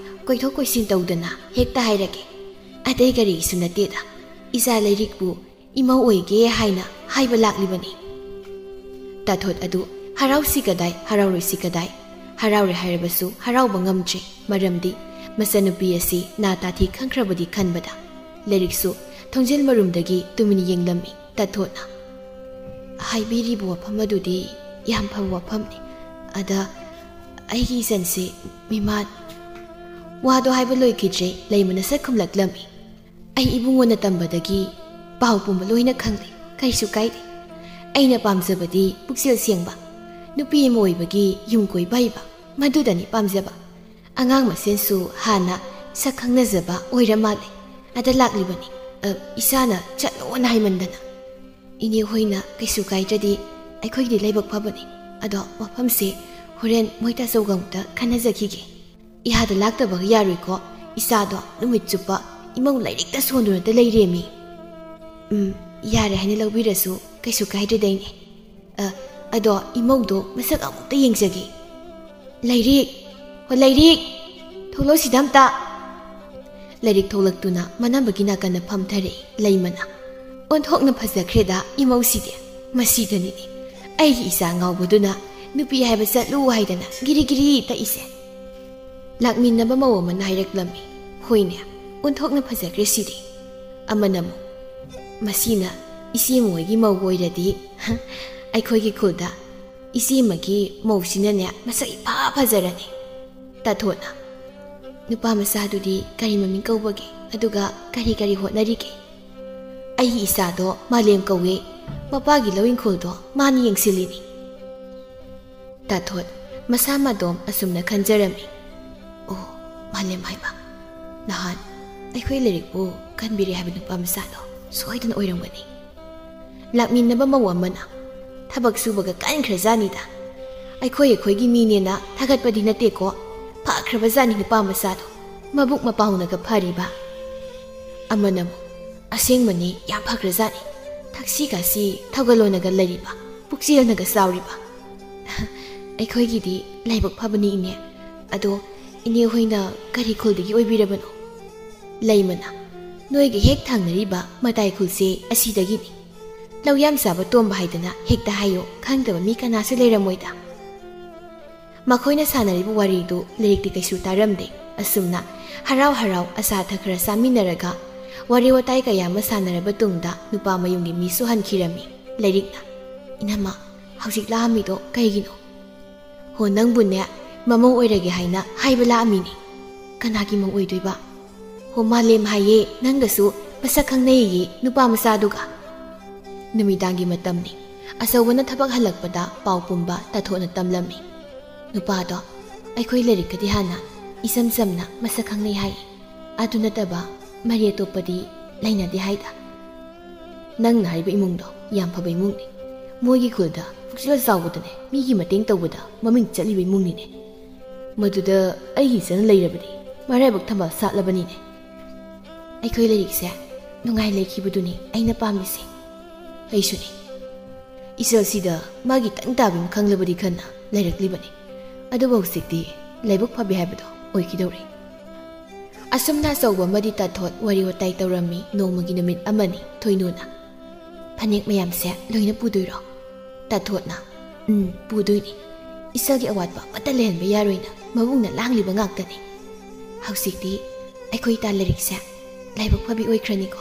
ꯀꯣꯏꯊꯣꯛ ꯀꯣꯏꯁꯤꯟ ꯇꯧꯗꯅ ꯍꯦꯛꯇ ꯍꯥꯏꯔꯒꯦ꯫ ꯑꯇꯩ ꯀꯔꯤꯁꯨ ꯅꯠꯇꯦꯗ, ꯏꯆꯥ ꯂꯥꯏꯔꯤꯛꯄꯨ ꯏꯃꯧ ꯑꯣꯏꯒꯦ ꯍꯥꯏꯅ ꯍꯥꯏꯕ ꯂꯥꯛꯂꯤꯕꯅꯤ꯫" ꯇꯥꯊꯣꯠ ꯑꯗꯨ ꯍꯔꯥꯎꯁꯤ ꯀꯗꯥꯏ, ꯍꯔꯥꯎꯔꯣꯏꯁꯤ ꯀꯗꯥꯏ? ꯍꯔꯥꯎꯔꯦ ꯍꯥꯏꯔꯕꯁꯨ ꯍꯔꯥꯎꯕ ꯉꯝꯗ꯭ꯔꯦ, ꯃꯔꯝꯗꯤ ꯃꯆꯟꯅꯨꯄꯤ ꯑꯁꯤ ꯅꯥ ꯇꯥꯊꯤ ꯈꯪꯈ꯭ꯔꯕꯗꯤ ꯈꯟꯕꯗ꯫ ꯂꯥꯏꯔꯤꯛꯁꯨ ꯊꯣꯡꯖꯤꯜ ꯃꯔꯨꯝꯗꯒꯤ ꯇꯨꯃꯤꯟ ꯌꯦꯡꯂꯝꯃꯤ꯫ ꯇꯥꯊꯣꯠꯅ, "ꯍꯥꯏꯕꯤꯔꯤꯕ ꯋꯥꯐꯝ ꯑꯗꯨꯗꯤ ꯌꯥꯝ ꯐꯕ ꯋꯥꯐꯝꯅꯤ꯫ ꯑꯗ ꯑꯩꯒꯤ ꯏꯆꯟꯁꯤ ꯃꯤꯃꯥꯟ꯫" ꯋꯥꯗꯣ ꯍꯥꯏꯕ ꯂꯣꯏꯈꯤꯗ꯭ꯔꯦ, ꯂꯩꯃꯅ ꯁꯠ ꯈꯨꯝꯂꯛꯂꯝꯃꯤ꯫ ꯑꯩ ꯏꯕꯨꯡꯉꯣꯅ ꯇꯝꯕꯗꯒꯤ ꯄꯥꯎ ꯄꯨꯝꯕ ꯂꯣꯏꯅ ꯈꯪꯂꯦ꯫ ꯀꯩꯁꯨ ꯀꯥꯏꯗꯦ꯫ ꯑꯩꯅ ꯄꯥꯝꯖꯕꯗꯤ ꯄꯨꯛꯆꯦꯜ ꯁꯦꯡꯕ, ꯅꯨꯄꯤ ꯑꯃ ꯑꯣꯏꯕꯒꯤ ꯌꯨꯝ ꯀꯣꯏꯕ ꯍꯩꯕ, ꯃꯗꯨꯗꯅꯤ ꯄꯥꯝꯖꯕ꯫ ꯑꯉꯥꯡ ꯃꯁꯦꯟꯁꯨ ꯍꯥꯟꯅ ꯁꯛ ꯈꯪꯅꯖꯕ ꯑꯣꯏꯔ ꯃꯥꯜꯂꯦ꯫ ꯑꯗ ꯂꯥꯛꯂꯤꯕꯅꯤ꯫ ꯑ, ꯏꯁꯥꯅ ꯆꯠꯂꯣꯅ ꯍꯥꯏꯃꯟꯗꯅ꯫ ꯏꯅꯦ ꯍꯣꯏꯅ ꯀꯩꯁꯨ ꯀꯥꯏꯗ꯭ꯔꯗꯤ ꯑꯩꯈꯣꯏꯒꯤꯗꯤ ꯂꯥꯏꯕꯛ ꯐꯕꯅꯤ꯫ ꯑꯗꯣ ꯋꯥꯐꯝꯁꯦ ꯍꯣꯔꯦꯟ ꯃꯣꯏ ꯇꯥꯆꯧꯒ ꯑꯃꯨꯛꯇ ꯈꯟꯅꯖꯈꯤꯒꯦ꯫ ꯏꯍꯥꯗ ꯂꯥꯛꯇꯕꯒ ꯌꯥꯔꯣꯏꯀꯣ꯫ ꯏꯆꯥꯗꯣ ꯅꯨꯃꯤꯠ ꯆꯨꯞꯄ ꯏꯃꯧ ꯂꯥꯏꯔꯤꯛꯇ ꯁꯣꯟꯗꯨꯅꯇ ꯂꯩꯔꯦꯃꯤ꯫ ꯎꯝ, ꯌꯥꯔꯦ ꯍꯥꯏꯅ ꯂꯧꯕꯤꯔꯁꯨ ꯀꯩꯁꯨ ꯀꯥꯏꯗ꯭ꯔꯦꯗ ꯏꯅꯦ꯫ ꯑ, ꯑꯗꯣ ꯏꯃꯧꯗꯣ ꯃꯁꯛ ꯑꯃꯨꯛꯇ ꯌꯦꯡꯖꯒꯦ꯫ ꯂꯥꯏꯔꯤꯛ! ꯍꯣ ꯂꯥꯏꯔꯤꯛ! ꯊꯣꯛꯂꯛꯑꯣ ꯁꯤꯗ ꯑꯝꯇ꯫ ꯂꯥꯏꯔꯤꯛ ꯊꯣꯛꯂꯛꯇꯨꯅ ꯃꯅꯝꯕꯒꯤ ꯅꯥꯀꯟꯗ ꯐꯝꯊꯔꯛꯏ ꯂꯩꯃꯅ꯫ ꯑꯣꯟꯊꯣꯛꯅ ꯐꯖꯈ꯭ꯔꯦꯗ ꯏꯃꯧꯁꯤꯗꯤ꯫ ꯃꯁꯤꯗꯅꯤꯅꯦ ꯑꯩꯒꯤ ꯏꯆꯥ ꯉꯥꯎꯕꯗꯨꯅ ꯅꯨꯄꯤ ꯍꯥꯏꯕ ꯆꯠꯂꯨ ꯍꯥꯏꯗꯅ ꯒꯤꯔꯤ ꯒꯤꯔꯤ ꯇꯛꯏꯁꯦ꯫ ꯂꯥꯛꯃꯤꯟꯅꯕ ꯃꯧ ꯑꯃꯅ ꯍꯥꯏꯔꯛꯂꯝꯃꯤ꯫ ꯍꯣꯏꯅꯦ, ꯑꯣꯟꯊꯣꯛꯅ ꯐꯖꯈ꯭ꯔꯦ ꯁꯤꯗꯤ꯫ ꯑꯃꯅ ꯑꯃꯨꯛ, ꯃꯁꯤꯅ ꯏꯆꯦ ꯃꯣꯏꯒꯤ ꯃꯧ ꯑꯣꯏꯔꯗꯤ ꯑꯩꯈꯣꯏꯒꯤ ꯈꯨꯜꯗ ꯏꯆꯦꯃꯒꯤ ꯃꯧꯁꯤꯅꯅꯦ ꯃꯁꯛ ꯏꯐ ꯐꯖꯔꯅꯤ꯫ ꯇꯥꯊꯣꯠꯅ, ꯅꯨꯄꯥ ꯃꯆꯥꯗꯨꯗꯤ ꯀꯔꯤ ꯃꯃꯤꯡ ꯀꯧꯕꯒꯦ? ꯑꯗꯨꯒ ꯀꯔꯤ ꯀꯔꯤ ꯍꯣꯠꯅꯔꯤꯒꯦ? ꯑꯩꯒꯤ ꯏꯆꯥꯗꯣ ꯃꯥꯂꯦꯝ ꯀꯧꯋꯦ꯫ ꯃꯄꯥꯒꯤ ꯂꯧ ꯏꯪꯈꯣꯜꯗꯣ ꯃꯥꯅ ꯌꯦꯡꯁꯤꯜꯂꯤꯅꯤ꯫ ꯇꯥꯊꯣꯠ ꯃꯁꯥ ꯃꯇꯣꯝ ꯑꯁꯨꯝꯅ ꯈꯟꯖꯔꯝꯃꯤ꯫ ꯑꯣ, ꯃꯥꯂꯦꯝ ꯍꯥꯏꯕ꯫ ꯅꯍꯥꯟ ꯑꯩꯈꯣꯏ ꯂꯥꯏꯔꯤꯛꯄꯨ ꯀꯟꯕꯤꯔꯦ ꯍꯥꯏꯕ ꯅꯨꯄꯥ ꯃꯆꯥꯗꯣ ꯁꯣꯏꯗꯅ ꯑꯣꯏꯔꯝꯒꯅꯤ꯫ ꯂꯥꯛꯃꯤꯟꯅꯕ ꯃꯧ ꯑꯃꯅ, ꯊꯕꯛ ꯁꯨꯕꯒ ꯀꯟꯈ꯭ꯔꯖꯥꯠꯅꯤꯗ꯫ ꯑꯩꯈꯣꯏ ꯑꯩꯈꯣꯏꯒꯤ ꯃꯤꯅꯦꯅ ꯊꯥꯒꯠꯄꯗꯤ ꯅꯠꯇꯦꯀꯣ, ꯐꯈ꯭ꯔꯕꯖꯥꯠꯅꯤ ꯅꯨꯄꯥ ꯃꯆꯥꯗꯣ, ꯃꯕꯨꯛ ꯃꯄꯥꯎꯅꯒ ꯐꯔꯤꯕ꯫ ꯑꯃꯅ ꯑꯃꯨꯛ, ꯑꯁꯦꯡꯕꯅꯤ, ꯌꯥꯝ ꯐꯈ꯭ꯔꯖꯥꯠꯅꯤ꯫ ꯊꯛꯁꯤ ꯈꯥꯁꯤ ꯊꯧꯒꯜꯂꯣꯟꯅꯒ ꯂꯩꯔꯤꯕ, ꯄꯨꯛꯆꯦꯜꯅꯒ ꯆꯥꯎꯔꯤꯕ꯫ ꯑꯩꯈꯣꯏꯒꯤꯗꯤ ꯂꯥꯏꯕꯛ ꯐꯕꯅꯤ ꯏꯅꯦ꯫ ꯑꯗꯣ ꯏꯅꯦ ꯍꯣꯏꯅ ꯀꯔꯤ ꯈꯨꯜꯗꯒꯤ ꯑꯣꯏꯕꯤꯔꯕꯅꯣ? ꯂꯩꯃꯅ, ꯅꯣꯏꯒ ꯍꯦꯛ ꯊꯪꯅꯔꯤꯕ ꯃꯇꯥꯏ ꯈꯨꯜꯁꯦ ꯑꯁꯤꯗꯒꯤꯅꯤ꯫ ꯂꯧ ꯌꯥꯝ ꯆꯥꯕ ꯇꯣꯝꯕ ꯍꯥꯏꯗꯅ ꯍꯦꯛꯇ ꯍꯥꯏꯌꯣ, ꯈꯪꯗꯕ ꯃꯤ ꯀꯅꯥꯁꯨ ꯂꯩꯔꯝꯃꯣꯏꯗ꯫ ꯃꯈꯣꯏꯅ ꯁꯥꯟꯅꯔꯤꯕ ꯋꯥꯔꯤꯗꯨ ꯂꯥꯏꯔꯤꯛꯇꯤ ꯀꯩꯁꯨ ꯇꯥꯔꯝꯗꯦ꯫ ꯑꯁꯨꯝꯅ ꯍꯔꯥꯎ ꯍꯔꯥꯎ ꯑꯆꯥ ꯑꯊꯛ ꯈꯔ ꯆꯥꯃꯤꯟꯅꯔꯒ ꯋꯥꯔꯤ ꯋꯥꯇꯥꯏ ꯀꯌꯥ ꯑꯃ ꯁꯥꯟꯅꯔꯕ ꯇꯨꯡꯗ ꯅꯨꯄꯥ ꯃꯌꯨꯝꯒꯤ ꯃꯤꯁꯨ ꯍꯟꯈꯤꯔꯝꯃꯤ꯫ ꯂꯥꯏꯔꯤꯛꯅ, "ꯏꯅꯝꯃ, ꯍꯧꯖꯤꯛ ꯂꯥꯛꯑꯝꯃꯤꯗꯣ ꯀꯩꯒꯤꯅꯣ?" "ꯍꯣ, ꯅꯪꯕꯨꯅꯦ ꯃꯃꯧ ꯑꯣꯏꯔꯒꯦ ꯍꯥꯏꯅ ꯍꯥꯏꯕ ꯂꯥꯛꯑꯝꯃꯤꯅꯤ꯫" "ꯀꯅꯥꯒꯤ ꯃꯧ ꯑꯣꯏꯗꯣꯏꯕ?" ꯍꯣ, ꯃꯥꯂꯦꯝ ꯍꯥꯏꯌꯦ, ꯅꯪꯒꯁꯨ ꯃꯁꯛ ꯈꯪꯅꯩꯌꯦ ꯅꯨꯄꯥ ꯃꯆꯥꯗꯨꯒ꯫ ꯅꯨꯃꯤꯗꯥꯡꯒꯤ ꯃꯇꯝꯅꯤ꯫ ꯑꯆꯧꯕꯅ ꯊꯕꯛ ꯍꯜꯂꯛꯄꯗ ꯄꯥꯎ ꯄꯨꯝꯕ ꯇꯥꯊꯣꯠꯅ ꯇꯝꯂꯝꯃꯤ꯫ ꯅꯨꯄꯥꯗꯣ ꯑꯩꯈꯣꯏ ꯂꯥꯏꯔꯤꯛꯀꯗꯤ ꯍꯥꯟꯅ ꯏꯆꯝ ꯆꯝꯅ ꯃꯁꯛ ꯈꯪꯅꯩ ꯍꯥꯏ꯫ ꯑꯗꯨ ꯅꯠꯇꯕ ꯃꯔꯤ ꯑꯇꯣꯞꯄꯗꯤ ꯂꯩꯅꯗꯦ ꯍꯥꯏꯗ꯫ ꯅꯪꯅ ꯍꯥꯏꯕ ꯏꯃꯨꯡꯗꯣ ꯌꯥꯝ ꯐꯕ ꯏꯃꯨꯡꯅꯤ꯫ ꯃꯣꯏꯒꯤ ꯈꯨꯜꯗ ꯄꯨꯛꯆꯦꯜ ꯆꯥꯎꯕꯗꯅꯦ ꯃꯤꯒꯤ ꯃꯇꯦꯡ ꯇꯧꯕꯗ ꯃꯃꯤꯡ ꯆꯠꯂꯤꯕ ꯏꯃꯨꯡꯅꯤꯅꯦ꯫ ꯃꯗꯨꯗ ꯑꯩꯒꯤ ꯏꯆꯟ ꯂꯩꯔꯕꯗꯤ ꯃꯔꯥꯏꯕꯛ ꯊꯝꯕꯥꯜ ꯁꯥꯠꯂꯕꯅꯤꯅꯦ꯫ ꯑꯩꯈꯣꯏ ꯂꯥꯏꯔꯤꯛꯁꯦ ꯅꯨꯡꯉꯥꯏ ꯂꯩꯈꯤꯕꯗꯨꯅꯤ ꯑꯩꯅ ꯄꯥꯝꯃꯤꯁꯦ꯫ ꯑꯩꯁꯨꯅꯤ꯫ ꯏꯆꯜꯁꯤꯗ ꯃꯥꯒꯤ ꯇꯪ ꯇꯥꯕꯤ ꯑꯃ ꯈꯪꯂꯕꯗꯤ ꯈꯟꯅ ꯂꯩꯔꯛꯂꯤꯕꯅꯤ꯫ ꯑꯗꯨꯕꯨ ꯍꯧꯖꯤꯛꯇꯤ ꯂꯥꯏꯕꯛ ꯐꯕꯤ ꯍꯥꯏꯕꯗꯣ ꯑꯣꯏꯈꯤꯗꯧꯔꯦ꯫ ꯑꯁꯨꯝꯅ ꯑꯆꯧꯕ ꯑꯃꯗꯤ ꯇꯥꯊꯣꯠ ꯋꯥꯔꯤ ꯋꯥꯇꯥꯏ ꯇꯧꯔꯝꯃꯤ ꯅꯣꯡꯃꯒꯤ ꯅꯨꯃꯤꯠ ꯑꯃꯅꯤ ꯊꯣꯏꯅꯨꯅ꯫ ꯐꯅꯦꯛ ꯃꯌꯥꯝꯁꯦ ꯂꯣꯏꯅ ꯄꯨꯗꯣꯏꯔꯣ? ꯇꯥꯊꯣꯠꯅ꯫ ꯎꯝ, ꯄꯨꯗꯣꯏꯅꯤ꯫ ꯏꯆꯜꯒꯤ ꯑꯋꯥꯠꯄ ꯑꯃꯠꯇ ꯂꯩꯍꯟꯕ ꯌꯥꯔꯣꯏꯅ ꯃꯕꯨꯡꯅ ꯂꯥꯡꯂꯤꯕ ꯉꯥꯛꯇꯅꯤ꯫ ꯍꯧꯖꯤꯛꯇꯤ ꯑꯩꯈꯣꯏ ꯏꯇꯥ ꯂꯥꯏꯔꯤꯛꯁꯦ ꯂꯥꯏꯕꯛ ꯐꯕꯤ ꯑꯣꯏꯈ꯭ꯔꯅꯤꯀꯣ꯫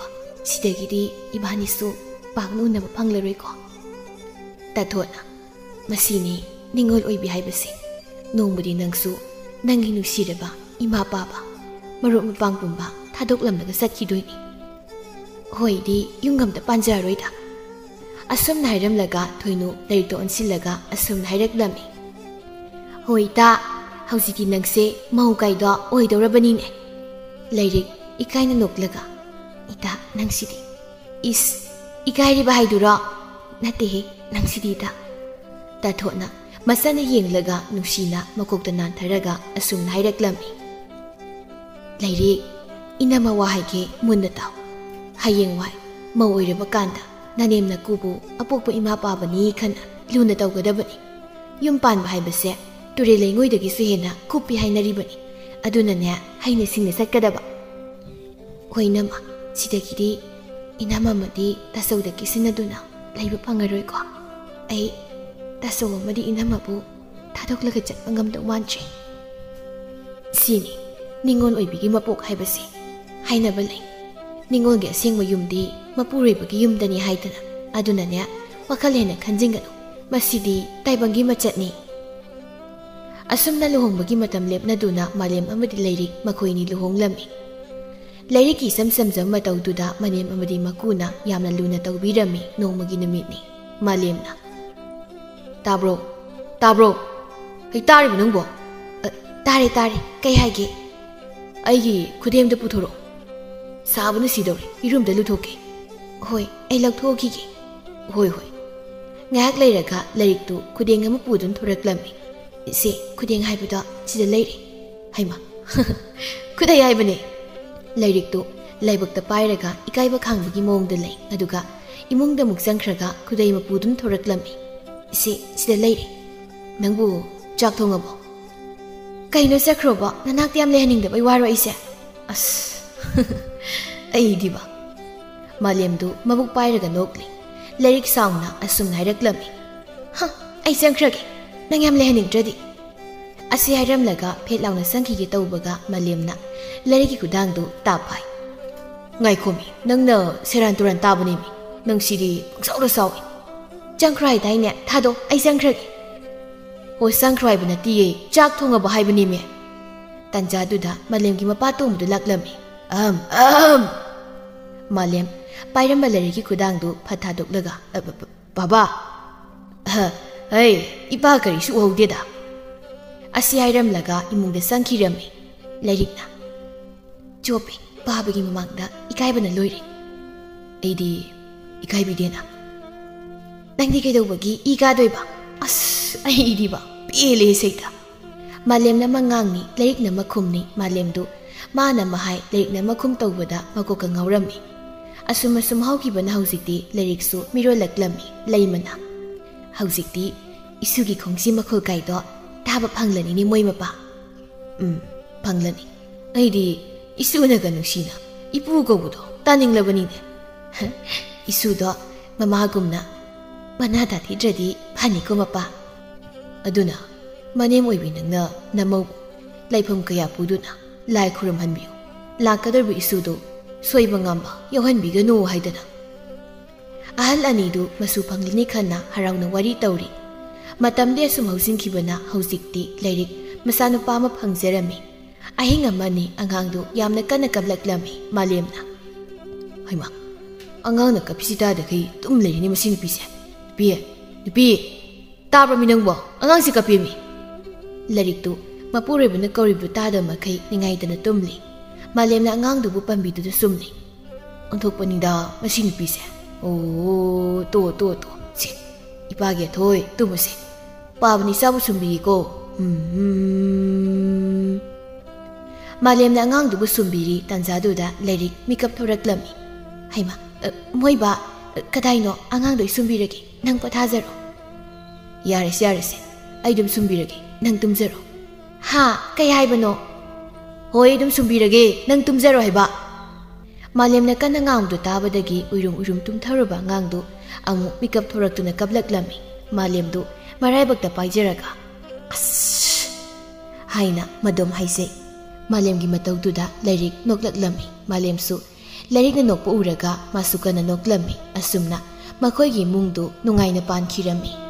ꯁꯤꯗꯒꯤꯗꯤ ꯏꯕꯥꯅꯤꯁꯨ ꯄꯥꯛꯅ ꯎꯅꯕ ꯐꯪꯂꯔꯣꯏꯀꯣ꯫ ꯇꯥꯊꯣꯠꯅ꯫ ꯃꯁꯤꯅꯤ ꯅꯤꯡꯉꯣꯜ ꯑꯣꯏꯕꯤ ꯍꯥꯏꯕꯁꯦ꯫ ꯅꯣꯡꯃꯗꯤ ꯅꯪꯁꯨ ꯅꯪꯒꯤ ꯅꯨꯡꯁꯤꯔꯕ ꯏꯃꯥ ꯄꯥꯕ ꯃꯔꯨꯞ ꯃꯄꯥꯡ ꯄꯨꯝꯕ ꯊꯥꯗꯣꯛꯂꯝꯂꯒ ꯆꯠꯈꯤꯗꯣꯏꯅꯤ꯫ ꯍꯣꯏꯗꯤ ꯌꯨꯝꯒ ꯑꯝꯇ ꯄꯥꯟꯖꯔꯔꯣꯏꯗ꯫ ꯑꯁꯨꯝꯅ ꯍꯥꯏꯔꯝꯂꯒ ꯊꯣꯏꯅꯨ ꯂꯥꯏꯔꯤꯛꯇꯣ ꯑꯣꯟꯁꯤꯜꯂꯒ ꯑꯁꯨꯝꯅ ꯍꯥꯏꯔꯛꯂꯝꯃꯤ꯫ ꯍꯣꯏ ꯏꯇꯥ, ꯍꯧꯖꯤꯛꯇꯤ ꯅꯪꯁꯦ ꯃꯧ ꯀꯥꯏꯗꯣ ꯑꯣꯏꯗꯧꯔꯕꯅꯤꯅꯦ꯫ ꯂꯥꯏꯔꯤꯛ ꯏꯀꯥꯏꯅ ꯅꯣꯛꯂꯒ, ꯏꯇꯥ ꯅꯪꯁꯤꯗꯤ꯫ ꯏꯁ, ꯏꯀꯥꯏꯔꯤꯕ ꯍꯥꯏꯗꯨꯔꯣ? ꯅꯠꯇꯦꯍꯦ, ꯅꯪꯁꯤꯗꯤ ꯏꯇꯥ꯫ ꯇꯥꯊꯣꯠꯅ ꯃꯆꯟꯅ ꯌꯦꯡꯂꯒ ꯅꯨꯡꯁꯤꯅ ꯃꯀꯣꯛꯇ ꯅꯥꯟꯊꯔꯒ ꯑꯁꯨꯝꯅ ꯍꯥꯏꯔꯛꯂꯝꯃꯤ꯫ ꯂꯥꯏꯔꯤꯛ, ꯏꯅꯝꯃ ꯋꯥ ꯍꯥꯏꯒꯦ ꯃꯨꯟꯅ ꯇꯥꯎ꯫ ꯍꯌꯦꯡꯋꯥꯏ ꯃꯧ ꯑꯣꯏꯔꯕ ꯀꯥꯟꯗ ꯅꯅꯦꯝ ꯅꯀꯨꯕꯨ ꯑꯄꯣꯛꯄ ꯏꯃꯥ ꯄꯥꯕꯅꯤ ꯈꯟꯅ ꯂꯨꯅ ꯇꯧꯒꯗꯕꯅꯤ꯫ ꯌꯨꯝ ꯄꯥꯟꯕ ꯍꯥꯏꯕꯁꯦ ꯇꯨꯔꯦꯜ ꯂꯩꯉꯣꯏꯗꯒꯤꯁꯨ ꯍꯦꯟꯅ ꯀꯨꯞꯄꯤ ꯍꯥꯏꯅꯔꯤꯕꯅꯤ꯫ ꯑꯗꯨꯅꯅꯦ ꯍꯩꯅ ꯁꯤꯡꯅ ꯆꯠꯀꯗꯕ꯫ ꯍꯣꯏ ꯏꯅꯝꯃ, ꯁꯤꯗꯒꯤꯗꯤ ꯏꯅꯝꯃ ꯑꯃꯗꯤ ꯇꯥꯆꯧꯗ ꯀꯦꯁꯤꯟꯅꯗꯨꯅ ꯂꯩꯕ ꯐꯪꯉꯔꯣꯏꯀꯣ꯫ ꯑꯩ ꯇꯥꯆꯧ ꯑꯃꯗꯤ ꯏꯅꯝꯃꯕꯨ ꯊꯥꯗꯣꯛꯂꯒ ꯆꯠꯄ ꯉꯝꯗꯧ ꯃꯥꯟꯗ꯭ꯔꯦ꯫ ꯁꯤꯅꯤ ꯅꯤꯉꯣꯜ ꯑꯣꯏꯕꯤꯒꯤ ꯃꯄꯣꯛ ꯍꯥꯏꯕꯁꯦ꯫ ꯍꯥꯏꯅꯕ ꯂꯩ, ꯅꯤꯉꯣꯜꯒꯤ ꯑꯁꯦꯡꯕ ꯌꯨꯝꯗꯤ ꯃꯄꯨꯔꯣꯏꯕꯒꯤ ꯌꯨꯝꯗꯅꯤ ꯍꯥꯏꯗꯅ꯫ ꯑꯗꯨꯅꯅꯦ, ꯋꯥꯈꯜ ꯍꯦꯟꯅ ꯈꯟꯖꯤꯟꯒꯅꯨ꯫ ꯃꯁꯤꯗꯤ ꯇꯥꯏꯕꯪꯒꯤ ꯃꯆꯠꯅꯤ꯫ ꯑꯁꯨꯝꯅ ꯂꯨꯍꯣꯡꯕꯒꯤ ꯃꯇꯝ ꯂꯦꯞꯅꯗꯨꯅ ꯃꯥꯂꯦꯝ ꯑꯃꯗꯤ ꯂꯥꯏꯔꯤꯛ ꯃꯈꯣꯏꯅꯤ ꯂꯨꯍꯣꯡꯂꯝꯃꯤ꯫ ꯂꯥꯏꯔꯤꯛꯀꯤ ꯏꯆꯝ ꯆꯝꯖꯕ ꯃꯇꯧꯗꯨꯗ ꯃꯅꯦꯝ ꯑꯃꯗꯤ ꯃꯀꯨꯅ ꯌꯥꯝꯅ ꯂꯨꯅ ꯇꯧꯕꯤꯔꯝꯃꯤ꯫ ꯅꯣꯡꯃꯒꯤ ꯅꯨꯃꯤꯠꯅꯤ꯫ ꯃꯥꯂꯦꯝꯅ, "ꯇꯥꯕ꯭ꯔꯣ? ꯇꯥꯕ꯭ꯔꯣ? ꯑꯩ ꯇꯥꯔꯤꯕ ꯅꯪꯕꯣ?" "ꯑ, ꯇꯥꯔꯦ, ꯇꯥꯔꯦ꯫ ꯀꯩ ꯍꯥꯏꯒꯦ?" "ꯑꯩꯒꯤ ꯈꯨꯗꯦꯡꯗ ꯄꯨꯊꯣꯔꯛꯑꯣ꯫ ꯁꯥꯕꯅ ꯁꯤꯗꯧꯔꯦ꯫ ꯏꯔꯨꯝꯗ ꯂꯨꯊꯣꯛꯀꯦ꯫" "ꯍꯣꯏ, ꯑꯩ ꯂꯧꯊꯣꯛꯈꯤꯒꯦ꯫" "ꯍꯣꯏ, ꯍꯣꯏ꯫" ꯉꯥꯏꯍꯥꯛ ꯂꯩꯔꯒ ꯂꯥꯏꯔꯤꯛꯇꯨ ꯈꯨꯗꯦꯡ ꯑꯃ ꯄꯨꯗꯨꯅ ꯊꯣꯔꯛꯂꯝꯃꯤ꯫ "ꯏꯆꯦ, ꯈꯨꯗꯦꯡ ꯍꯥꯏꯕꯗꯣ ꯁꯤꯗ ꯂꯩꯔꯦ꯫" "ꯍꯩꯃꯥ, ꯈꯨꯗꯩ ꯍꯥꯏꯕꯅꯦ꯫" ꯂꯥꯏꯔꯤꯛꯇꯨ ꯂꯥꯏꯕꯛꯇ ꯄꯥꯏꯔꯒ ꯏꯀꯥꯏꯕ ꯈꯥꯡꯕꯒꯤ ꯃꯑꯣꯡꯗ ꯂꯩ꯫ ꯑꯗꯨꯒ ꯏꯃꯨꯡꯗ ꯑꯃꯨꯛ ꯆꯪꯈ꯭ꯔꯒ ꯈꯨꯗꯩ ꯃꯄꯨꯗꯨꯅ ꯊꯣꯔꯛꯂꯝꯃꯤ꯫ "ꯏꯆꯦ, ꯁꯤꯗ ꯂꯩꯔꯦ꯫ ꯅꯪꯕꯨ ꯆꯥꯛ ꯊꯣꯡꯉꯕꯣ?" "ꯀꯩꯅꯣ ꯆꯠꯈ꯭ꯔꯣꯕꯣ? ꯅꯅꯥꯛꯇ ꯌꯥꯝ ꯂꯩꯍꯟꯅꯤꯡꯗꯕꯩ ꯋꯥꯔꯣ ꯑꯩꯁꯦ?" "ꯑꯁ, ꯑꯩꯗꯤꯕ꯫" ꯃꯥꯂꯦꯝꯗꯨ ꯃꯕꯨꯛ ꯄꯥꯏꯔꯒ ꯅꯣꯛꯂꯤ꯫ ꯂꯥꯏꯔꯤꯛ ꯁꯥꯎꯅ ꯑꯁꯨꯝꯅ ꯍꯥꯏꯔꯛꯂꯝꯃꯤ꯫ "ꯍ, ꯑꯩ ꯆꯪꯈ꯭ꯔꯒꯦ, ꯅꯪ ꯌꯥꯝ ꯂꯩꯍꯟꯅꯤꯡꯗ꯭ꯔꯗꯤ꯫" ꯑꯁꯤ ꯍꯥꯏꯔꯝꯂꯒ ꯐꯦꯠ ꯂꯥꯎꯅ ꯆꯪꯈꯤꯒꯦ ꯇꯧꯕꯒ ꯃꯥꯂꯦꯝꯅ ꯂꯥꯏꯔꯤꯛꯀꯤ ꯈꯨꯗꯥꯡꯗꯨ ꯇꯥꯞ ꯐꯥꯏ꯫ "ꯉꯥꯏꯈꯣꯃꯤ, ꯅꯪꯅ ꯁꯦꯔꯥꯟ ꯇꯨꯔꯥꯟ ꯇꯥꯕꯅꯦꯃꯤ꯫ ꯅꯪ ꯁꯤꯗꯤ ꯄꯪꯁꯥꯎꯗ ꯁꯥꯎꯏ꯫" "ꯆꯪꯈ꯭ꯔꯣ ꯍꯥꯏꯗꯥꯏꯅꯦ? ꯊꯥꯗꯣ, ꯑꯩ ꯆꯪꯈ꯭ꯔꯒꯦ꯫" "ꯍꯣ, ꯆꯪꯈ꯭ꯔꯣ ꯍꯥꯏꯕ ꯅꯠꯇꯤꯌꯦ, ꯆꯥꯛ ꯊꯣꯡꯉꯕ ꯍꯥꯏꯕꯅꯦꯃꯤ꯫" ꯇꯥꯟꯖꯥꯗꯨꯗ ꯃꯥꯂꯦꯝꯒꯤ ꯃꯄꯥ ꯇꯣꯝꯕꯗꯨ ꯂꯥꯛꯂꯝꯃꯤ꯫ "ꯑꯍꯝ, ꯑꯍꯝ!" ꯃꯥꯂꯦꯝ ꯄꯥꯏꯔꯝꯕ ꯂꯥꯏꯔꯤꯛꯀꯤ ꯈꯨꯗꯥꯡꯗꯨ ꯐꯠ ꯊꯥꯗꯣꯛꯂꯒ, "ꯑ, ꯕ-, ꯕ-, ꯕꯥꯕꯥ!" "ꯑꯍ, ꯍꯩ, ꯏꯄꯥ ꯀꯔꯤꯁꯨ ꯎꯍꯧꯗꯦꯗ꯫" ꯑꯁꯤ ꯍꯥꯏꯔꯝꯂꯒ ꯏꯃꯨꯡꯗ ꯆꯪꯈꯤꯔꯝꯃꯤ꯫ ꯂꯥꯏꯔꯤꯛꯅ, "ꯆꯣꯞꯄꯦ, ꯄꯥꯕꯒꯤ ꯃꯃꯥꯡꯗ ꯏꯀꯥꯏꯕꯅ ꯂꯣꯏꯔꯦ꯫" "ꯑꯩꯗꯤ ꯏꯀꯥꯏꯕꯤꯗꯦꯅ꯫" "ꯅꯪꯗꯤ ꯀꯩꯗꯧꯕꯒꯤ ꯏ ꯀꯥꯗꯣꯏꯕ? ꯑꯁ, ꯑꯩꯗꯤꯕ ꯄꯦꯜꯂꯦ ꯁꯩꯇ꯫" ꯃꯥꯂꯦꯝꯅ ꯑꯃ ꯉꯥꯡꯅꯤ, ꯂꯥꯏꯔꯤꯛꯅ ꯑꯃ ꯈꯨꯝꯅꯤ꯫ ꯃꯥꯂꯦꯝꯗꯨ ꯃꯥꯅ ꯑꯃ ꯍꯥꯏ, ꯂꯥꯏꯔꯤꯛꯅ ꯑꯃ ꯈꯨꯝ ꯇꯧꯕꯗ ꯃꯀꯣꯛꯀ ꯉꯥꯎꯔꯝꯃꯤ꯫ ꯑꯁꯨꯝ ꯑꯁꯨꯝ ꯍꯧꯈꯤꯕꯅ ꯍꯧꯖꯤꯛꯇꯤ ꯂꯥꯏꯔꯤꯛꯁꯨ ꯃꯤꯔꯣꯜꯂꯛꯂꯝꯃꯤ, ꯂꯩꯃꯅ꯫ "ꯍꯧꯖꯤꯛꯇꯤ ꯏꯁꯨꯒꯤ ꯈꯣꯡꯖꯤ ꯃꯈꯣꯜ ꯀꯥꯏꯗꯣ ꯇꯥꯕ ꯐꯪꯂꯅꯤꯅꯦ ꯃꯣꯏ ꯃꯄꯥ꯫" "ꯎꯝ, ꯐꯪꯂꯅꯤ꯫ ꯑꯩꯗꯤ ꯏꯁꯨꯅꯒ ꯅꯨꯡꯁꯤꯅ ꯏꯄꯨ ꯀꯧꯕꯗꯣ ꯇꯥꯅꯤꯡꯂꯕꯅꯤꯅꯦ꯫" "ꯏꯁꯨꯗꯣ ꯃꯃꯥꯒꯨꯝꯅ ꯃꯅꯥ ꯇꯥꯊꯤꯗ꯭ꯔꯗꯤ ꯐꯅꯤꯀꯣ ꯃꯄꯥ꯫" "ꯑꯗꯨꯅ ꯃꯅꯦꯝ ꯑꯣꯏꯕꯤ ꯅꯪꯅ ꯅꯃꯧꯕꯨ ꯂꯥꯏꯐꯝ ꯀꯌꯥ ꯄꯨꯗꯨꯅ ꯂꯥꯏ ꯈꯨꯔꯨꯝꯍꯟꯕꯤꯌꯨ꯫ ꯂꯥꯛꯀꯗꯧꯔꯤꯕ ꯏꯁꯨꯗꯨ ꯁꯣꯏꯕ ꯉꯥꯝꯕ ꯌꯥꯎꯍꯟꯕꯤꯒꯅꯨ ꯍꯥꯏꯗꯅ꯫" ꯑꯍꯜ ꯑꯅꯤꯗꯨ ꯃꯁꯨ ꯐꯪꯂꯅꯤ ꯈꯟꯅ ꯍꯔꯥꯎꯅ ꯋꯥꯔꯤ ꯇꯧꯔꯤ꯫ ꯃꯇꯝꯗꯤ ꯑꯁꯨꯝ ꯍꯧꯖꯤꯟꯈꯤꯕꯅ ꯍꯧꯖꯤꯛꯇꯤ ꯂꯥꯏꯔꯤꯛ ꯃꯆꯥꯅꯨꯄꯥ ꯑꯃ ꯐꯪꯖꯔꯝꯃꯤ꯫ ꯑꯍꯤꯡ ꯑꯃꯅꯤ ꯑꯉꯥꯡꯗꯨ ꯌꯥꯝꯅ ꯀꯟꯅ ꯀꯞꯂꯛꯂꯝꯃꯤ꯫ ꯃꯥꯂꯦꯝꯅ, "ꯍꯩꯃꯥ, ꯑꯉꯥꯡꯅ ꯀꯞꯄꯤꯁꯤ ꯇꯥꯗꯈꯩ ꯇꯨꯝ ꯂꯩꯔꯤꯅꯤ ꯃꯁꯤ ꯅꯨꯄꯤꯁꯦ꯫ ꯅꯨꯄꯤ, ꯅꯨꯄꯤ, ꯇꯥꯕ꯭ꯔꯃꯤ ꯅꯪꯕꯣ? ꯑꯉꯥꯡꯁꯤ ꯀꯞꯄꯤꯃꯤ!" ꯂꯥꯏꯔꯤꯛꯇꯨ ꯃꯄꯨꯔꯣꯏꯕꯅ ꯀꯧꯔꯤꯕꯗꯨ ꯇꯥꯗꯕ ꯃꯈꯩ ꯅꯤꯡꯉꯥꯏꯗꯅ ꯇꯨꯝꯂꯤ꯫ ꯃꯥꯂꯦꯝꯅ ꯑꯉꯥꯡꯗꯨꯕꯨ ꯄꯥꯝꯕꯤꯗꯨꯗ ꯁꯨꯝꯂꯤ꯫ "ꯑꯣꯟꯊꯣꯛꯄꯅꯤꯗ ꯃꯁꯤ ꯅꯨꯄꯤꯁꯦ꯫ ꯑꯣ, ꯇꯣ, ꯇꯣ, ꯇꯣ꯫ ꯁꯦ, ꯏꯄꯥꯒꯤ ꯑꯊꯣꯏ, ꯇꯨꯝꯃꯁꯦ꯫ ꯄꯥꯕꯅꯤ ꯏꯆꯥꯕꯨ ꯁꯨꯝꯕꯤꯒꯦꯀꯣ꯫ ꯎꯝ, ꯎꯝ꯫" ꯃꯥꯂꯦꯝꯅ ꯑꯉꯥꯡꯗꯨꯕꯨ ꯁꯨꯝꯕꯤꯔꯤ꯫ ꯇꯥꯟꯖꯥꯗꯨꯗ ꯂꯥꯏꯔꯤꯛ ꯃꯤꯀꯞ ꯊꯣꯔꯛꯂꯝꯃꯤ꯫ "ꯍꯩꯃꯥ, ꯑ, ꯃꯣꯏꯕꯥ, ꯑ, ꯀꯗꯥꯏꯅꯣ? ꯑꯉꯥꯡꯗꯣ ꯑꯩ ꯁꯨꯝꯕꯤꯔꯒꯦ꯫ ꯅꯪ ꯄꯣꯊꯥꯖꯔꯣ꯫" "ꯌꯥꯔꯦꯁꯦ, ꯌꯥꯔꯦꯁꯦ꯫ ꯑꯩ ꯑꯗꯨꯝ ꯁꯨꯝꯕꯤꯔꯒꯦ꯫ ꯅꯪ ꯇꯨꯝꯖꯔꯣ꯫" "ꯍꯥ? ꯀꯩ ꯍꯥꯏꯕꯅꯣ?" "ꯍꯣꯏ, ꯑꯗꯨꯝ ꯁꯨꯝꯕꯤꯔꯒꯦ꯫ ꯅꯪ ꯇꯨꯝꯖꯔꯣ ꯍꯥꯏꯕ꯫" ꯃꯥꯂꯦꯝꯅ ꯀꯟꯅ ꯉꯥꯡꯕꯗꯨ ꯇꯥꯕꯗꯒꯤ ꯎꯏꯔꯨꯝ ꯎꯏꯔꯨꯝ ꯇꯨꯝꯊꯔꯨꯕ ꯑꯉꯥꯡꯗꯨ ꯑꯃꯨꯛ ꯃꯤꯀꯞ ꯊꯣꯔꯛꯇꯨꯅ ꯀꯞꯂꯛꯂꯝꯃꯤ꯫ ꯃꯥꯂꯦꯝꯗꯨ ꯃꯔꯥꯏꯕꯛꯇ ꯄꯥꯏꯖꯔꯒ, "ꯑꯁ!" ꯍꯥꯏꯅ ꯃꯗꯣꯝ ꯍꯥꯏꯖꯩ꯫ ꯃꯥꯂꯦꯝꯒꯤ ꯃꯇꯧꯗꯨꯗ ꯂꯥꯏꯔꯤꯛ ꯅꯣꯛꯂꯛꯂꯝꯃꯤ꯫ ꯃꯥꯂꯦꯝꯁꯨ ꯂꯥꯏꯔꯤꯛꯅ ꯅꯣꯛꯄ ꯎꯔꯒ ꯃꯥꯁꯨ ꯀꯟꯅ ꯅꯣꯛꯂꯝꯃꯤ꯫ ꯑꯁꯨꯝꯅ ꯃꯈꯣꯏꯒꯤ ꯏꯃꯨꯡꯗꯨ ꯅꯨꯡꯉꯥꯏꯅ ꯄꯥꯟꯈꯤꯔꯝꯃꯤ꯫